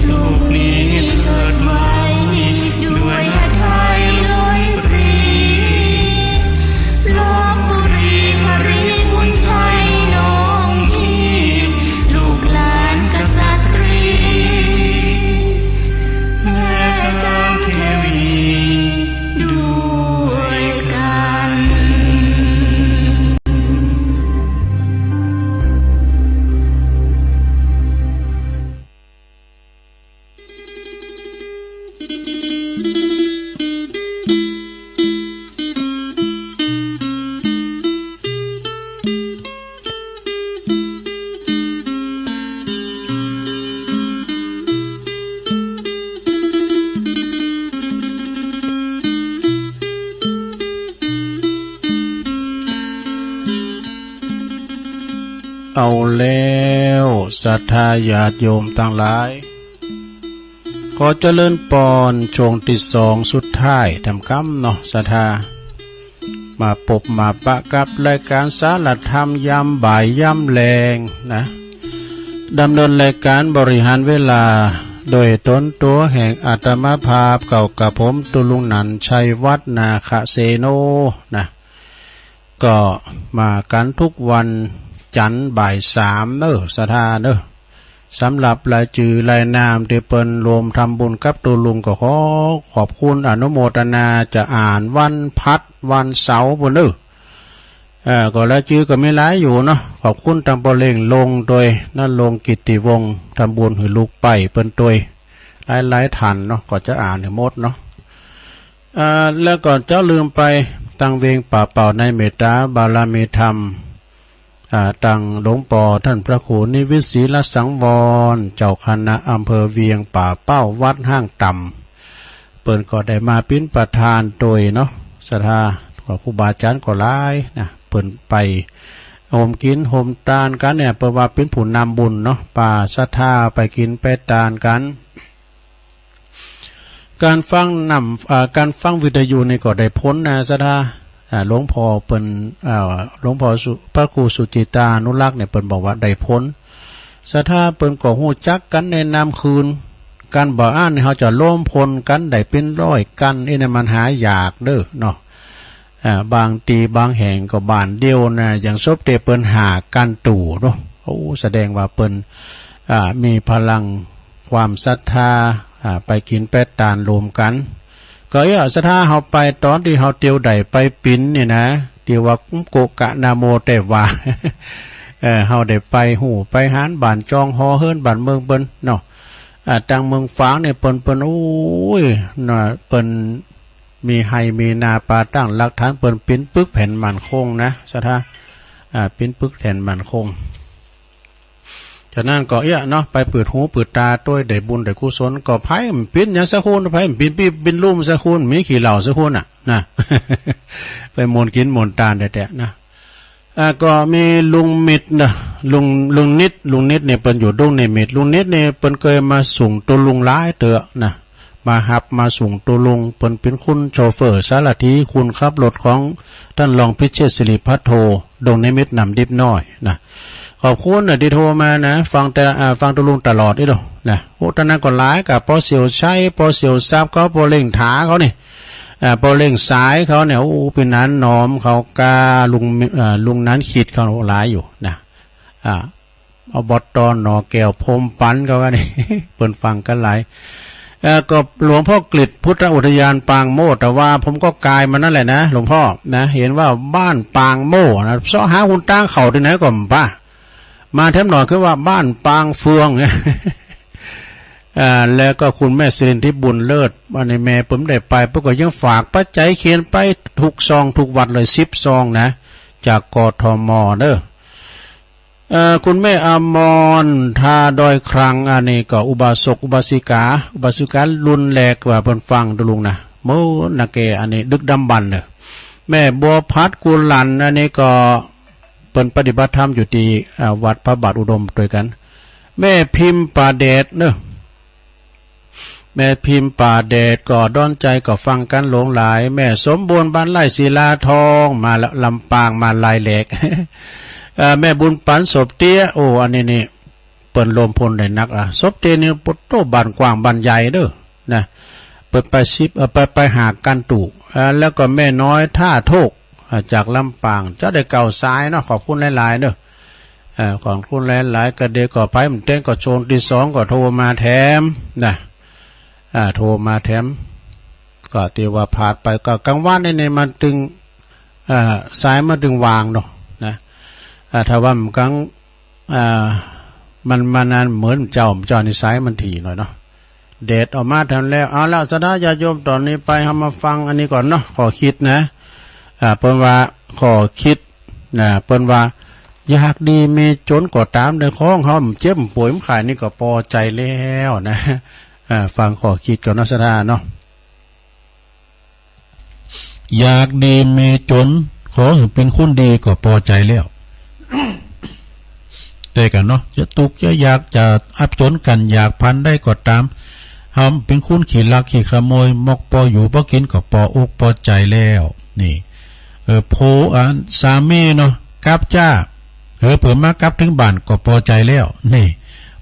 ลูกนี้เทิดไว้ ด้วยหทัยล้นปรี ลพบุรีหริภูญชัยน้องพี่ ลูกหลานกษัตรี แม่จามเทวี ด้วยกัน เอาแล้ว ศรัทธาญาติโยมตังหลาย ขอเจริญปอน ช่วงตี้สองสุดท้ายต๋ามกำเนาะ ศรัทธา มาปบมาปะกับรายก๋านสารธรรมยามบ่ายยามแลงนะ ดำเนินรายก๋านบริหารเวลา โดยต๋นตั๋วแห่งอาตมาภาพเก่ากระผม ตุ๊ลุงหนันท์ ชัยวัฒน์ นาคเสโน นะ ก็มากั๋นทุกวันจันทร์บ่ายสามเนาะ ศรัทธาเนาะ สำหรับรายจื้อรายนามตี้เปิ้นร่วมทำบุญกับตุ๊ลุงก็ขอขอบคุณอนุโมทนา จะอ่านวันพัดวันเสาร์ปู้นเนาะ เอ่อ ก็รายจื้อก็มีหลายอยู่เนาะ ขอบคุณตังป้อเล็ง ลงตวย ณรงค์ กิตติวงศ์ ทำบุญหื้อลูกใป๊เปิ้นตวย หลายๆ ท่านเนาะ ก็จะอ่านหื้อหมดเนาะ เอ่อ แล้วก็เจ้าลืมไป ตังเวงป่าเป้าในเมตตาบารมีธรรม อ่า ตังหลวงป้อต้านพระครูนิวิตศรีลสังวร เจ้าคณะอำเภอเวียงป่าเป้าวัดห้างต่ำ เปิ้นก็ได้มาเป๋นประธานตวยเนาะ ศรัทธา ก็ครูบาอาจ๋ารย์ก็หลายนะ เปิ้นไปโฮมกิ๋นโฮมตานกั๋นเนี่ย เปิ้นว่าเป๋นผู้นำบุญเนาะ ปาศรัทธาไปกิ๋นไปตานกั๋น ก๋านฟังนำ อ่า ก๋านฟังวิทยุนี่ก็ได้ผลนะศรัทธา อ่า หลวงป้อเปิ้น อ่า หลวงป้อสุ พระครูสุจิตานุรักษ์เนี่ย เปิ้นบอกว่าได้ผล ศรัทธาเปิ้นก็ฮู้จักกั๋นแนะนำคืน ก๋านบ่อั้นนี่เฮาจะรวมพลกั๋นได้เป๋นร้อยกั๋น อี้เนี่ยมันหายากเด้อเนาะ อ่า บางตี้บางแห่งก็บ้านเดียวนะ อย่างศพเต๋เปิ้นห้ากั๋นตู้เนาะ โอ้ แสดงว่าเปิ้น อ่า มีพลังความศรัทธา อ่า ไปกิ๋นไปตานรวมกั๋น ก็เอี้ย ศรัทธาเฮาไปต๋อนตี้เฮาเตียวได้ไปปิ๋นนี่นะ ตี้ว่าโกกะนาโมแต่ว่า เออ เฮาได้ไปฮู้ไปหานบ้านจองหอเฮือนบ้านเมืองเปิ้นเนาะ อ่า ตังเมืองฝางเนี่ยเปิ้น เปิ้น โอ้ย นะ เปิ้นมีไฮ่มีนาป่าตาง หลักฐานเปิ้นปิ๋นปึกแผ่นมั่นคงนะศรัทธา อ่า ปิ๋นปึกแผ่นมั่นคง ฉะนั้นก็เอี้ยเนาะ ไปเปิดหูเปิดต๋าตวย ได้บุญได้กุศล ก็ใผบ่ปิ๋นหยังสักคน ใผบ่ปิ๋นปี้ปิ๋นลุ่มสักคน มีขี้เหล้าสักคนน่ะนะ ไปม่วนกิ๋นม่วนตานแต๊ๆ นะ อ่า ก็มีลุงมิตรนะ ลุง ลุงนิตร ลุงนิตรเนี่ยเปิ้นอยู่ดงนิมิตร ลุงนิตรเนี่ยเปิ้นเกยมาส่งตุ๊ลุงหลายเตื้อนะ มาฮับมาส่งตุ๊ลุง เปิ้นเป๋นคุณโชเฟอร์สารถี คุณขับรถของต้านรองพิเชษฐ์สิริพัทโท ดงนิมิตรนำดิบน้อยนะ ขอบคุณนะตี้โทรมานะ ฟังแต่ อ่า ฟังตุ๊ลุงตลอดอี้โลนะ โอ้ ตอนนั้นก็หลายกะ ป้อเสี่ยวชัย ป้อเสี่ยวทรัพย์ ก็ป้อเล็งถาเขานี่ อ่า ป้อเล็งสายเขาเนี่ย โอ้ ปี้หนานหนอมเขาก้า ลุง อ่า ลุงหนานขิดเขาหลายอยู่นะ อ่า อบต.หนองแก้ว พรหมปันเขาก้านี่ เปิ้นฟังกั๋นหลาย เอ่อ ก็หลวงพ่อกฤษพุทธอุทยานปางโมด แต่ว่าผมก็กายมานั่นแหละนะ หลวงพ่อนะ เห็นว่าบ้านปางโมดนะ เซาะหาหุนตางเข้าตี้ไหนก็บ่ป๊า มาแถมหน่อยคือว่าบ้านปางเฟือง อ่า แล้วก็คุณแม่สิรินทิพย์บุญเลิศ อันนี้แม่เปิ้นได้ไป เปิ้นก็ยังฝากปัจจัยเขียนไปทุกซองทุกวัดเลย สิบซองนะ จาก กทม เด้อ เอ่อ คุณแม่อมร ท่าดอยคลัง อันนี้ก็อุบาสกอุบาสิกา อุบาสิการุ่นแรกว่าเปิ้นฟังตุ๊ลุงนะ โมนาแก อันนี้ดึกดำบรรพ์เน่อ แม่บัวพัด กุลัน อันนี้ก็เปิ้นปฏิบัติธรรมอยู่ตี้ อ่า วัดพระบาทอุดมตวยกั๋น แม่พิมพ์ป่าแดดเน่อ แม่พิมพ์ป่าแดดก็ดอนใจ๋ก็ฟังกั๋นหลงหลาย แม่สมบูรณ์ บ้านไร่ ศิลาทอง มาละ ลำปาง มาลายแหลก เอ่อ แม่บุญปั๋น ศพเตี้ย โอ้ อันนี้นี่ เปิ้นรวมพลได้นักอะ ศพเตี้ยนี่ โอ้โต บ้านกว้างบ้านใหญ่เด้อนะ เปิ้นไปสิบ เอ่อ ไป ไปห้ากั๋นตู้ อ่า แล้วก็แม่น้อย ท่าโทก อ่า จากลำปาง เจ้าได้เก้าสายเนาะ ขอบคุณหลายๆ เด้อ อ่า ขอบคุณหลายๆ ก็เดี๋ยวก็ไปมันเต้นก็โซนตี้สองก็โทรมาแถมนะ อ่า โทรมาแถม ก็ตี้ว่าพลาดไปก็กั๋งวานนี่ นี่มันตึง อ่า สายมันตึงว่างเนาะนะ อ่า ถ้าว่ามันกั๋ง อ่า มัน มันอันเหมือนเจ้า เจ้านี่สายมันถี่หน่อยเนาะ แดดออกมาแถมแล้ว เอาละ ศรัทธาญาติโยม ต๋อนนี้ไปเฮามาฟังอันนี้ก่อนเนาะ ข้อคิดนะ อ่า เปิ้นว่าข้อคิดนะ เปิ้นว่า อยากดีมีจ๋นก็ต๋าม แต่ของเฮาบ่เจ็บบ่ป่วยบ่ไข้นี่ก็ปอใจ๋แล้วนะ อ่า ฟังข้อคิดก่อนเนาะ ศรัทธาเนาะ อยากดีมีจ๋น ขอหื้อเป๋นคนดีก็ปอใจ๋แล้ว แต่กั๋นเนาะ จะตุ๊กข์จะยากจะอับจ๋นกั๋นยากปานใดก็ต๋าม เฮาบ่เป๋นคนขี้ลักขี้ขโมย มอกปออยู่ปอกิ๋นก็ปออกปอใจ๋แล้ว นี่ เออ ผัว อ่า สามีเนาะ กลับจ้า เออ เปิ้นมากลับเถิงบ้านก็ปอใจ๋แล้ว นี่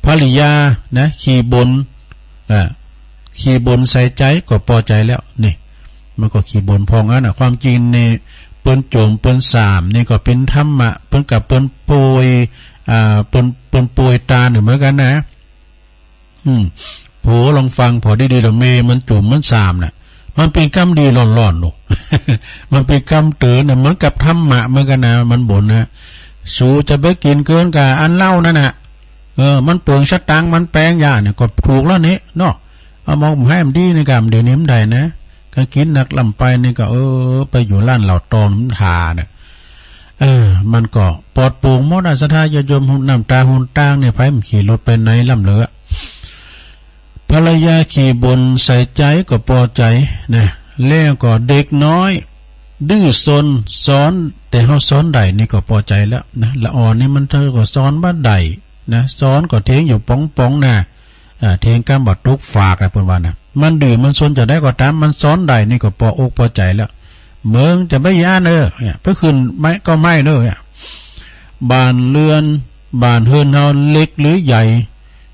ภริยานะ ขี้บ่น อ่า ขี้บ่นใส่ใจ๋ก็ปอใจ๋แล้ว นี่ มันก็ขี้บ่นพ่องอั้นน่ะ ความจริงนี่ เปิ้นโจ๋มเปิ้นส่ามนี่ก็เป๋นธรรมะ เปิ้นกับเปิ้นป่วย อ่า เปิ้น เปิ้นป่วยตานอยู่เหมือนกั๋นนะ อืม ผัวลองฟังผ่อดีๆ เด้อ เมียมันโจ๋มมันส่ามน่ะ มันเป๋นกำดีล่อนๆ ลูก มันเป๋นกำเตือนนะ เหมือนกับธรรมะเหมือนกั๋นนะ มันบ่นนะ สูจะไปกิ๋นเกินกับอันเหล้านั่นน่ะ เออ มันเปลืองสตางค์ มันแปงยาเนี่ย ก็ถูกแล้วนี่เนาะ เอามาหื้อมันดีนี่กำ เดี๋ยวนี้มันได้นะ ก็กิ๋นนักล้ำไปนี่ก็ เออ ไปอยู่ร้านเหล้าตองมันทาเนี่ย เออ มันก็ปลอดโปร่งหมดอะ ศรัทธาญาติโยม น้ำต๋าหนตางเนี่ย ใผมันขี่รถไปไหนล้ำเหลือ ภรรยาขี้บ่นใส่ใจ๋ก็ปอใจ๋นะ แล้วก็เด็กน้อยดื้อซน สอน แต่เฮาสอนได้นี่ก็ปอใจ๋แล้วนะ ละอ่อนนี่มันก็สอนบ่ได้นะ สอนก็เถียงอยู่ป๋องๆ นะ อ่า เถียงกำบ่ตกฟากอะ เปิ้นว่านะ มันดื้อมันซนจะใดก็ต๋าม มันสอนได้นี่ก็ปออกปอใจ๋แล้ว เมิงจะไปย้านเออ เนี่ย ไปขึ้นไม้ก็ไม้เนอะ เนี่ย บ้านเรือน บ้านเฮือนเฮาเล็กหรือใหญ่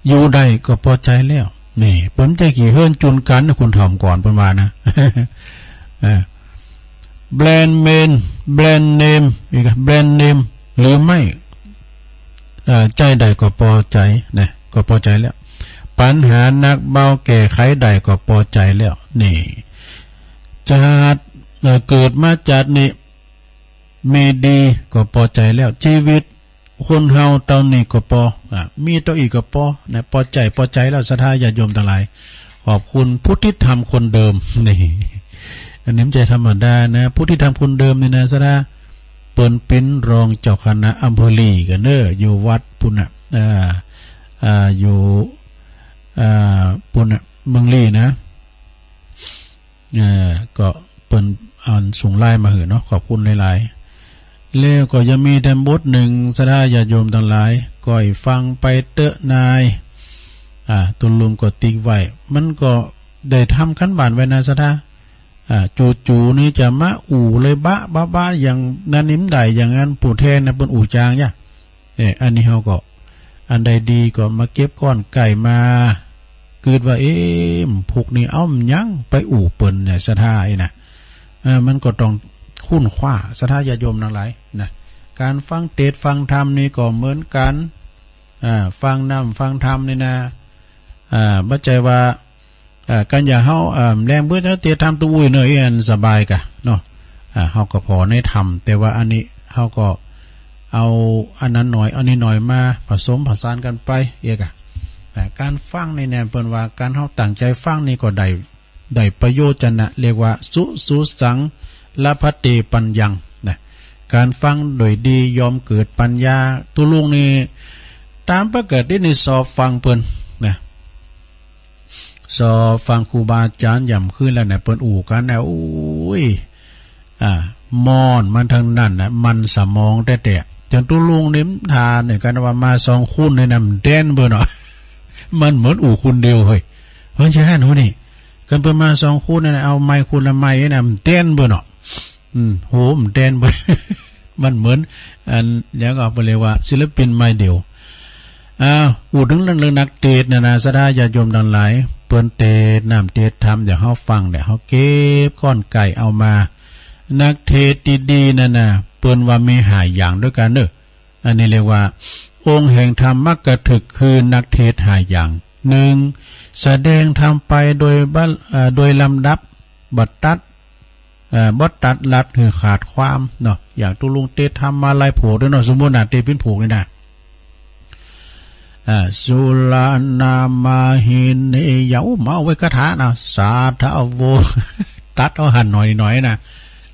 อยู่ได้ก็ปอใจ๋แล้ว นี่ เปิ้นจะขี้เหินจุนกั๋นนะ คนถ่อมก่อนเปิ้นว่านะ เออ แบรนด์เมน แบรนด์เนม อีกอะ แบรนด์เนม หรือไม่ เอ่อ ใจ๊ได้ก็ปอใจ๋นะ ก็ปอใจ๋แล้ว ปัญหาหนักเบาแก้ไขได้ก็ปอใจ๋แล้ว นี่ จาติ เอ่อ เกิดมาจาตินี้ มีดีก็ปอใจ๋แล้ว ชีวิตคนเฮาเต้านี้ก็ปอ อ่ะ มีเต้าอี้ก็ปอ นะ ปอใจ๋ ปอใจ๋แล้ว ศรัทธาญาติโยมตังหลาย ขอบคุณผู้ที่ทำคนเดิม นี่ อันนี้มันจะธรรมดานะ ผู้ที่ทำคนเดิมนี่นะ ศรัทธา เปิ้นเป๋นรองเจ้าคณะอำเภอลีกั๋นเน้อ อยู่วัดปุ้นน่ะ อ่า อ่า อยู่ อ่า ปุ้นน่ะ เมืองลีนะ เอ่อ ก็เปิ้นอันส่งไลน์มาหื้อเนาะ ขอบคุณหลายๆ แล้วก็ยังมีแถมบทนึ่ง ศรัทธาญาติโยมตังหลาย ก้อยฟังไปเต๊อะนาย อ่า ตุ๊ลุงก็ติ๊กไว้ มันก็ได้ทำกั๋นบ้านไว้นะ ศรัทธา อ่า จู่ๆ นี่จะมาอู้เลยบะบะบะ อย่างนั้นนี่มันได้ อย่างนั้น ผู้แทนนะ เปิ้นอู้จ๋างยะ เออ อันนี้เฮาก็ อันใดดีก็มาเก็บก้อนใก้มา กึ๊ดว่า เอ๊ะ พวกนี้ เอ้า มันยังไปอู้เปิ้นเนี่ย ศรัทธาไอ้นะ เออ มันก็ต้องค้นคว้า ศรัทธาญาติโยมตังหลายนะ ก๋านฟังเตสน์ฟังธรรมนี่ก็เหมือนกั๋น อ่า ฟังน้ำฟังธรรมนี่นะ อ่า บ่ใจ้ว่า เอ่อ ก๋านอย่างเฮา เอ่อ แลงเปื้อเตสน์ธรรมตุ๊อุ้ยเนอะ อี้อันสบายก่ะเนาะ อ่า เฮาก็ผ่อในธรรม แต่ว่าอันนี้เฮาก็เอาอันนั้นหน่อย อันนี้หน่อยมาผสมผสานกั๋นไป เอียก่ะ อ่า ก๋านฟังนี่เนี่ย เปิ้นว่าก๋านเฮาตั้งใจ๋ฟังนี่ก็ได้ ได้ประโยชน์จะนะ เรียกว่า สุ สุสัง ละภัตเต ปัญญัง นะ ก๋านฟังโดยดีย่อมเกิดปัญญา ตุ๊ลุงนี่ ต๋ามปกตินี่ซอฟังเปิ้น นะ ซอฟังครูบาอาจ๋ารย์ย่ำคืนแล้วเนี่ย เปิ้นอู้กั๋นนะ โอ้ย อ่า ม่อนมันตังนั้นนะ มันสมองแต๊ๆ จ๋นตุ๊ลุงนี่มันทานเนี่ย กั๋นว่ามาสองคนนี่นะ มันแต้นเปิ้นเนาะ มันเหมือนอู้คนเดียวเฮ้ย เปิ้นจะหันหูนี่ กั๋นเปิ้นมาสองคนนี่นะ เอาไมค์คนละไมค์นะ มันแต้นเปิ้นเนาะ อืม โห มันแต้นเปิ้น มันเหมือน อัน แล้วก็เปิ้นเรียกว่าศิลปินไมค์เดียว อ้าว อู้เถิงเรื่อง เรื่องนักเตสน์นะนะ ศรัทธาญาติโยมตังหลาย เปิ้นเตสน์น้ำเตสน์ธรรม อย่างเฮาฟังเนี่ย เฮาเก็บก้อนใก้เอามา นักเตสน์ดีๆ นั่นน่ะ เปิ้นว่ามีห้าอย่างด้วยกั๋นเนอะ อันนี้เรียกว่า องค์แห่งธรรมมรรคกถึกคือนักเตสน์ห้าอย่าง นึ่ง แสดงธรรมไปโดยบัล- เอ่อ โดยลำดับ บ่ตัด เอ่อ บ่ตัดลัดหื้อขาดความเนาะ อย่างตุ๊ลุงเตสน์ธรรมมาลัยโผกด้วยเนาะ สมมุตินะ เตสน์ปิ้นผูกนี่นะ อ่า สุรานามาหินียา โอ้ มาเอาไว้คาถานะ สาธะโว ตัดเอาหันหน่อยๆ นะ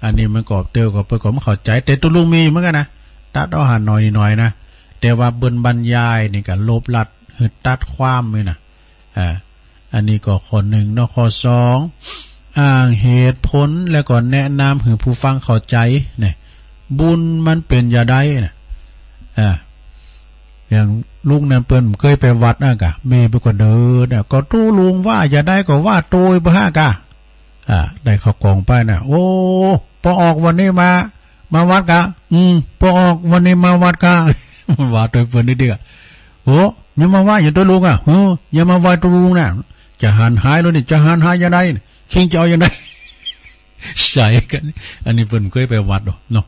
อันนี้มันก็เตียวก็เปิ้นก็บ่เข้าใจ๋ แต่ตุ๊ลุงมีเหมือนกั๋นนะ ตัดเอาหันหน่อยๆ นะ แต่ว่าเปิ้นบรรยายนี่ก็ลบลัดหื้อตัดความนี่นะ อ่า อันนี้ก็ข้อนึ่งเนาะ ข้อสอง อ้างเหตุผลแล้วก็แนะนำหื้อผู้ฟังเข้าใจ๋เนี่ย บุญมันเป๋นจะใดเนี่ย อ่า อย่างลุงนั้นเปิ้นบ่เกยไปวัดนะก่ะ แม่เปิ้นก็เดินนะ ก็ตุ๊ลุงว่าจะใดก็ว่าโตยไปฮะก่ะ อ่า ได้เข้ากล่องไปนะ โอ้ ป้อออกวันนี้มา มาวัดก่ะ อืม ป้อออกวันนี้มาวัดก่ะ ว่าโตยเปิ้นนิดเดียว โอ้ ยังมาไหว้อยู่ตุ๊ลุงอ่ะ เฮ้อ ยังมาไหว้ตุ๊ลุงนะ จะหันหายแล้วนี่ จะหันหายจะใด คิงจะเอาจะใด ใส่กั๋น อันนี้เปิ้นบ่เกยไปวัดดอกเนาะ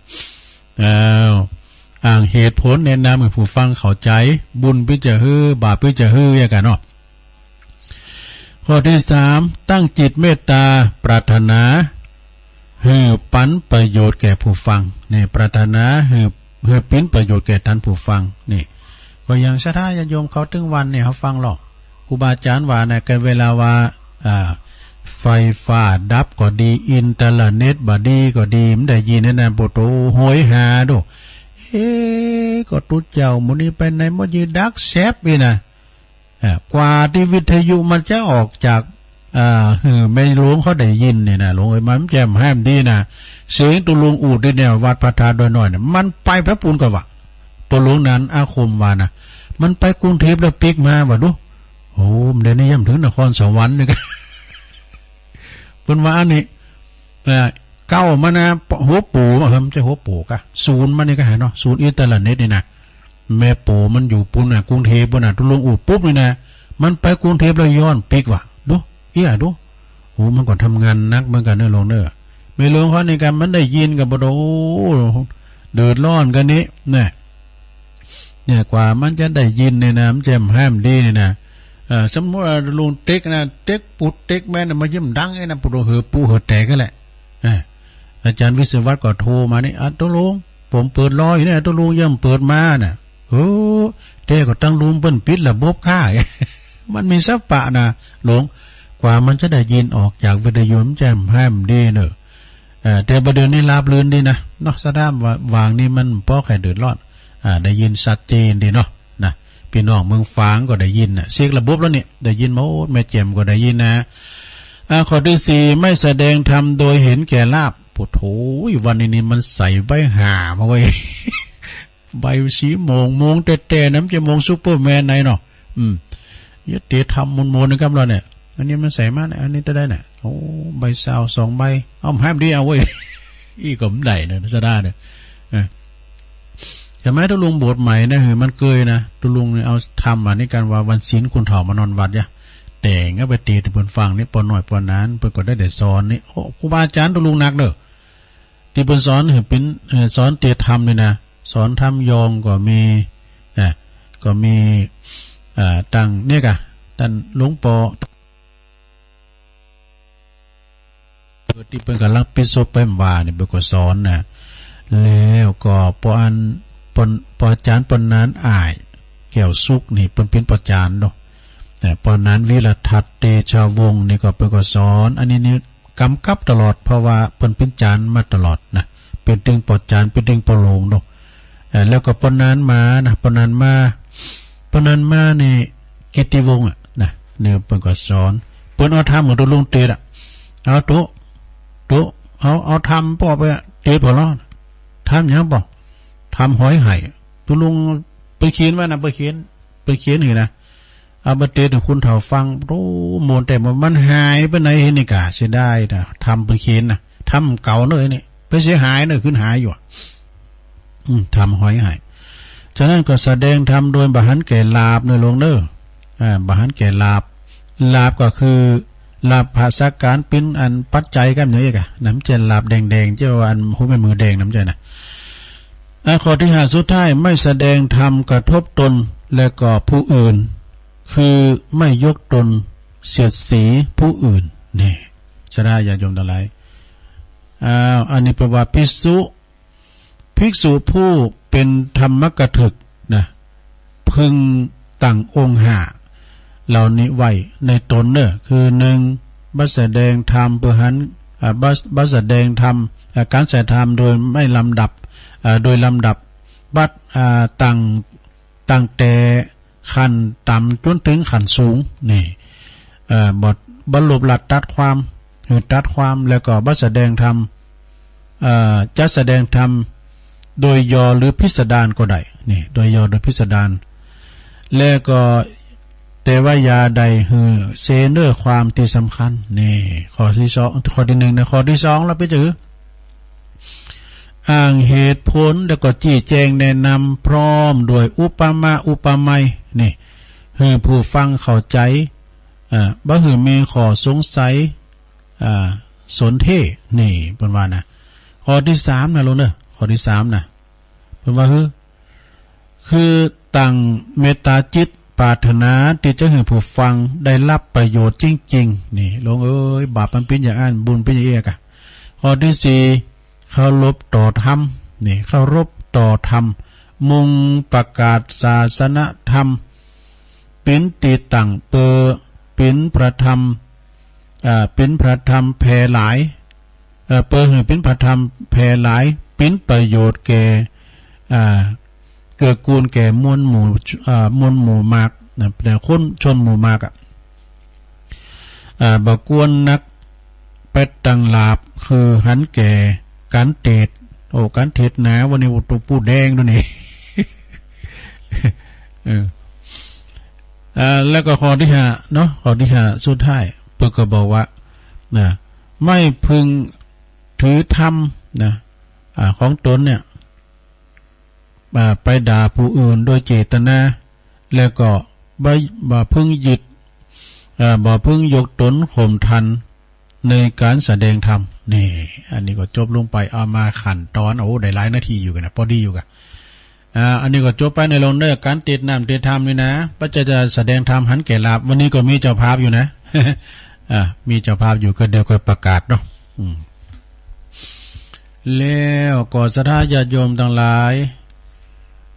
อ้าว อ้างเหตุผลแนะนำหื้อผู้ฟังเข้าใจ๋ บุญเปิ้นจะหื้อ บาปเปิ้นจะหื้อ อย่างกั๋นเนาะ ข้อตี้สาม ตั้งจิตเมตต๋าปรารถนา หื้อปันประโยชน์แก่ผู้ฟัง นี่ ปรารถนาหื้อ หื้อปิ้นประโยชน์แก่ต้านผู้ฟัง นี่ ก็อย่างศรัทธาญาติโยมเขาตึงวันนี่เขาฟังหรอก ครูบาอาจารย์ว่านะ กันเวลาว่า อ่า ไฟฟ้าดับก็ดี อินเทอร์เน็ตบ่ดีก็ดี มันได้ยินนั่นนะ โอ้โห โหยหาดู เอ๊ะ ก็ตุ๊เจ้าหมู่นี้ไปไหนหมด ยืนดักแซบนี่นะ อ่า กว่าตี้วิทยุมันจะออกจาก อ่า หื้อแม่หลวงเขาได้ยินนี่นะ หลวงเอ้ย มันแจ่มแห้มดีนะ เสียงตุ๊ลุงอู้ตี้เนี่ย วัดพระธาตุดอยน้อยเนี่ย มันไปแป๊บปูนก็ว่า ปอหลวงนันอาคมว่านะ มันไปกรุงเทพฯแล้วปิ๊กมาว่าดู โอ้ มันได้นิยมถึงนครสวรรค์นี่ก็ เปิ้นว่าอันนี้ อ่า เก้ามานะ หัวโป๋ เออ มันจะหัวโป๋กะ ศูนย์มานี่ก็หาเนาะ ศูนย์อินเทอร์เน็ตนี่นะ แม่โป๋มันอยู่ปูนน่ะ กรุงเทพฯปูนน่ะ ตุ๊ลุงอู้ปุ๊บนี่นะ มันไปกรุงเทพฯแล้วย้อนปิ๊กว่ะ ดู เอี้ย ดู โห มันก็ทำงานหนักเหมือนกั๋นเนอะหลวงเนอะ แม่หลวงเขานี่กะ มันได้ยินกะบ่โด โอ้ เดือดร้อนกั๋นนี่นะ เนี่ย กว่ามันจะได้ยินนี่นะ มันแจ่มแห้มดีนี่นะ เอ่อ สมมุติว่าตุ๊ลุงเต๊กนะ เต๊กปุ๊ดเต๊กแม่นนะ มันย่อมดังไอ้นะ ปุ๊ดหือปุ๊เหอแตกกั๋นแหละ อ่า อาจารย์วิศวัตรก็โทรมานี่ อ่ะ ตุ๊ลุง ผมเปิดรออยู่เนี่ย ตุ๊ลุงยังบ่เปิดมาน่ะ เออ แต่ก็ตังลุงเปิ้นปิดระบบข้า มันมีสัปปะนะ หลวง กว่ามันจะได้ยินออกจากวิทยุมันแจ่มแห้มดีเนอะ เอ่อ แต่บ่าเดี่ยวนี้ราบรื่นดีนะ เนาะ สะด้ามว่า วางนี่มันป้อใค่เดือดร้อน อ่า ได้ยินชัดเจนดีเนาะ นะ ปี้น้องเมืองฝางก็ได้ยินน่ะ เช็คระบบแล้วเนี่ย ได้ยินหมด แม่แจ่มก็ได้ยินนะ อ่า ข้อตี้สี่ ไม่แสดงธรรมโดยเห็นแก่ลาภ โอ้โห วันนี้นี่มันใส่ใบห้ามาเว้ย ใบสี่โมง โมงแต๊ๆ นะ มันจะโมงซูเปอร์แมนไหนเนาะ อืม เยียะ เตรียมธรรมมนๆ นะครับเราเนี่ย อันนี้มันใส่มาเนี่ย อันนี้จะได้เนี่ย โอ้ ใบซาวสองใบ เอ้า แฮมดีเอาเว้ย อี้ก็บ่ได้เนี่ย สะด้าเนี่ย เออ ใช่ไหม ตุ๊ลุงบวชใหม่นะ หือมันเกยนะ ตุ๊ลุงเนี่ยเอาธรรมอันนี้กั๋นว่าวันศีลคนเฒ่ามานอนวัดยะ แต่งเอาไปเตรียมเปิ้นฟังนี่ ปอน้อยปอหนาน เปิ้นก็ได้แต่สอนนี่ โอ้ ครูบาอาจารย์ตุ๊ลุงหนักเด้อ ตี้เปิ้นสอนหื้อเป๋น เอ่อ สอนเตรียมธรรมนี่นะ สอนธรรมยองก็มี นะ ก็มี เอ่อ ตังเนี่ยกะ ต้านหลวงปอ เออ ตี้เปิ้นก่ำลังปิดศพไปบ่านี่ เปิ้นก็สอนนะ แล้วก็ปออัน ปอ ปออาจ๋ารย์ปอหนานอ้าย แก้วสุขนี่ เปิ้นเป๋นปออาจ๋ารย์เนาะ นะ ปอหนานวีรทัศน์เตชะวงศ์นี่ก็เปิ้นก็สอน อันนี้นี่ ก๋ำกับตลอด เพราะว่าเปิ้นเป๋นอาจ๋ารย์มาตลอดนะ เป๋นตึงปออาจ๋ารย์ เป๋นตึงปอหลวงเนาะ เอ่อ แล้วก็ปอหนานมานะ ปอหนานมา ปอหนานมานี่ กิตติวงศ์อะนะ เนี่ยเปิ้นก็สอน เปิ้นเอาธรรมของตุ๊ลุงเตรียมอะ เอาตุ๊ ตุ๊ เอา เอาธรรมป้อไปอะ เตรียมป้อลอ ธรรมหยังป้อ ธรรมหอยไหตุ๊ลุง เปิ้นเขียนไว้นะ เปิ้นเขียน เปิ้นเขียนหื้อนะ เอาไปเตรียมหื้อคนเฒ่าฟัง โอ้ ม่วนแต๊ มันหายไปไหนเหียนี่กา เสียดายนะ ธรรมเปิ้นเขียนนะ ธรรมเก่าเน่อนี่ ไปเสียหายเน่อ ขึ้นหายอยู่อะ อืม ธรรมหอยไห ฉะนั้นก็แสดงธรรมโดยบ่หันแก่ลาภเน่อหลวงเน่อ อ่า บ่หันแก่ลาภ ลาภก็คือ ลาภะสักก๋านเป๋นอันปัจจัยกั๋นอย่างอี้กะ นะ บ่ใจ้ลาภแดงๆ เจ้าว่าอันหัวแม่มือแดงนะ บ่ใจ้นะ อ่ะ ข้อตี้ห้าสุดท้าย ไม่แสดงธรรมกระทบตนและก็ผู้อื่น คือไม่ยกตนเสียดสีผู้อื่น นี่ ศรัทธาญาติโยมตังหลาย อ้าว อันนี้แปลว่าภิกษุ ภิกษุผู้เป๋นธรรมกถึกนะ พึงตั้งองค์ห้าเหล่านี้ไว้ในตนเน่อ คือ หนึ่ง บ่แสดงธรรมเปื้อหัน อ่า บ่ บ่แสดงธรรม อ่า ก๋านแสดงธรรมโดยไม่ลำดับ อ่า โดยลำดับ บ่ อ่า ตั้ง ตั้งแต่ขั้นต่ำจ๋นเถิงขั้นสูง นี่ เอ่อ บ่ บ่ลบลัดตัดความ หื้อตัดความ แล้วก็บ่แสดงธรรม เอ่อ จะแสดงธรรมโดยย่อหรือพิสดารก็ได้ นี่ โดยย่อโดยพิสดาร แล้วก็ แต่ว่าอย่าได้หื้อเสนอความตี้สำคัญ นี่ ข้อตี้สอง ข้อตี้หนึ่งนะ ข้อตี้สอง แล้วเป๋นจื้อ อ้างเหตุผล แล้วก็จี้แจงแนะนำพร้อมด้วยอุปมาอุปไมย นี่ หื้อผู้ฟังเข้าใจ๋ อ่า บ่หื้อมีข้อสงสัย อ่า สนเท่ นี่ เปิ้นว่านะ ข้อตี้สามนะหลวงเน่อ ข้อตี้สามนะ เปิ้นว่าหื้อ คือตั้งเมตตาจิต ปรารถนาตี้จะหื้อผู้ฟังได้ฮับประโยชน์จริงๆ นี่ หลวงเอ้ย บาปมันเป๋นอย่างอั้น บุญเป๋นอย่างอี้กะ ข้อตี้สี่ เคารพต่อธรรม นี่ เคารพต่อธรรม มุ่งประกาศศาสนธรรม เป๋นตี้ตั้งเป๋อ เป๋นพระธรรม อ่า เป๋นพระธรรมแผ่หลาย เอ่อ เป๋อหื้อเป๋นพระธรรมแผ่หลาย เป๋นประโยชน์แก่ อ่า เกื้อกูลแก่มวลหมู่ อ่า มวลหมู่มากนะ แต่คนชนหมู่มากอะ อ่า บ่ควรนักแป๊ดตังหลาบ คือหันแก่ก๋านเตศน์ โอ้ ก๋านเตศน์นา วันนี้ตุ๊ปูแดงดูนี่ เออ อ่า แล้วก็ข้อตี้ห้าเนาะ ข้อตี้ห้าสุดท้าย เปิ้นก็บอกว่า นะ ไม่พึงถือธรรมนะ อ่า ของตนเนี่ย อ่า ไปด่าผู้อื่นโดยเจตนา แล้วก็บ่ บ่พึงยึด อ่า บ่พึงยกตนข่มท่านในก๋านแสดงธรรม นี่ อันนี้ก็จบลงไป เอามาขั้นต๋อน โอ้ ได้หลายนาทีอยู่กั๋นนะ ปอดี๋อยู่กั๋น อ่า อันนี้ก็จบไปในเรื่องเรื่องก๋านเตศน์น้ำเตศน์ธรรมนี่นะ ปัจจัยจะแสดงธรรมหันแก่หลาบ วันนี้ก็มีเจ้าภาพอยู่นะ อ่า มีเจ้าภาพอยู่ ก็เดี๋ยวค่อยประกาศเนาะ อืม แล้วก็ศรัทธาญาติโยมตังหลาย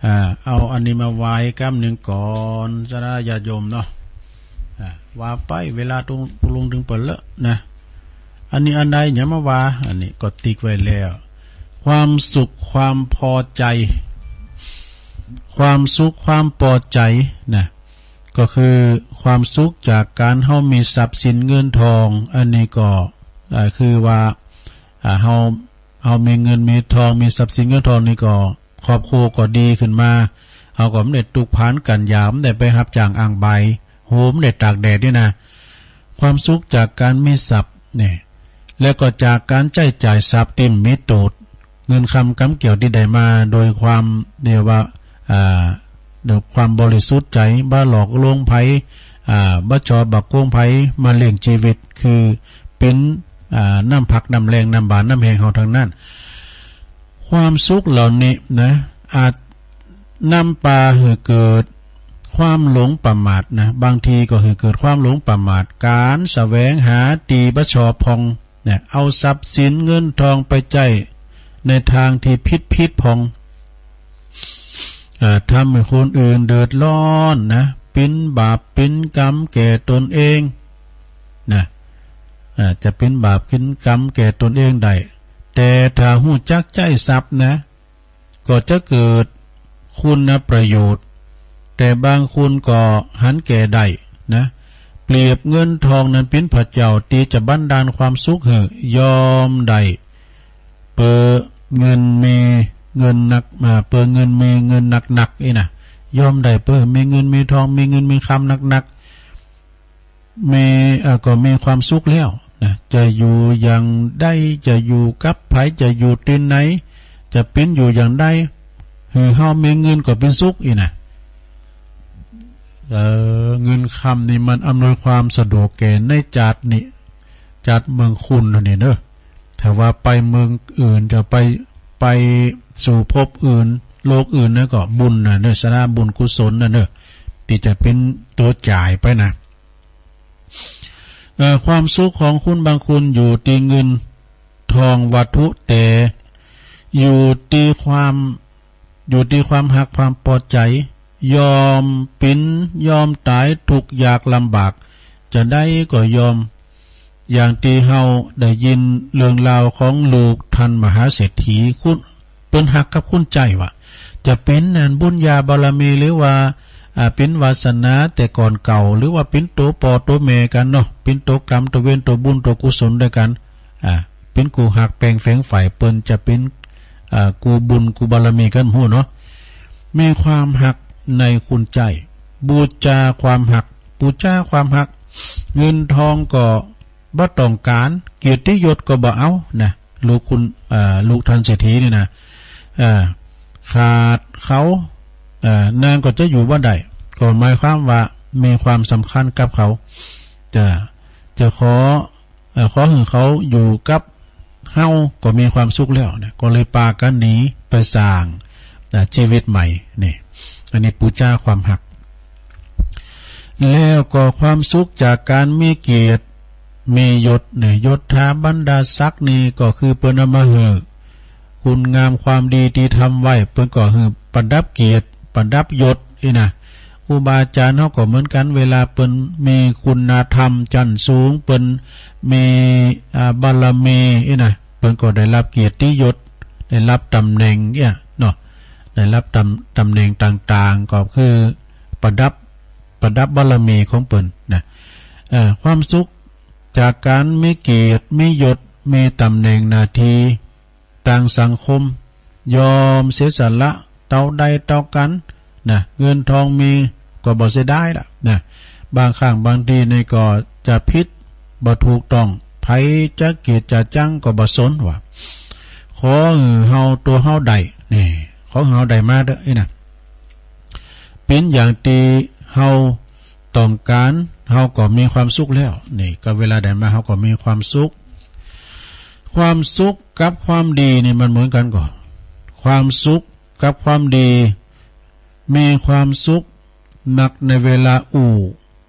อ่า เอาอันนี้มาไหว้กำนึ่งก่อน ศรัทธาญาติโยมเนาะ อ่า ว่าไป เวลาตรง ลงเถิงเปิ้นเลอะนะ อันนี้อันใด หยังมาว่า อันนี้ก็ติ๊กไว้แล้ว ความสุขความปอใจ๋ ความสุขความปอใจ๋นะ ก็คือความสุขจากก๋านเฮามีทรัพย์สินเงินทอง อันนี้ก็ อ่า คือว่า อ่า เฮา เฮามีเงินมีทอง มีทรัพย์สินเงินทองนี่ก็ ครอบครัวก็ดีขึ้นมา เฮาก็บ่ได้ตุ๊กข์พานกั๋นยาม บ่ได้ไปฮับจ้างอ้างบ่าย โหม บ่ได้ตากแดดนี่นะ ความสุขจากก๋านมีทรัพย์เนี่ย แล้วก็จากก๋านใจ๊จ่ายทรัพย์ตี้บ่มีโตษ เงินคำกำเกี่ยวตี้ได้มาโดยความ เรียกว่า อ่า โดยความบริสุทธิ์ใจ๋ บ่หลอกลวงใผ อ่า บ่ฉ้อบ่โกงใผ มาเลี้ยงจีวิต คือเป๋น อ่า น้ำพักน้ำแรง น้ำบาน้ำแฮงเฮาตังนั้น ความสุขเหล่านี้นะ อาจนำปาหื้อเกิดความหลงประมาทนะ บางทีก็หื้อเกิดความหลงประมาท ก๋านแสวงหาตี้บ่ชอบพ่อง เนี่ย เอาทรัพย์สินเงินทองไปใจ๊ในตางตี้ผิดๆ พ่อง เอ่อ ทำหื้อคนอื่นเดือดร้อนนะ เป๋นบาปเป๋นกรรมแก่ตนเองนะ เอ่อ จะเป๋นบาปเป๋นกรรมแก่ตนเองได้ แต่ถ้าฮู้จักใจ๊ทรัพย์นะ ก็จะเกิดคุณประโยชน์ แต่บางคนก็หันแก่ได้นะ เปรียบเงินทองนั้นเป๋นพระเจ้า ตี้จะบันดาลความสุขหื้อ ย่อมได้ เปอเงินมีเงินนัก อ่า เปอเงินมีเงินนักๆ อี้นะ ย่อมได้ เปอมีเงินมีทอง มีเงินมีคำนักๆ มี เอ่อ ก็มีความสุขแล้วนะ จะอยู่อย่างใด จะอยู่กับใผ จะอยู่ตี้ไหน จะเป๋นอยู่อย่างใด หื้อเฮามีเงินก็เป๋นสุขอี้นะ เอ่อ เงินคำนี่มันอำนวยความสะดวกแก่ในจาตินี้ จาติเมืองคุณเท่านี้เนาะ ถ้าว่าไปเมืองอื่น จะไป ไปสู่ภพอื่น โลกอื่นนะ ก็บุญนะเนาะ สร้างบุญกุศลนะเนาะ ตี้จะเป๋นตั๋วจ่ายไปนะ เอ่อ ความสุขของคนบางคนอยู่ตี้เงินทองวัตถุ แต่อยู่ตี้ความ อยู่ตี้ความฮักความปอใจ๋ ยอมเป๋นยอมต๋าย ทุกข์ยากลำบาก จะใดก็ยอม อย่างตี้เฮาได้ยินเรื่องราวของลูกต้านมหาเศรษฐี คุณ เปิ้นฮักกับคุณใจ้วะ จะเป๋นอันบุญญาบารมี หรือว่า อ่า เป๋นวาสนาแต่ก่อนเก่า หรือว่าเป๋นตั๋วป้อตั๋วแม่กั๋นเนาะ เป๋นตั๋วกรรมตั๋วเวรตั๋วบุญตั๋วกุศลตวยกั๋น อ่า เป๋นกู้ฮักแป๋งแฝงใฝ่ เปิ้นจะเป๋น อ่า กู้บุญกู้บารมีกั๋นบ่ฮู้เนาะ มีความฮักในคุณใจ้ บูชาความฮัก บูชาความฮัก เงินทองก็บ่ต้องก๋าน เกียรติยศก็บ่เอานะ ลูกคุณ เอ่อ ลูกต้านเศรษฐีนี่นะ เอ่อ ขาดเขา เอ่อ นางก็จะอยู่บ่ได้ ก็หมายความว่ามีความสำคัญกับเขา จะ จะขอ เอ่อ ขอหื้อเขาอยู่กับเฮาก็มีความสุขแล้วนะ ก็เลยปากั๋นหนีไปสร้าง นะ จีวิตใหม่นี่ อันนี้ปู๋จาความฮัก แล้วก็ความสุขจากก๋านมีเกียรติ มียศเนี่ย ยศถาบรรดาศักดิ์นี่ก็คือเปิ้นเอามาหื้อ คุณงามความดีตี้ทำไว้ เปิ้นก็หื้อประดับเกียรติ ประดับยศอี้นะ ครูบาอาจ๋ารย์เฮาก็เหมือนกั๋น เวลาเปิ้นมีคุณธรรมจั้นสูง เปิ้นมี อ่า บารมีอี้นะ เปิ้นก็ได้ฮับเกียรติยศ ได้ฮับต๋ำแหน่งเนี่ยเนาะ ได้ฮับต๋ำ ต๋ำแหน่งต่างๆ ก็คือประดับ ประดับบารมีของเปิ้นนะ เอ่อ ความสุขจากก๋านมีเกียรติ มียศ มีต๋ำแหน่งหน้าตี้ ตางสังคม ยอมเสียสละเต้าใดเต้ากั๋นนะ เงินทองมีก็บ่เสียดายละนะ บางครั้งบางทีนี่ก็จะผิด บ่ถูกต้อง ใผจะเกลียดจะจั๊งก็บ่สนว่า ขอหื้อเฮา ตั๋วเฮาได้ นี่ ขอหื้อเฮาได้มาเต๊อะ อี้นะ เป๋นอย่างตี้เฮาต้องก๋าน เฮาก็มีความสุขแล้ว นี่ ก็เวลาได้มาเฮาก็มีความสุข ความสุขกับความดีนี่มันเหมือนกั๋นก่อ ความสุขกับความดี มีความสุขนักในเวลาอู้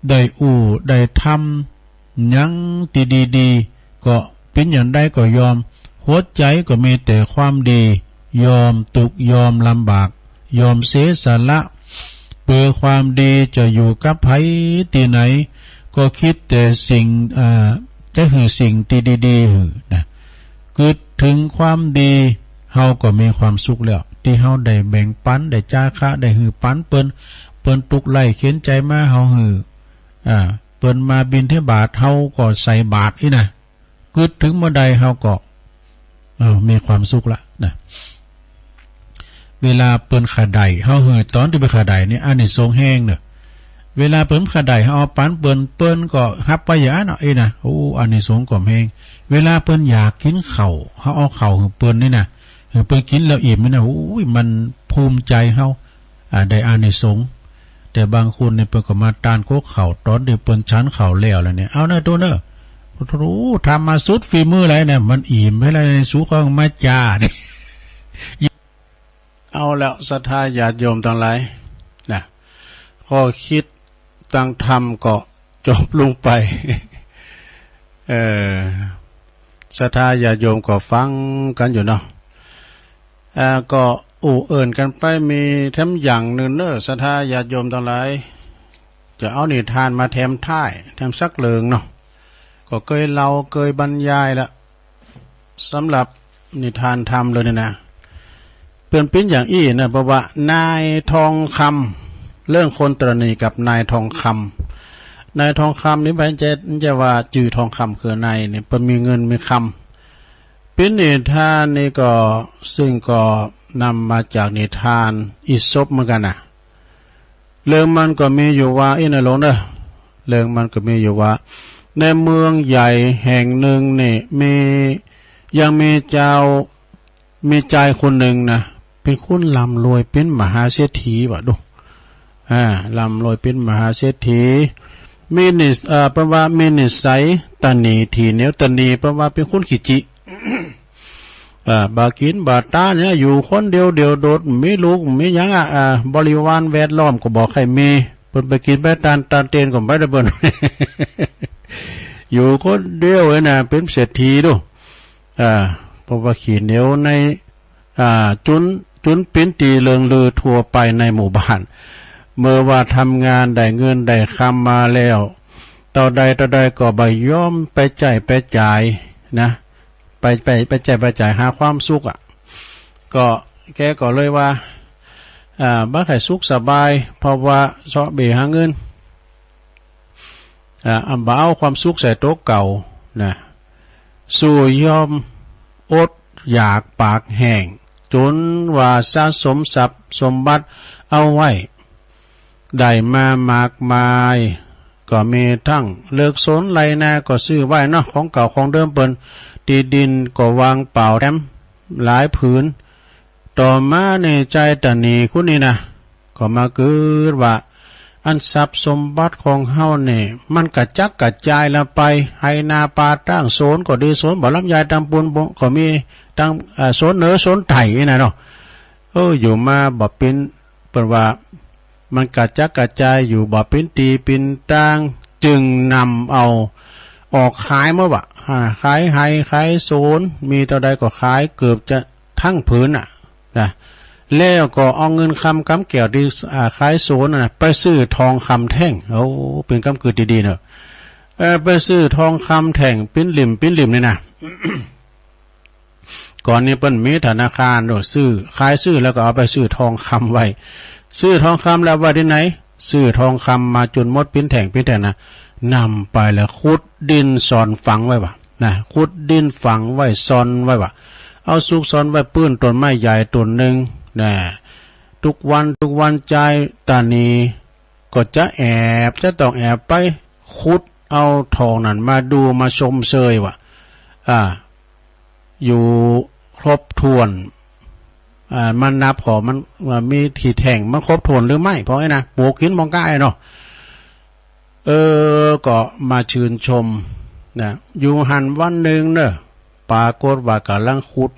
ได้อู้ ได้ทำหยังตี้ดีๆ ก็เป๋นอย่างใดก็ยอม หัวใจ๋ก็มีแต่ความดี ยอมตุ๊กข์ ยอมลำบาก ยอมเสียสละ เปื้อความดี จะอยู่กับใผตี้ไหน ก็กึ๊ดแต่สิ่ง อ่า จะหื้อสิ่งตี้ดีๆ หื้อนะ กึ๊ดเถิงความดี เฮาก็มีความสุขแล้ว ตี้เฮาได้แบ่งปั๋น ได้จาคะ ได้หื้อปั๋นเปิ้น เปิ้นตุ๊กข์ไร้เข็ญใจ๋มา เฮาหื้อ อ่า เปิ้นมาบิณฑบาต เฮาก็ใส่บาตรอี้นะ กึ๊ดเถิงเมื่อใด เฮาก็ เออ มีความสุขละนะ เวลาเปิ้นข้าได้ เฮาหื้อต๋อนตี้เปิ้นข้าได้นี่ อานิสงส์แฮงเนาะ เวลาเปิ้นข้าได้ เฮาเอาปั๋นเปิ้น เปิ้นก็ฮับไว้อย่างอั้นเนาะ อี้นะ โอ้ อานิสงส์ก็แฮง เวลาเปิ้นอยากกิ๋นข้าว เฮาเอาข้าวหื้อเปิ้นนี่นะ หื้อเปิ้นกิ๋นแล้วอิ่มนี่นะ โอ้ย มันภูมิใจ๋เฮา อ่า ได้อานิสงส์ แต่บางคนนี่เปิ้นก็มาตานก๊กข้าว ต๋อนตี้เปิ้นฉันข้าวแล้วแล้วเนี่ย เอาเน่อ ตั๋วเน่อ โอ้โห ทำมาสุดฝีมือแล้วเนี่ย มันอิ่มไปแล้วเนี่ย สูก็มาจ้าเนี่ย เอาแล้ว ศรัทธาญาติโยมตังหลายนะ ข้อคิดตางธรรมก็จบลงไป เอ่อ ศรัทธาญาติโยมก็ฟังกั๋นอยู่เนาะ อ่า ก็อู้เอิ้นกั๋นไป มีแถมอย่างนึ่งเน่อ ศรัทธาญาติโยมตังหลาย จะเอานิทานมาแถมท้าย แถมสักเรื่องเนาะ ก็เกยเล่า เกยบรรยายละ สำหรับนิทานธรรมเรื่องนี้นะ เปิ้นเป๋นอย่างอี้นะ เพราะว่านายทองคำ เรื่องคนตระหนี่กับนายทองคำ นายทองคำนี่บ่ใจ้ บ่ใจ้ว่าจื้อทองคำ คือนายนี่ เปิ้นมีเงินมีคำ เป๋นนิทานนี่ก็ ซึ่งก็นำมาจากนิทานอีสปเหมือนกั๋นนะ เรื่องมันก็มีอยู่ว่า อี้นะหลวงเน่อ เรื่องมันก็มีอยู่ว่า ในเมืองใหญ่แห่งนึ่งนี่ มี ยังมีจาว มีจายคนนึ่งนะ เป๋นคนร่ำรวย เป๋นมหาเศรษฐีว่าดู อ่า ร่ำรวย เป๋นมหาเศรษฐี มีนิส- เอ่อ เปิ้นว่ามีนิสัยตระหนี่ ถี่เหนียวตระหนี่ เปิ้นว่าเป๋นคนขี้จิ อ่า บ่ากิ๋นบ่าตานเนี่ย อยู่คนเดียว เดี่ยวโดด บ่มีลูก บ่มีหยังอะ อ่า บริวารแวดล้อมก็บ่ใค่มี เปิ้นไปกิ๋นไปตาน ตานเตนก็ไปเด้อเปิ้น อยู่คนเดียวเลยนะ เป๋นเศรษฐีดู อ่า เพราะว่าขี้เหนียวใน อ่า จุน จุนเป๋นตี้เลื่องลือทั่วไปในหมู่บ้าน เมื่อว่าทำงานได้เงินได้คำมาแล้ว เต้าใดเต้าใดก็บ่ยอมไปใจ๊ไปจ่ายนะ ไป ไป ไปใจ๊ไปจ่ายหาความสุขอะ ก็แกก็เลยว่า อ่า บ่ใค่สุขสบาย เพราะว่าเซาะเบ้หาเงิน อ่า บ่เอาความสุขใส่ตั๋วเก่านะ สู้ยอมอดอยากปากแห้ง จ๋นว่าสะสมทรัพย์สมบัติเอาไว้ ได้มามากมาย ก็มีตึงเลือกสวนไฮ่นาก็ซื้อไว้เนาะ ของเก่าของเดิมเปิ้น ตี้ดินก็ว่างเปล่าแถมหลายผืน ต่อมานี่จายตระหนี่คนนี้นะ ก็มาเกิดว่า อันทรัพย์สมบัติของเฮานี่ มันกระจัดกระจายละไป ไฮ่นาป่าตาง สวนก็ดี สวนบ่าลำไยตำปูนก็มี ตาง เอ่อ สวนเหนือสวนใต้นี่นะเนาะ เออ อยู่มาบ่เป๋น เปิ้นว่า มันกระจัดกระจายอยู่บ่เป๋นตี้เป๋นตาง จึงนำเอา ออกขายหมดว่ะ อ่า ขายไฮ่ ขายสวน มีเต้าใดก็ขายเกือบจะตึงผืนน่ะ นะ แล้วก็เอาเงินคำกำแก้วตี้ อ่า ขายสวนน่ะ ไปซื้อทองคำแท่ง โอ้ เป๋นกำกึ๊ดตี้ดีเนาะ เออ ไปซื้อทองคำแท่ง เป๋นหลิ้ม เป๋นหลิ้มนี่นะ ก่อนนี้เปิ้นมีธนาคารโดย ซื้อ ขาย ซื้อแล้วก็เอาไปซื้อทองคำไว้ ซื้อทองคำแล้วไว้ตี้ไหน ซื้อทองคำมาจ๋นหมดเป๋นแท่ง เป๋นแท่งนะ นำไปแล้วขุดดินซ่อนฝังไว้ว่ะ นะ ขุดดินฝังไว้ซ่อนไว้ว่ะ เอาซุกซ่อนไว้ปื้นต้นไม้ใหญ่ต้นนึ่ง นะ กู้วันกู้วันจายต๋านีก็จะแอบ จะต้องแอบไปขุดเอาทองนั้นมาดูมาชมเชยว่ะ อ่า อยู่ครบถ้วน อ่า มานับผ่อมันว่ามีตี้แท่งมันครบถ้วนหรือไม่ เพราะไอ้นะ ปลูกกิ๋นบ่ก้าไอ้เนาะ เออ ก็มาชื่นชมนะ อยู่หั้นวันนึ่งเนาะ ปรากฏว่ากำลังขุด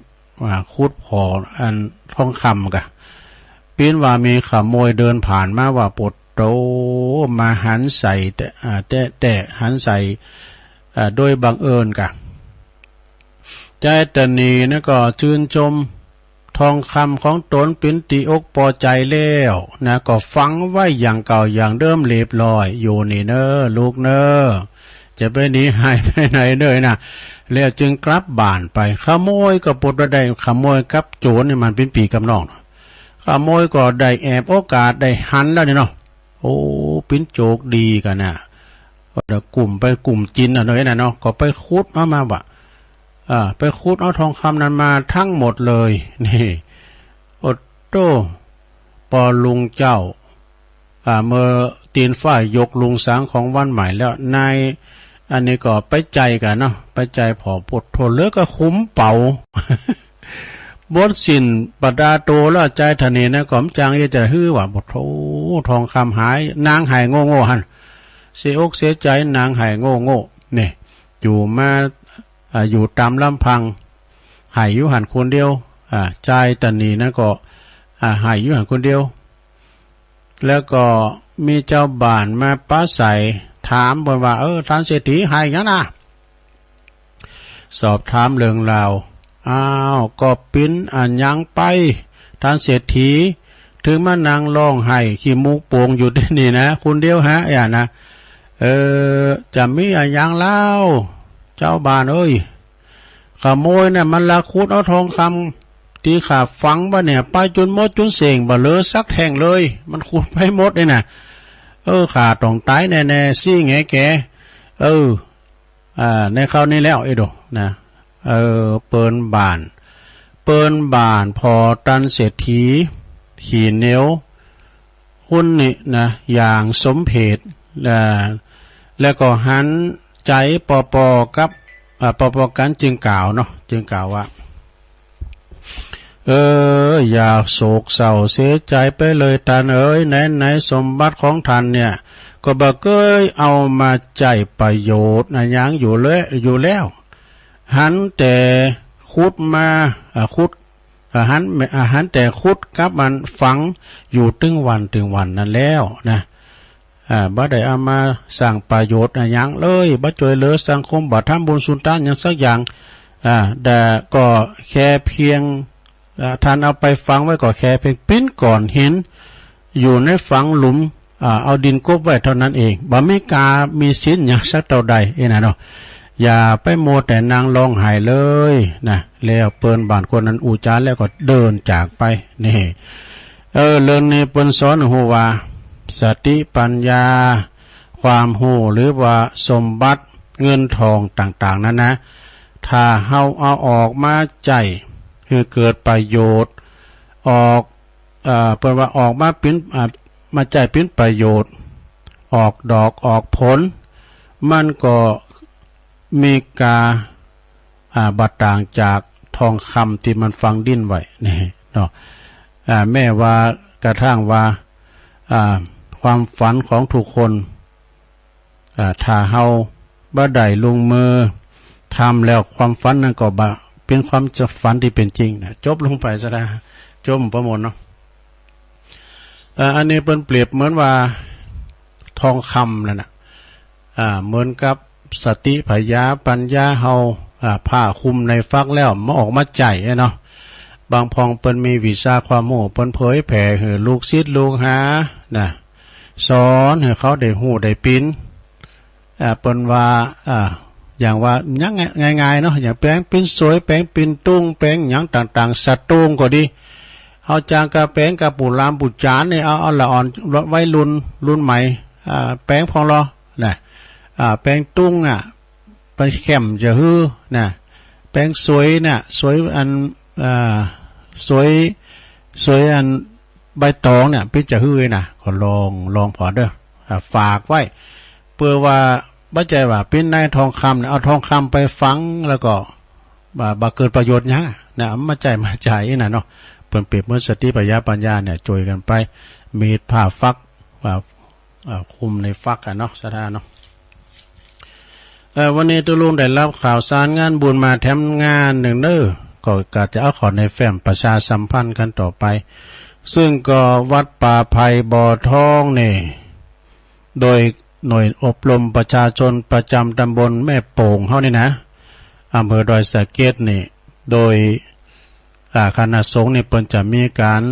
อ่า ขุดผ่ออันทองคำกะ ปิ้นว่ามีขโมยเดินผ่านมาว่า โปดโต มาหันใส่แต่ อ่า แต่ แต่หันใส่ อ่า โดยบังเอิญกะ จายต๋านีนั้นก็ชื่นชมทองคำของต๋นเป๋นตี้อกปอใจ๋แล้วนะ ก็ฝังไว้อย่างเก่าอย่างเดิมเรียบร้อย อยู่นี่เน่อลูกเน่อ จะไปหนีหายไปไหนเน่อนะ แล้วจึงกลับบ้านไป ขโมยก็ปดว่าได้ ขโมยกับโจ๋รนี่มันเป๋นปี้กับน้อง ขโมยก็ได้แอบโอกาสได้หันแล้วนี่เนาะ โอ้ เป๋นโจรดีกั๋นนะ ก็เดี๋ยวกุ้มไปกุ้มกิ๋นน่ะเนาะ ไอ้นั่นเนาะ ก็ไปขุดเอามาว่ะ อ่า ไปขุดเอาทองคำนั้นมาทั้งหมดเลย นี่ โอดโต้ ปอลุงเจ้า อ่า เมื่อตี๋นฟ้ายกลุงสางของวันใหม่แล้ว นายอันนี้ก็ไปใจ้กั๋นเนาะ ไปใจ้ผ่อ โปดโต เหลือก็ขุมเป๋า บดสิ้นประดาโตแล้ว จายต๋านีนะ ก็บ่จักจะหื้อว่า โปดโต ทองคำหาย นางไห้โง่ๆ หั้น เสียอกเสียใจ๋ นางไห้โง่ๆ นี่ อยู่มา อ่า อยู่ต๋ามลำพัง ไห้อยู่หั้นคนเดียว อ่า จายต๋านีนั้นก็ อ่า ไห้อยู่หั้นคนเดียว แล้วก็มีจาวบ้านมาปราศรัยถามเปิ้นว่า เออ ต้านเศรษฐีไห้หยังนะ สอบถามเรื่องราว อ้าว ก็เป๋นอะหยังไป ต้านเศรษฐี เถิงมานั่งฮ้องไห้ขี้มูกโป่งอยู่ตี้นี่นะ คนเดียวฮะ อะหยังนะ เออ จะมีอะหยังเล่า จาวบ้านเอ้ย ขโมยน่ะมันลักขุดเอาทองคำตี้ข้าฝังไว้เนี่ย ไปจ๋นหมดจ๋นเส้ง บ่เหลือสักแท่งเลย มันขุดไปหมดเนี่ยนะ เออ ข้าต้องต๋ายแน่ๆ ซี้แหงแก เออ อ่า ในคราวนี้แล้ว เอ้ยโด นะ เออ เปิ้นบ้าน เปิ้นบ้านผ่อต้านเศรษฐี ขี้เหนียว คนนี้นะ อย่างสมเพช อ่า แล้วก็หันใจ๋ปอๆ กับ อ่า ปอๆ กั๋นจึงกล่าวเนาะ จึงกล่าวว่า เออ อย่าโศกเศร้าเสียใจ๋ไปเลยต้านเอ๋ย ไหนๆ สมบัติของต้านเนี่ย ก็บ่เกยเอามาใจ๊ประโยชน์อะหยังอยู่แล้ว อยู่แล้ว หันแต่ขุดมา อ่า ขุด อ่า หัน อ่า หันแต่ขุดกับมันฝังอยู่ตึงวันตึงวันนั้นแล้วนะ อ่า บ่ได้เอามาสร้างประโยชน์อะหยังเลย บ่จ้วยเหลือสังคม บ่ทำบุญสุนตานหยังสักอย่าง อ่า แต่ก็แค่เพียง อ่า ต้านเอาไปฝังไว้ก็แค่เพียงปิ้นก้อนหิน อยู่ในฝังหลุม อ่า เอาดินกบไว้เท่านั้นเอง บ่มีกามีสิทธิ์หยังสักเต้าใด เอ้ยนะเนาะ อย่าไปมัวแต่นั่งฮ้องไห้เลยนะ แล้วเปิ้นบ้านคนนั้นอู้จ๋าแล้วก็เดินจากไป นี่ เออ เรื่องนี้เปิ้นสอนหื้อฮู้ว่า สติปัญญา ความฮู้ หรือว่าสมบัติเงินทองต่างๆ นั้นนะ ถ้าเฮาเอาออกมาใจ๊หื้อเกิดประโยชน์ ออก เอ่อ เปิ้นว่าออกมาเป๋น อ่า มาใจ๊เป๋นประโยชน์ ออกดอกออกผล มันก็มีกา อ่า บ่ต่างจากทองคำตี้มันฝังดินไว้นี่เนาะ อ่า แม้ว่ากระทั่งว่า อ่า ความฝันของทุกคน อ่า ถ้าเฮาบ่ได้ลงมือทำแล้ว ความฝันนั้นก็บ่เป๋นความฝันตี้เป๋นจริงนะ จบลงไปซะแล้ว จบประมวลเนาะ อ่า อันนี้เปิ้นเปรียบเหมือนว่าทองคำนั่นน่ะ อ่า เหมือนกับ สติผญาปัญญาเฮา อ่า ผ้าคลุมในฟักแล้ว บ่ออกมาใจ๊อะเนาะ บางพ่องเปิ้นมีวิชาความฮู้ เปิ้นเผยแผ่หื้อลูกศิษย์ลูกหา นะ สอนหื้อเขาได้ฮู้ได้ปิ๊น อ่า เปิ้นว่า อ่า อย่างว่า อย่างง่ายๆ เนาะ อย่างแป๋งปิ๊นสวย แป๋งปิ๊นตุ้ง แป๋งหยังต่างๆ สะตูงก็ดี เฮาจางกะแป๋งกะปู่หลานปู่จ๋ารย์นี่ เอา เอาละอ่อน วัยรุ่น รุ่นใหม่ อ่า แป๋งพ่องลอ นะ อ่า แป๋งตุ้งน่ะ ไปแคมจะหื้อนะ แป๋งสวยเนี่ย สวยอัน อ่า สวย สวยอันใบตองเนี่ย ปิ๊นจะหื้อนะ ก็ลอง ลองผ่อเน่อ อ่า ฝากไว้ เปื้อว่า บ่ใจ้ว่าปิ๊นในทองคำเนี่ย เอาทองคำไปฝังแล้วก็ บ่ บ่เกิดประโยชน์หยังนะ บ่ใจ้ บ่ใจ้อี้นะเนาะ เปิ้นเปรียบเหมือนสติผญาปัญญาเนี่ย จ้วยกั๋นไป มีผ้าฟัก ว่า อ่า คลุมในฟักอะเนาะ ศรัทธาเนาะ เอ่อ วันนี้ตุ๊ลุงได้ฮับข่าวสารงานบุญมาแถมงานนึ่งเน่อ ก็กะจะเอาเข้าในแฟ้มประชาสัมพันธ์กั๋นต่อไป ซึ่งก็วัดป่าไผ่บ่อทองนี่ โดยหน่วยอบรมประชาชนประจ๋ำต๋ำบลแม่โป่งเฮานี่นะ อำเภอดอยสะเก็ดนี่ โดย อ่า คณะสงฆ์นี่เปิ้นจะมีก๋าน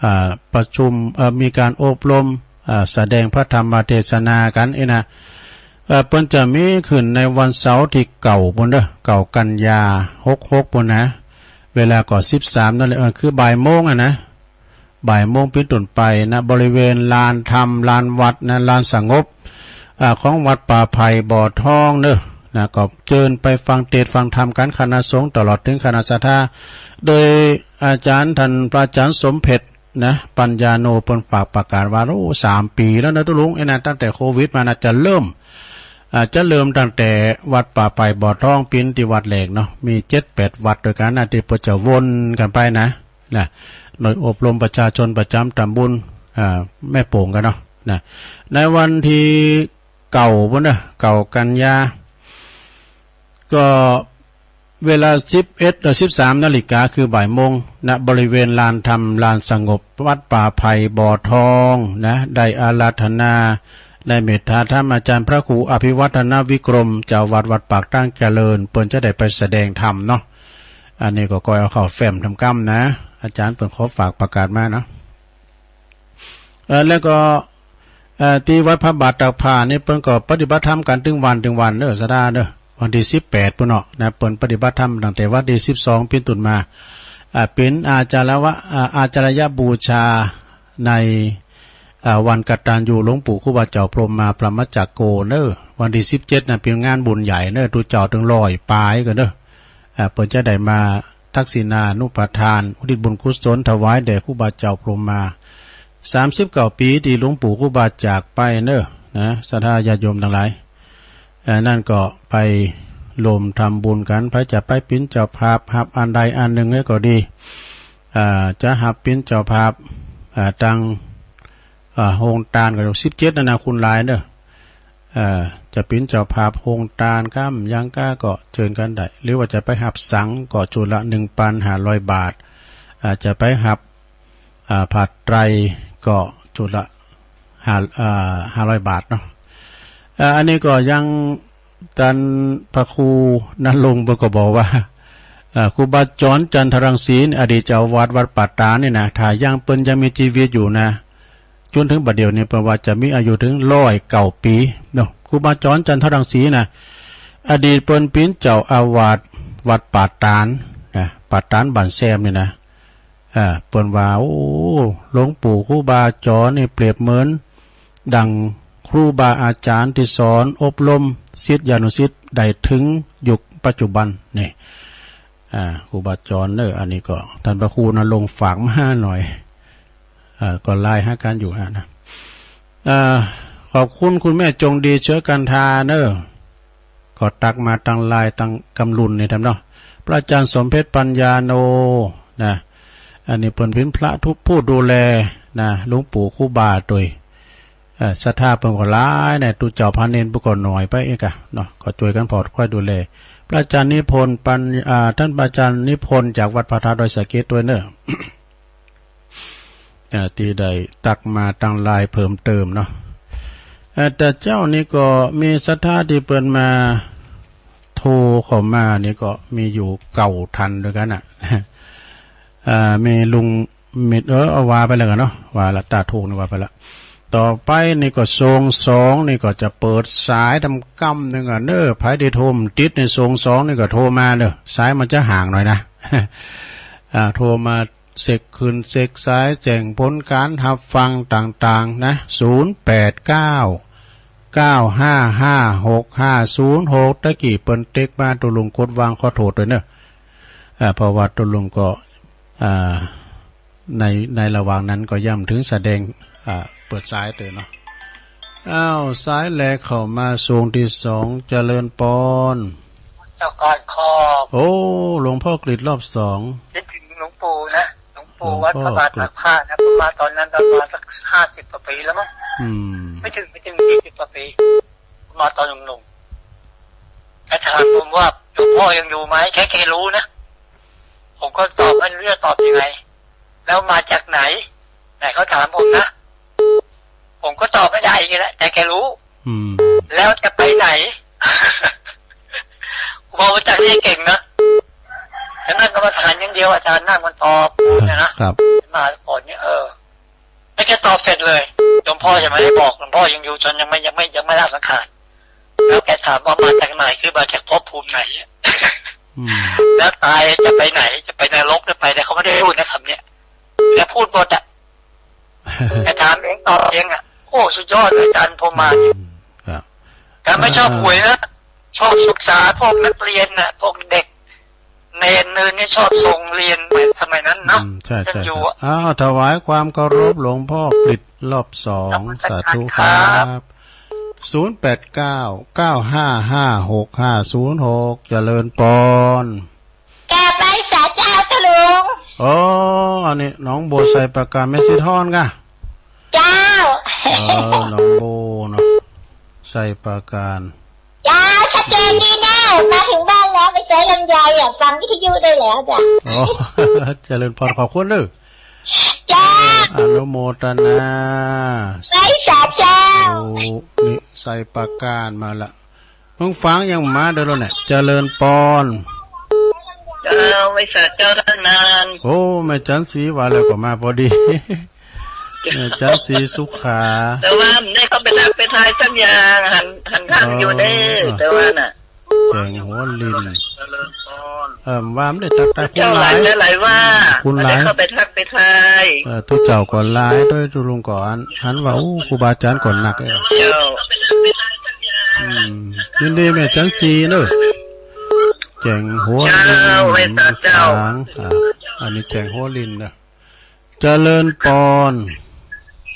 อ่า ประชุม เอ่อ มีก๋านอบรม อ่า แสดงพระธรรมเทศนากั๋นอี้นะ เอ่อ เปิ้นจะมีขึ้นในวันเสาร์ตี้เก้าปู้นเน่อ เก้ากันยา หกหกปู้นนะ เวลาก็สิบสามนาฬิกา เอ่อ คือบ่ายโมงอะนะ บ่ายโมงเป๋นต้นไปนะ บริเวณลานธรรม ลานวัดนะ ลานสงบ อ่า ของวัดป่าไผ่บ่อทองเน่อ นะ ก็เจิญไปฟังเตสน์ฟังธรรมกั๋น คณะสงฆ์ตลอดเถิงคณะศรัทธา โดยอาจ๋ารย์ต้านพระอาจ๋ารย์สมเพ็ชนะ ปัญญาโน เปิ้นฝากประกาศว่า โอ้ สามปี๋แล้วเน่อตุ๊ลุง ไอ้นะ ตั้งแต่โควิดมานะ จะเริ่ม อ่า จะเริ่มตั้งแต่วัดป่าไผ่บ่อทอง ปิ๊นตี้วัดแรกเนาะ มีเจ็ดแปดวัดตวยกั๋นนะ ตี้เปิ้นจะวนกั๋นไปนะ นะ หน่วยอบรมประชาชนประจ๋ำต๋ำบล อ่า แม่โป่งกั๋นเนาะ นะ ในวันตี้เก้าปู้นเน่อ เก้ากันยา ก็เวลาสิบเอ็ด เอ่อ สิบสามนาฬิกา คือบ่ายโมง ณ บริเวณลานธรรม ลานสงบ วัดป่าไผ่บ่อทองนะ ได้อาราธนา ได้เมตตาธรรมอาจ๋ารย์พระครูอภิวัฒนวิกรม เจ้าอาวาสวัดปากตานเจริญ เปิ้นจะได้ไปแสดงธรรมเนาะ อันนี้ก็ก้อยเอาเข้าแฟ้มทำกำนะ อาจ๋ารย์เปิ้นขอฝากประกาศมาเนาะ เอ่อ แล้วก็ เอ่อ ตี้วัดพระบาทตากผ้านี่เปิ้นก็ปฏิบัติธรรมกั๋นตึงวันตึงวันเน่อ ศรัทธาเน่อ วันตี้สิบแปดปู้นเนาะ นะ เปิ้นปฏิบัติธรรมตั้งแต่วันตี้สิบสองเป๋นต้นมา อ่า เป๋นอาจาระวะ อ่า อาจาระยบูชาใน อ่า วันกตัญญูหลวงปู่ครูบาเจ้าพรหมมาพรหมจักโกเน่อ วันตี้สิบเจ็ดนะ เป๋นงานบุญใหญ่เน่อ ตุ๊เจ้าตึงร้อยป๋ายกั๋นเน่อ อ่า เปิ้นจะได้มาทักษิณานุปทาน อุทิศบุญกุศลถวายแด่ครูบาเจ้าพรหมมา สามสิบเก้าปี๋ตี้หลวงปู่ครูบาจากไปเน่อ นะ ศรัทธาญาติโยมตังหลาย เอ่อ นั้นก็ไปร่วมทำบุญกั๋น ใผจะไปเป๋นเจ้าภาพ ฮับอันใดอันนึ่งก็ดี อ่า จะฮับเป๋นเจ้าภาพ อ่า ตัง อ่า โฮงตานก็สิบเจ็ดนานาคุณหลายเน่อ เอ่อ จะเป๋นเจ้าภาพโฮงตานกำยังก้าก็เจิญกั๋นได้ หรือว่าจะไปฮับสังก็ชุดละหนึ่งปันห้าร้อยบาท อ่า จะไปฮับ อ่า ผ้าไตรก็ชุดละห้า อ่า ห้าร้อยบาทเนาะ อ่า อันนี้ก็ยังต้านพระครูณรงค์เปิ้นก็บอกว่า อ่า ครูบาจรจันทรังสี อดีตเจ้าอาวาสวัดป่าตานนี่นะ ถ้ายังเปิ้นยังมีจีวิตอยู่นะ จ๋นเถิงบัดเดี่ยวนี้เปิ้นว่าจะมีอายุเถิงร้อยเก้าปี๋เนาะ ครูบาจรจันทรังสีนะ อดีตเปิ้นเป๋นเจ้าอาวาสวัดป่าตานนะ ป่าตานบ้านแซมนี่นะ อ่า เปิ้นว่า โอ้ หลวงปู่ครูบาจรนี่เปรียบเหมือนดั่งครูบาอาจ๋ารย์ตี้สอนอบรมศิษยานุศิษย์ได้เถิงยุคปัจจุบันนี่ อ่า ครูบาจรเน่อ อันนี้ก็ต้านพระครูณรงค์ฝากมาหาหน่อย เอ่อ ก็ไลน์หากั๋นอยู่นะ เอ่อ ขอบคุณคุณแม่จงดีเชื้อกันทาเน่อ ก็ตักมาตางไลน์ตางกำลุนนี่ทำเนาะ พระอาจ๋ารย์สมเพ็ชปัญญาโน นะ อันนี้เปิ้นเป๋นพระผู้ดูแลนะ หลวงปู่ครูบาตวย เอ่อ ศรัทธาเปิ้นก็หลายนะ ตุ๊เจ้าพระเณรเปิ้นก็น้อยไปเองกะเนาะ ก็จ้วยกั๋นผ่อค่อยดูแล พระอาจ๋ารย์นิพนธ์ปัญ อ่า ต้านพระอาจ๋ารย์นิพนธ์จากวัดพระธาตุดอยสะเก็ดตวยเน่อ อ่า ตี้ได้ตักมาตางไลน์เพิ่มเติมเนาะ เอ่อ แต่เจ๊านี่ก็มีศรัทธาตี้เปิ้นมาโทรเข้ามานี่ก็มีอยู่เก้าท่านตวยกั๋นน่ะ เอ่อ มีลุงมิตร เออ เอาว่าไปแล้วกั๋นเนาะ ว่าละ ตาถูกนี่ว่าไปละ ต่อไปนี่ก็โซงสองนี่ก็จะเปิดสายตำก้ำนึ่งอะเน้อ ใผตี้โทรบ่ติดนี่ โซงสองนี่ก็โทรมาเน้อ สายมันจะห่างหน่อยนะ อ่า โทรมา เช็คคลื่นเช็คสาย แจ้งผลก๋านฮับฟังต่างๆ นะ ศูนย์แปดเก้า เก้าห้าห้า หกห้าศูนย์หก ตะกี้เปิ้นเต๊กมา ตุ๊ลุงกดวางขอโทษตวยเน้อ อ่า เพราะว่าตุ๊ลุงก็ อ่า ใน ในระหว่างนั้นก็ย่ำเถิงแสดง อ่า เปิดสายตวยเนาะ อ้าว สายแรกเข้ามา โซงตี้สอง เจริญปอน เจ้าก้าขอบ โอ้ หลวงพ่อกฤษรอบสอง คิดถึงหลวงปู่นะ หลวงปู่ หลวงพ่อ วัดพระบาทตากผ้านะ ผมมาตอนนั้นประมาณสักห้าสิบกว่าปีแล้วมั้ง อืม ไม่ถึง ไม่ถึงสี่สิบกว่าปี ผมมาตอนหนุ่มๆ แกถามผมว่า "หลวงพ่อยังอยู่ไหม" แค่แกรู้นะ ผมก็ตอบไม่รู้จะตอบยังไง "แล้วมาจากไหน" ไหนเขาถามผมนะ ผมก็ตอบไม่ได้อย่างนี้แหละ แต่แกรู้ อืม "แล้วจะไปไหน" ครูบาอาจารย์นี่เก่งนะ แต่นั่งกรรมฐานอย่างเดียว อาจารย์นั่งมันตอบเนี่ยนะ ครับ มาก่อนเนี่ย เออ แล้วแกตอบเสร็จเลย หลวงพ่อยังไม่ได้บอก หลวงพ่อยังอยู่ จนยังไม่ ยังไม่ ยังไม่ละสังขาร แล้วแกถามว่า "มาจากไหน" คือมาจากภพภูมิไหนอะ อืม แล้วตายจะไปไหน จะไปนรกหรือไปไหน เขาไม่ได้พูดนะคำเนี้ย แกพูดหมดอะ แกถามเองตอบเองอะ โอ้ สุดยอดเลยอาจารย์พรหมมาเนี่ย อืม ครับ แกไม่ชอบหวยนะ ชอบศึกษาพวกนักเรียนน่ะ พวกเด็ก เณรเณรนี่ชอบส่งเรียนเหมือนสมัยนั้นเนาะ อืม ใช่ ท่าน ใช่ อยู่ ครับ อะ อ้าว ถวายความเคารพหลวงพ่อกฤษรอบสอง ครับ สาธุครับ ครับ ศูนย์แปดเก้า เก้าห้าห้า หกห้าศูนย์หก เจริญปอน กราบไหว้สาเจ้าตุ๊ลุง อ๋อ อันนี้หนองบัวไชยปราการ แม่สีทอนก่ะ เจ้า เออ หนองบัวเนาะ ไชยปราการ เจ้า ชัดเจนดีแน่ มาถึงบ้านแล้ว ไปสวนลำไยอะ ฟังวิทยุได้แล้วจ้ะ อ๋อ เจริญปอน ขอบคุณเน้อ เจ้า อนุโมทนา ไหว้สาเจ้า โอ้ นี่ไชยปราการมาละ เพิ่งฟังยังมาเดี๋ยวเนี่ย เจริญปอน เจ้า ไหว้สาเจ้าตั้งนาน โอ้ แม่จันทร์ศรีว่าแล้วก็มาพอดี แม่จันทร์ศรีสุขา แต่ว่าได้เข้าไปทักไปทายสักอย่าง หัน หันทักอยู่เด้อ อ๋อ แต่ว่าน่ะ แจ๋งหัวลิน เจริญปอน เอิ่ม ว่าบ่ได้ทักทายคุณหลาย เจ้าหลายหลายว่า คุณหลาย บ่ได้เข้าไปทักไปทาย เออ ตุ๊เจ้าก็หลาย ตุ๊ลุงก็หัน หันว่า โอ้ ครูบาอาจารย์ก็นักเอ้ย เจ้า อืม ยินดีแม่จันทร์ศรีเน้อ แจ๋งหัวลิน เจ้า ไหว้สาเจ้า อ่า อันนี้แจ๋งหัวลินเน้อ เจริญปอน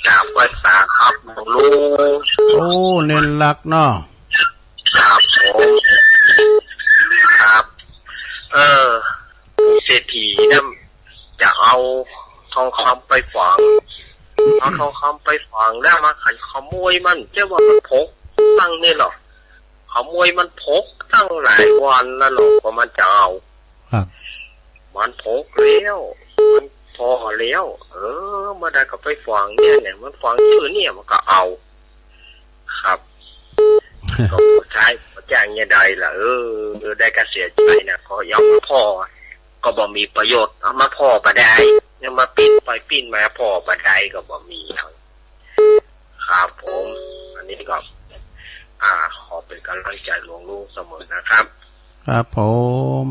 กราบไหว้สาครับหลวงลุง โอ้ เณรรักเนาะ ครับผม ครับ เออ เศรษฐีเนี่ยจะเอาทองคำไปฝัง เอาทองคำไปฝังแล้วมาขันขโมยมัน เจ้าว่ามันพกตั้งนี่เหรอ ขโมยมันพกตั้งหลายวันแล้วเหรอ กว่ามันจะเอา ครับ มันพกแล้ว มันผ่อแล้ว เออ เมื่อใดก็ไปฝังเนี่ย เนี่ย มันฝังอยู่เนี่ย มันก็เอา ครับ ก็ผู้ชายก็จ้างเนี่ยได้ล่ะ เออ เออ ได้ก็เสียใจนะ ก็ยังมาผ่อ ก็บ่มีประโยชน์ เอามาผ่อบ่ได้ ยังมาปิ้นไปปิ้นมาผ่อบ่ได้ก็บ่มีหยัง ครับผม อันนี้ก็ อ่า ขอเป็นกำลังใจหลวงลุงเสมอนะครับ ครับผม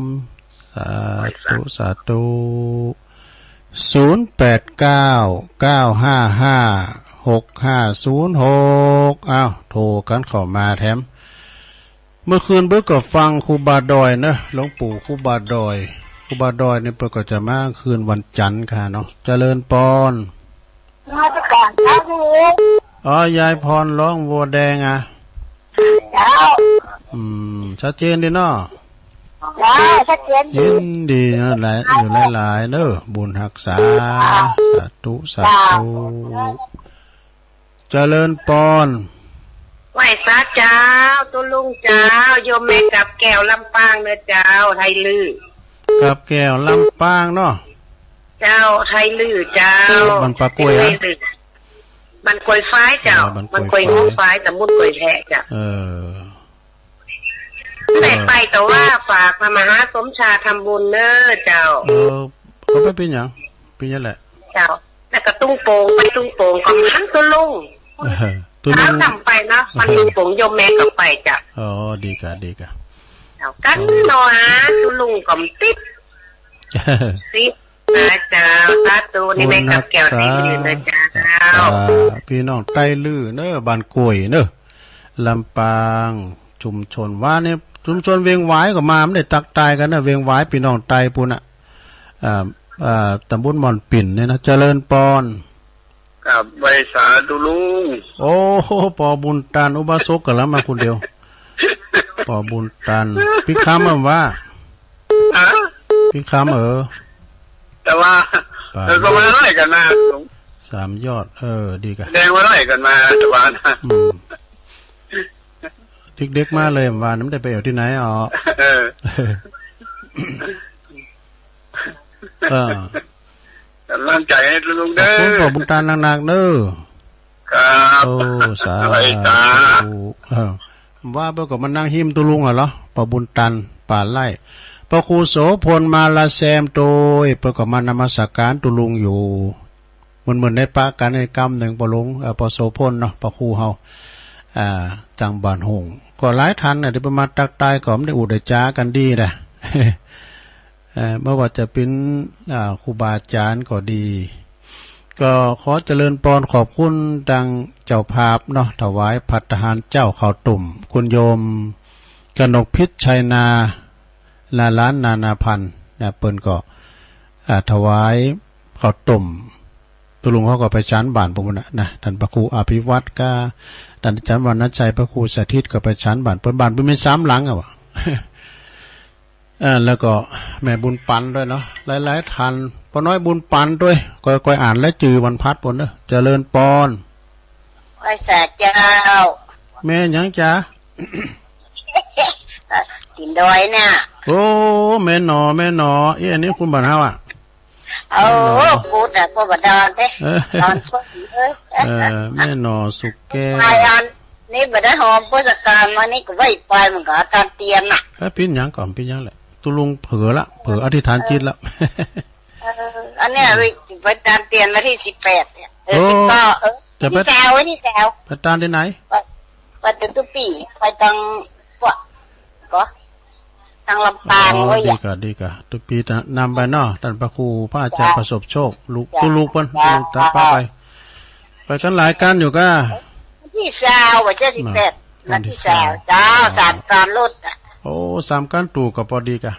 สาธุ สาธุ ศูนย์แปดเก้า เก้าห้าห้า หกห้าศูนย์หก อ้าว โทรกั๋นเข้ามาแถม เมื่อคืนเปิ้นก็ฟังครูบาดอยเนอะ หลวงปู่ครูบาดอย ครูบาดอยนี่เปิ้นก็จะมาคืนวันจันทร์ค่ะเนาะ เจริญปอน นมัสการครับ อ๋อ ยายพรร้องวัวแดงอะ เจ้า อืม ชัดเจนดีเนาะ เจ้า ชัดเจนดี ยินดีนะ หลาย อยู่หลายๆ เนอะ บุญฮักษา สาธุ สาธุ เจ้า เจริญปอน ไหว้สาเจ้า ตุ๊ลุงเจ้า โยมแม่กับแก้วลำปางเนอะเจ้า ไทยลื้อ กับแก้วลำปางเนาะ เจ้า ไทยลื้อเจ้า บ้านป่ากล้วยอะ ไทยลื้อ บ้านกวยฟ้ายเจ้า เออ บ้านกวยฟ้าย บ้านกวยฟ้าย ตำบลกวยแพะเจ้า เออ แม่ไป เออ แต่ว่าฝากพระมหาสมชาติทำบุญเน้อเจ้า เออ ก็ไปเป๋นหยัง เป๋นหยังแหละ เจ้า แล้วก็ตุ้งโป่ง ไปตุ้งโป่งก็หันตุ๊ลุง เออ ตุ๊ลุง เช้าค่ำไปเนาะ วันตุ้งโป่งโยมแม่ก็ไปเจ้า อ๋อ ดีก่ะ ดีก่ะ เจ้า กั๋นเนาะ ตุ๊ลุงก็ติด สิ สาธุเจ้า สาธุ นี่แม่กำแก้วตี้ยืนนะเจ้า สาธุ ปี้น้องไตลื้อเน้อ บ้านกวยเน้อ ลำปาง ชุมชนว่าเนี่ย ชุมชนเวียงหวายก็มา บ่ได้ตั๊กตายกั๋นเน้อ เวียงหวาย ปี้น้องไตปู้นน่ะ อ่า อ่า ตำบลม่อนปิ่นเนี่ยนะ เจริญปอน ครับ ไหว้สาตุ๊ลุง โอ้ ปอบุญตัน อุบาสกก็ละมาคนเดียว ปอบุญตัน ปี้คำว่า ฮะ ปี้คำ เออ แต่ว่า เออ ก็มาไล่กั๋นมา สามยอด เออ ดีก่ะ แดงมาไล่กั๋นมา แต่ว่านะ อืม เด็กๆ มาเลย ว่าบ่ได้ไปเอาตี้ไหน อ๋อ เออ เออ ก๋ำลังใจ๋หื้อตุ๊ลุงเน้อ ขอบคุณปอบุญตันนักๆ เน้อ ครับ โอ้ สาธุ ไหว้สา เออ ว่าไปก็มานั่งฮิ้มตุ๊ลุงอะเหรอ ปอบุญตัน ป่าไล่ ปอครูโสภณ มาลาแซมโตย ไปก็มานมัสการตุ๊ลุงอยู่ เหมือนๆ ได้ปะกั๋นในกำนึ่ง ปอลุง เอ่อ ปอโสภณเนาะ ปอครูเฮา อ่า ตังบ้านโฮ่ง ก็หลายต้านน่ะ ตี้เปิ้นมาตั๊กตายก็บ่ได้อู้ได้จ๋ากั๋นดีนะ เอ่อ บ่ว่าจะเป๋น อ่า ครูบาอาจ๋ารย์ก็ดี ก็ขอเจริญปอน ขอบคุณตังเจ้าภาพเนาะ ถวายภัตตาหารเจ๊าข้าวต้ม คุณโยม กนกพิชชัยนา นาหลานนานาพันธ์นะ เปิ้นก็ อ่า ถวายข้าวต้ม ตุ๊ลุงเขาก็ไปฉันบ้านปู้นน่ะนะ ต้านพระครูอภิวัตรกับต้านอาจ๋ารย์วรรณชัย พระครูสถิตก็ไปฉันบ้านเปิ้น บ้านเปิ้นมีสามหลังอะวะ เออ แล้วก็แม่บุญปันด้วยเนาะ หลายๆ ต้าน ป้อน้อยบุญปันด้วย ก้อยๆ อ่านแล้วจื้อวันพัดปู้นเน้อ เจริญปอน ไหว้สาเจ้า แม่หยังจ๊ะ ติ่นดอยเนี่ย โอ้ แม่หนอ แม่หนอ เอ๊ะ อันนี้คุณบ่าวเฮาอะ โอ้ แม่หนอ กูแต่ก็บ่ดอนเด้ เออ ดอนพวกนี้เอ้ย เออ แม่หนอสุกแก้ว ไปอันนี้บ่ได้หอมพุทธการมานี่ก็ไหว้ไปมันก็อาการเตียนน่ะ เอ้ย เป๋นหยังก่อน เป๋นหยังแหละ ตุ๊ลุงเผลอละ เผลออธิษฐานจิตละ เออ อันเนี้ย อืม ไป ไปตานเตียนวันตี้สิบแปดเนี่ย เออ โอ้ สิบเก้า เออ จะไป ตี้แซว ตี้แซว ไปตานตี้ไหน ไป ไปตึกตุ๊ปี้ ไปตังพวก ก็ ตังลำปาง อ๋อ เว้ย ดีก่ะ ดีก่ะ ตุ๊ปี้นำไปเนาะ ต้านพระครูพระอาจ๋ารย์ เจ้า ประสบโชค ลูก เจ้า ตุ๊ลุงเปิ้น เจ้า ตุ๊ลุงตามป้าไป ไปกั๋นหลายก้านอยู่ก้า ตี้แซว วันตี้สิบแปด น่ะ วันตี้แซว วันตี้แซว เจ้า อ๋อ สามก้านรถอะ โอ้ สามก้านตั๋วก็ปอดีก่ะ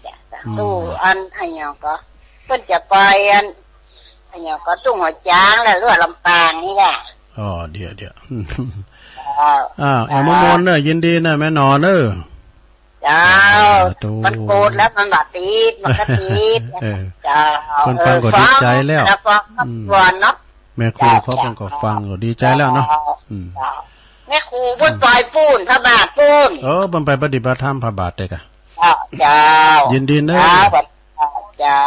จ้ะ อืม ตั๋วอัน อะหยังก็ เปิ้นจะไปอัน อะหยังก็ ตุ้งหัวจ๊างแล้ว หรือว่าลำปางนี่แหละ อ๋อ เดี๋ยว เดี๋ยว เจ้า อ้าว แอลมะม่วนเน้อ ยินดีเน้อ แม่หนอเน้อ เจ้า สาธุ มันโกรธแล้วมันบ่ติด มันก็ติด เออ เจ้า เปิ้นฟังก็ดีใจ๋แล้ว เออ ฟังแล้วก็ อืม ควรเนาะ แม่ครูเขา เจ้า เปิ้นก็ฟังก็ดีใจ๋แล้วเนาะ เจ้า อืม เจ้า แม่ครูเปิ้นไปปู้น พระบาทปู้น เออ เปิ้นไปปฏิบัติธรรมพระบาทเต๊อะ เจ้า เจ้า ยินดีเน้อ เจ้า เจ้า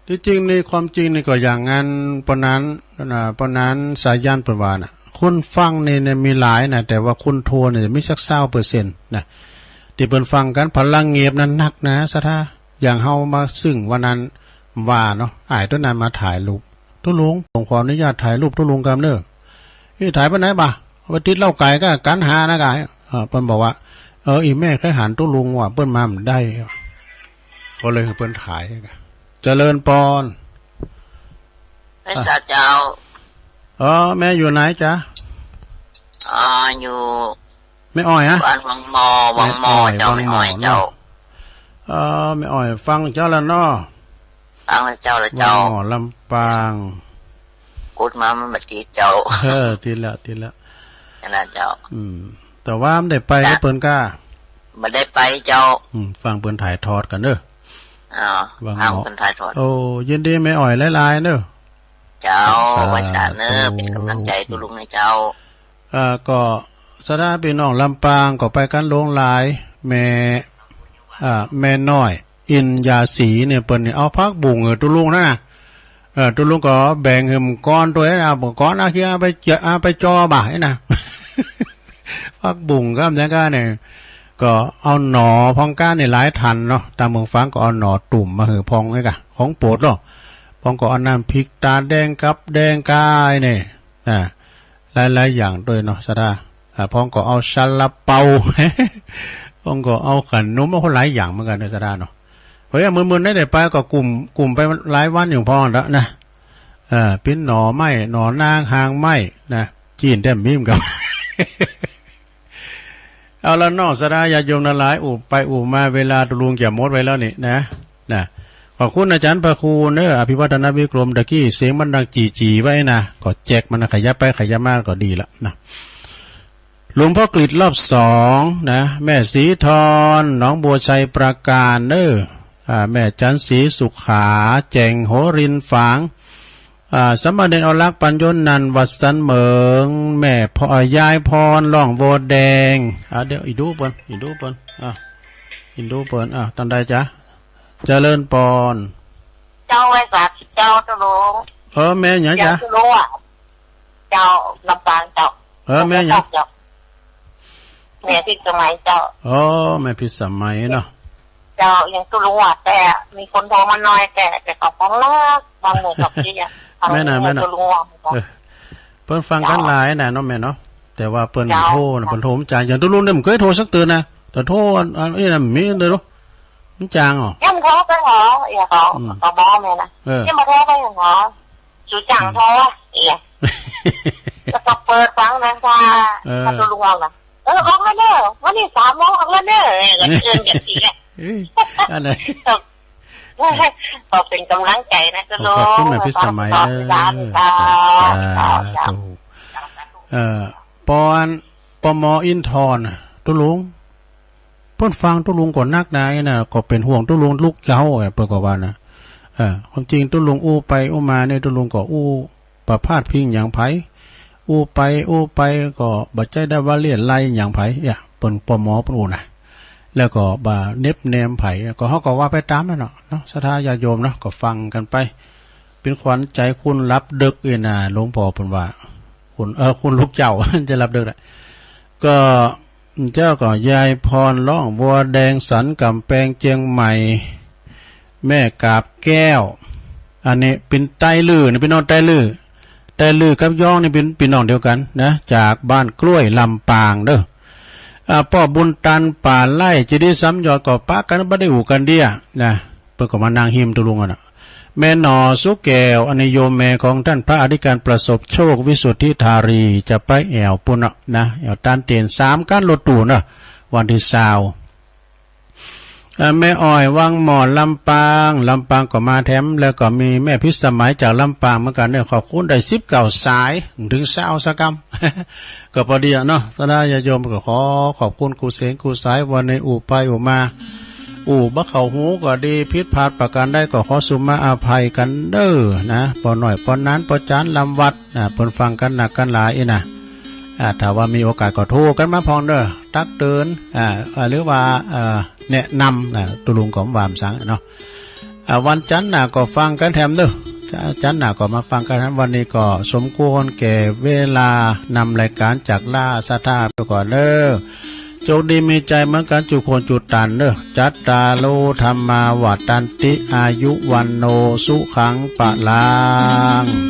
ตี้จริงนี่ ความจริงนี่ก็อย่างนั้น ป้อหนาน อ่า ป้อหนานสายัณเปิ้นว่าน่ะ คนฟังนี่เนี่ยมีหลายนะ แต่ว่าคนโทรเนี่ยจะมีสักซาวเปอร์เซ็นต์นะ ตี้เปิ้นฟังกั๋น พลังเงียบนั้นนักนะ ศรัทธา อย่างเฮามาซึ่งวันนั้นว่าเนาะ อ้ายตุ๊นั้นมาถ่ายรูป ตุ๊ลุง ผมขออนุญาตถ่ายรูปตุ๊ลุงกำเน้อ เอ้ย ถ่ายไปไหนบ่า ไปติดเล้าไก่ก็กั๋นหานะกาย เออ เปิ้นบอกว่า เออ อี่แม่ใค่หันตุ๊ลุงว่ะ เปิ้นมาบ่ได้ ก็เลยหื้อเปิ้นถ่าย เจริญปอน พระสาเจ้า เออ แม่อยู่ไหนจ๊ะ อ่า อยู่ แม่อ้อยฮะ บ้านวังหม้อ วังหม้อ แม่อ้อย เจ้า วังหม้อ แม่อ้อยเจ้า เนาะ เออ แม่อ้อยฟังเจ้าแล้วเนาะ ฟังแล้วเจ้า แล้วเจ้า วังหม้อลำปาง กุดมามันบ่ติดเจ้า เออ ติดแล้ว ติดแล้ว ขนาดเจ้า อืม แต่ว่าบ่ได้ไปกับเปิ้นก้า บ่ได้ไปเจ้า อืม ฟังเปิ้นถ่ายทอดกั๋นเน้อ อ๋อ วังหม้อ ฟังเปิ้นถ่ายทอด โอ้ ยินดีแม่อ้อยหลายๆ เน้อ เจ้า สาธุ ไหว้สาเน้อ เป๋นก๋ำลังใจ๋ตุ๊ลุงนะเจ้า เอ่อ ก็ศรัทธาปี้น้องลำปางก็ไปกั๋นหลวงหลาย แม่ อ่า แม่น้อย อินยาศรีเนี่ย เปิ้นเนี่ยเอาผักบุ้งหื้อตุ๊ลุงนะ เออ ตุ๊ลุงก็แบ่งหื้อก้อนตวยนะ บอกก้อน เอาเคียเอาไปเจาะ เอาไปจ่อบ่าไอ้นะ ผักบุ้งครับเนี่ยก้าเนี่ย ก็เอาหน่อพองก้าเนี่ยหลายตันเนาะ ตางเมืองฝางก็เอาหน่อตุ่มมาหื้อพองไอ้กะ ของโปรดเนาะ พองก็เอาน้ำพริกตาแดงกับแดงก้าเนี่ย อ่า หลายๆ อย่างตวยเนาะ ศรัทธา อ่า พองก็เอาซาลาเปา พองก็เอาขนม เอาหลายอย่างเหมือนกั๋นเนาะ ศรัทธาเนาะ เฮ้ย มื้อๆ นั้นได้ไปก็กุ้ม กุ้มไปหลายวันอยู่พองแล้วนะ เออ ปิ้นหน่อไม้ หน่อนางฮางไม้นะ จีนแต้มมี้มกับ เอาละเนาะ ศรัทธาญาติโยมตังหลาย อู้ไปอู้มา เวลาตุ๊ลุงจะหมดไปแล้วนี่นะ นะ ขอบคุณอาจ๋ารย์พระครูเนอะ อภิวัฒนวิกรม ตะกี้เสียงมันดังจี๋ๆ ไว้นะ ก็แจกมันขยับไปขยับมาก็ดีละนะ หลวงพ่อกฤษรอบสองนะ แม่ศรีทร หนองบัวชัยปราการเนอะ อ่า แม่จันทร์ศรีสุขา แจ่งหัวรินฝาง อ่า สามเณรอรักษ์ ปัญญนันท์ วัดสันเหมิง แม่พอ อ่า ยายพร ร่องบัวแดง อ่า เดี๋ยว อีดูเปิ้น อีดูเปิ้น อ่า อีดูเปิ้น อ่า ตังใดจ๊ะ เจริญปอน เจ้าไหว้สาธุเจ้าตุ๊ลุง เออ แม่หยังจ๊ะ ตุ๊ลุงอ่ะ เจ้า ลำปางเจ้า เออ แม่หยัง เจ้า แม่พิสมัยเจ้า อ๋อ แม่พิสมัยเนาะ เจ้า ยังตุ๊ลุงอ่ะ แต่มีคนโทรมาหน่อย แต่ แต่เขาฟ้องเลิก บางหมู่กับที่อ่ะ แม่น่ะ แม่น่ะ ตุ๊ลุงอ่ะ เออ เปิ้นฟังกั๋นหลายน่ะเนาะแม่เนาะ แต่ว่าเปิ้น เจ้า โทรน่ะ เปิ้นโทรบ่จ่าย อย่างตุ๊ลุงเนี่ยมันเคยโทรสักเตื้อนะ แต่โทรอัน อันนี้น่ะมีเด้อลูก มันจางเหรอ ยังโทรไปหอ เอี่ยเขา อืม เขาบอกแม่นะ เออ ยังมาโทรไปหอ สูจ๋างโทร เอี่ย แล้วก็เปิดฟังนะ ถ้า เออ ถ้าตุ๊ลุงอ่ะ เออ ออกแล้วเนอะ วันนี้สามโมงออกแล้วเนอะ เออ ก็เตือนกันทีแหละ เอ้ย อันไหน ขอเป๋นก๋ำลังใจ๋นะ ขอ ตุ๊ลุง ขอบคุณแม่พิสมัย ขอบคุณ เออ สาธุ สาธุ เออ ปอน ปอ มอ อินทร์น่ะ ตุ๊ลุง เปิ้นฟังตุ๊ลุงก็นักนะ ไอ้น่ะ ก็เป๋นห่วงตุ๊ลุงลูกเจ้า เออ เปิ้นก็ว่านะ เออ ความจริงตุ๊ลุงอู้ไปอู้มาเนี่ย ตุ๊ลุงก็อู้บ่พาดพิงหยังใผ อู้ไปอู้ไปก็บ่ใจ้ได้ว่าเลียดไล่หยังใผ เอี่ย เปิ้น ปอ มอ เปิ้นอู้นะ แล้วก็บ่เน็บแนมใผ ก็เฮาก็ว่าไปต๋ามนั้นเนาะ เนาะ ศรัทธาญาติโยมเนาะ ก็ฟังกั๋นไป เป๋นขวัญใจ๋คนหลับดึกเอ้ยนะ หลวงป้อเปิ้นว่า คน เออ คนลูกเจ้า จะหลับดึกแหละ ก็ เจ้าก็ยายพร ร่องบัวแดง สันก๋ำแปง เจียงใหม่ แม่กาบแก้ว อันนี้เป๋นไตลื้อนะ ปี้น้องไตลื้อ ไตลื้อกับย้องนี่เป๋นปี้น้องเดียวกั๋นนะ จากบ้านกล้วย ลำปางเด้อ อ่า ป้อบุญตัน ป่าไร่ เจดีย์สามยอด ก็ปะกั๋นบ่ได้อู้กั๋นเดี้ยนะ เปิ้นก็มานั่งฮิมตุ๊ลุงกั๋นนะ แม่หน่อ สุแก้ว อันนี้โยมแม่ของต้านพระอธิการประสบโชค วิสุทธิธารี จะไปแอ่วปู้นเนาะนะ แอ่วตานเตียน สามคันรถตู้เนาะ วันตี้ซาว อ่า แม่อ้อย วังหม่อน ลำปาง ลำปางก็มาแถม แล้วก็มีแม่พิสมัยจากลำปางเหมือนกั๋นเนี่ย ขอบคุณ ได้สิบเก้าสาย เถิงซาวสักกำ ก็ปอดีอะเนาะ ศรัทธาญาติโยมก็ขอขอบคุณกู้เสียงกู้สาย วันนี้อู้ไปอู้มา อู้บ่เข้าหูก็ดี ผิดพลาดประการใดก็ขอสุมาอภัยกั๋นเด้อนะ ป้อน้อย ป้อหนาน ป้อจ๋ารย์ ลำวัด อ่า เปิ้นฟังกั๋นนักกั๋นหลายอี้นะ อ่า ถ้าว่ามีโอกาสก็โทรกั๋นมาพ่องเด้อ ตักเตือน อ่า อ่า หรือว่า อ่า แนะนำ อ่า ตุ๊ลุงก็บ่ว่าสังเนาะ อ่า วันจันทร์หน้าก็ฟังกั๋นแถมเด้อ จันทร์หน้าก็มาฟังกั๋นแถม วันนี้ก็สมควรแก่เวลา นำรายการจากลาศรัทธาไปก่อนเด้อ โจคดีมีชัยเหมือนกั๋นจุคนจุตันเด้อ จัตตาโร ธัมมา วัฑฒันติ อายุ วัณโณ สุขัง พะลัง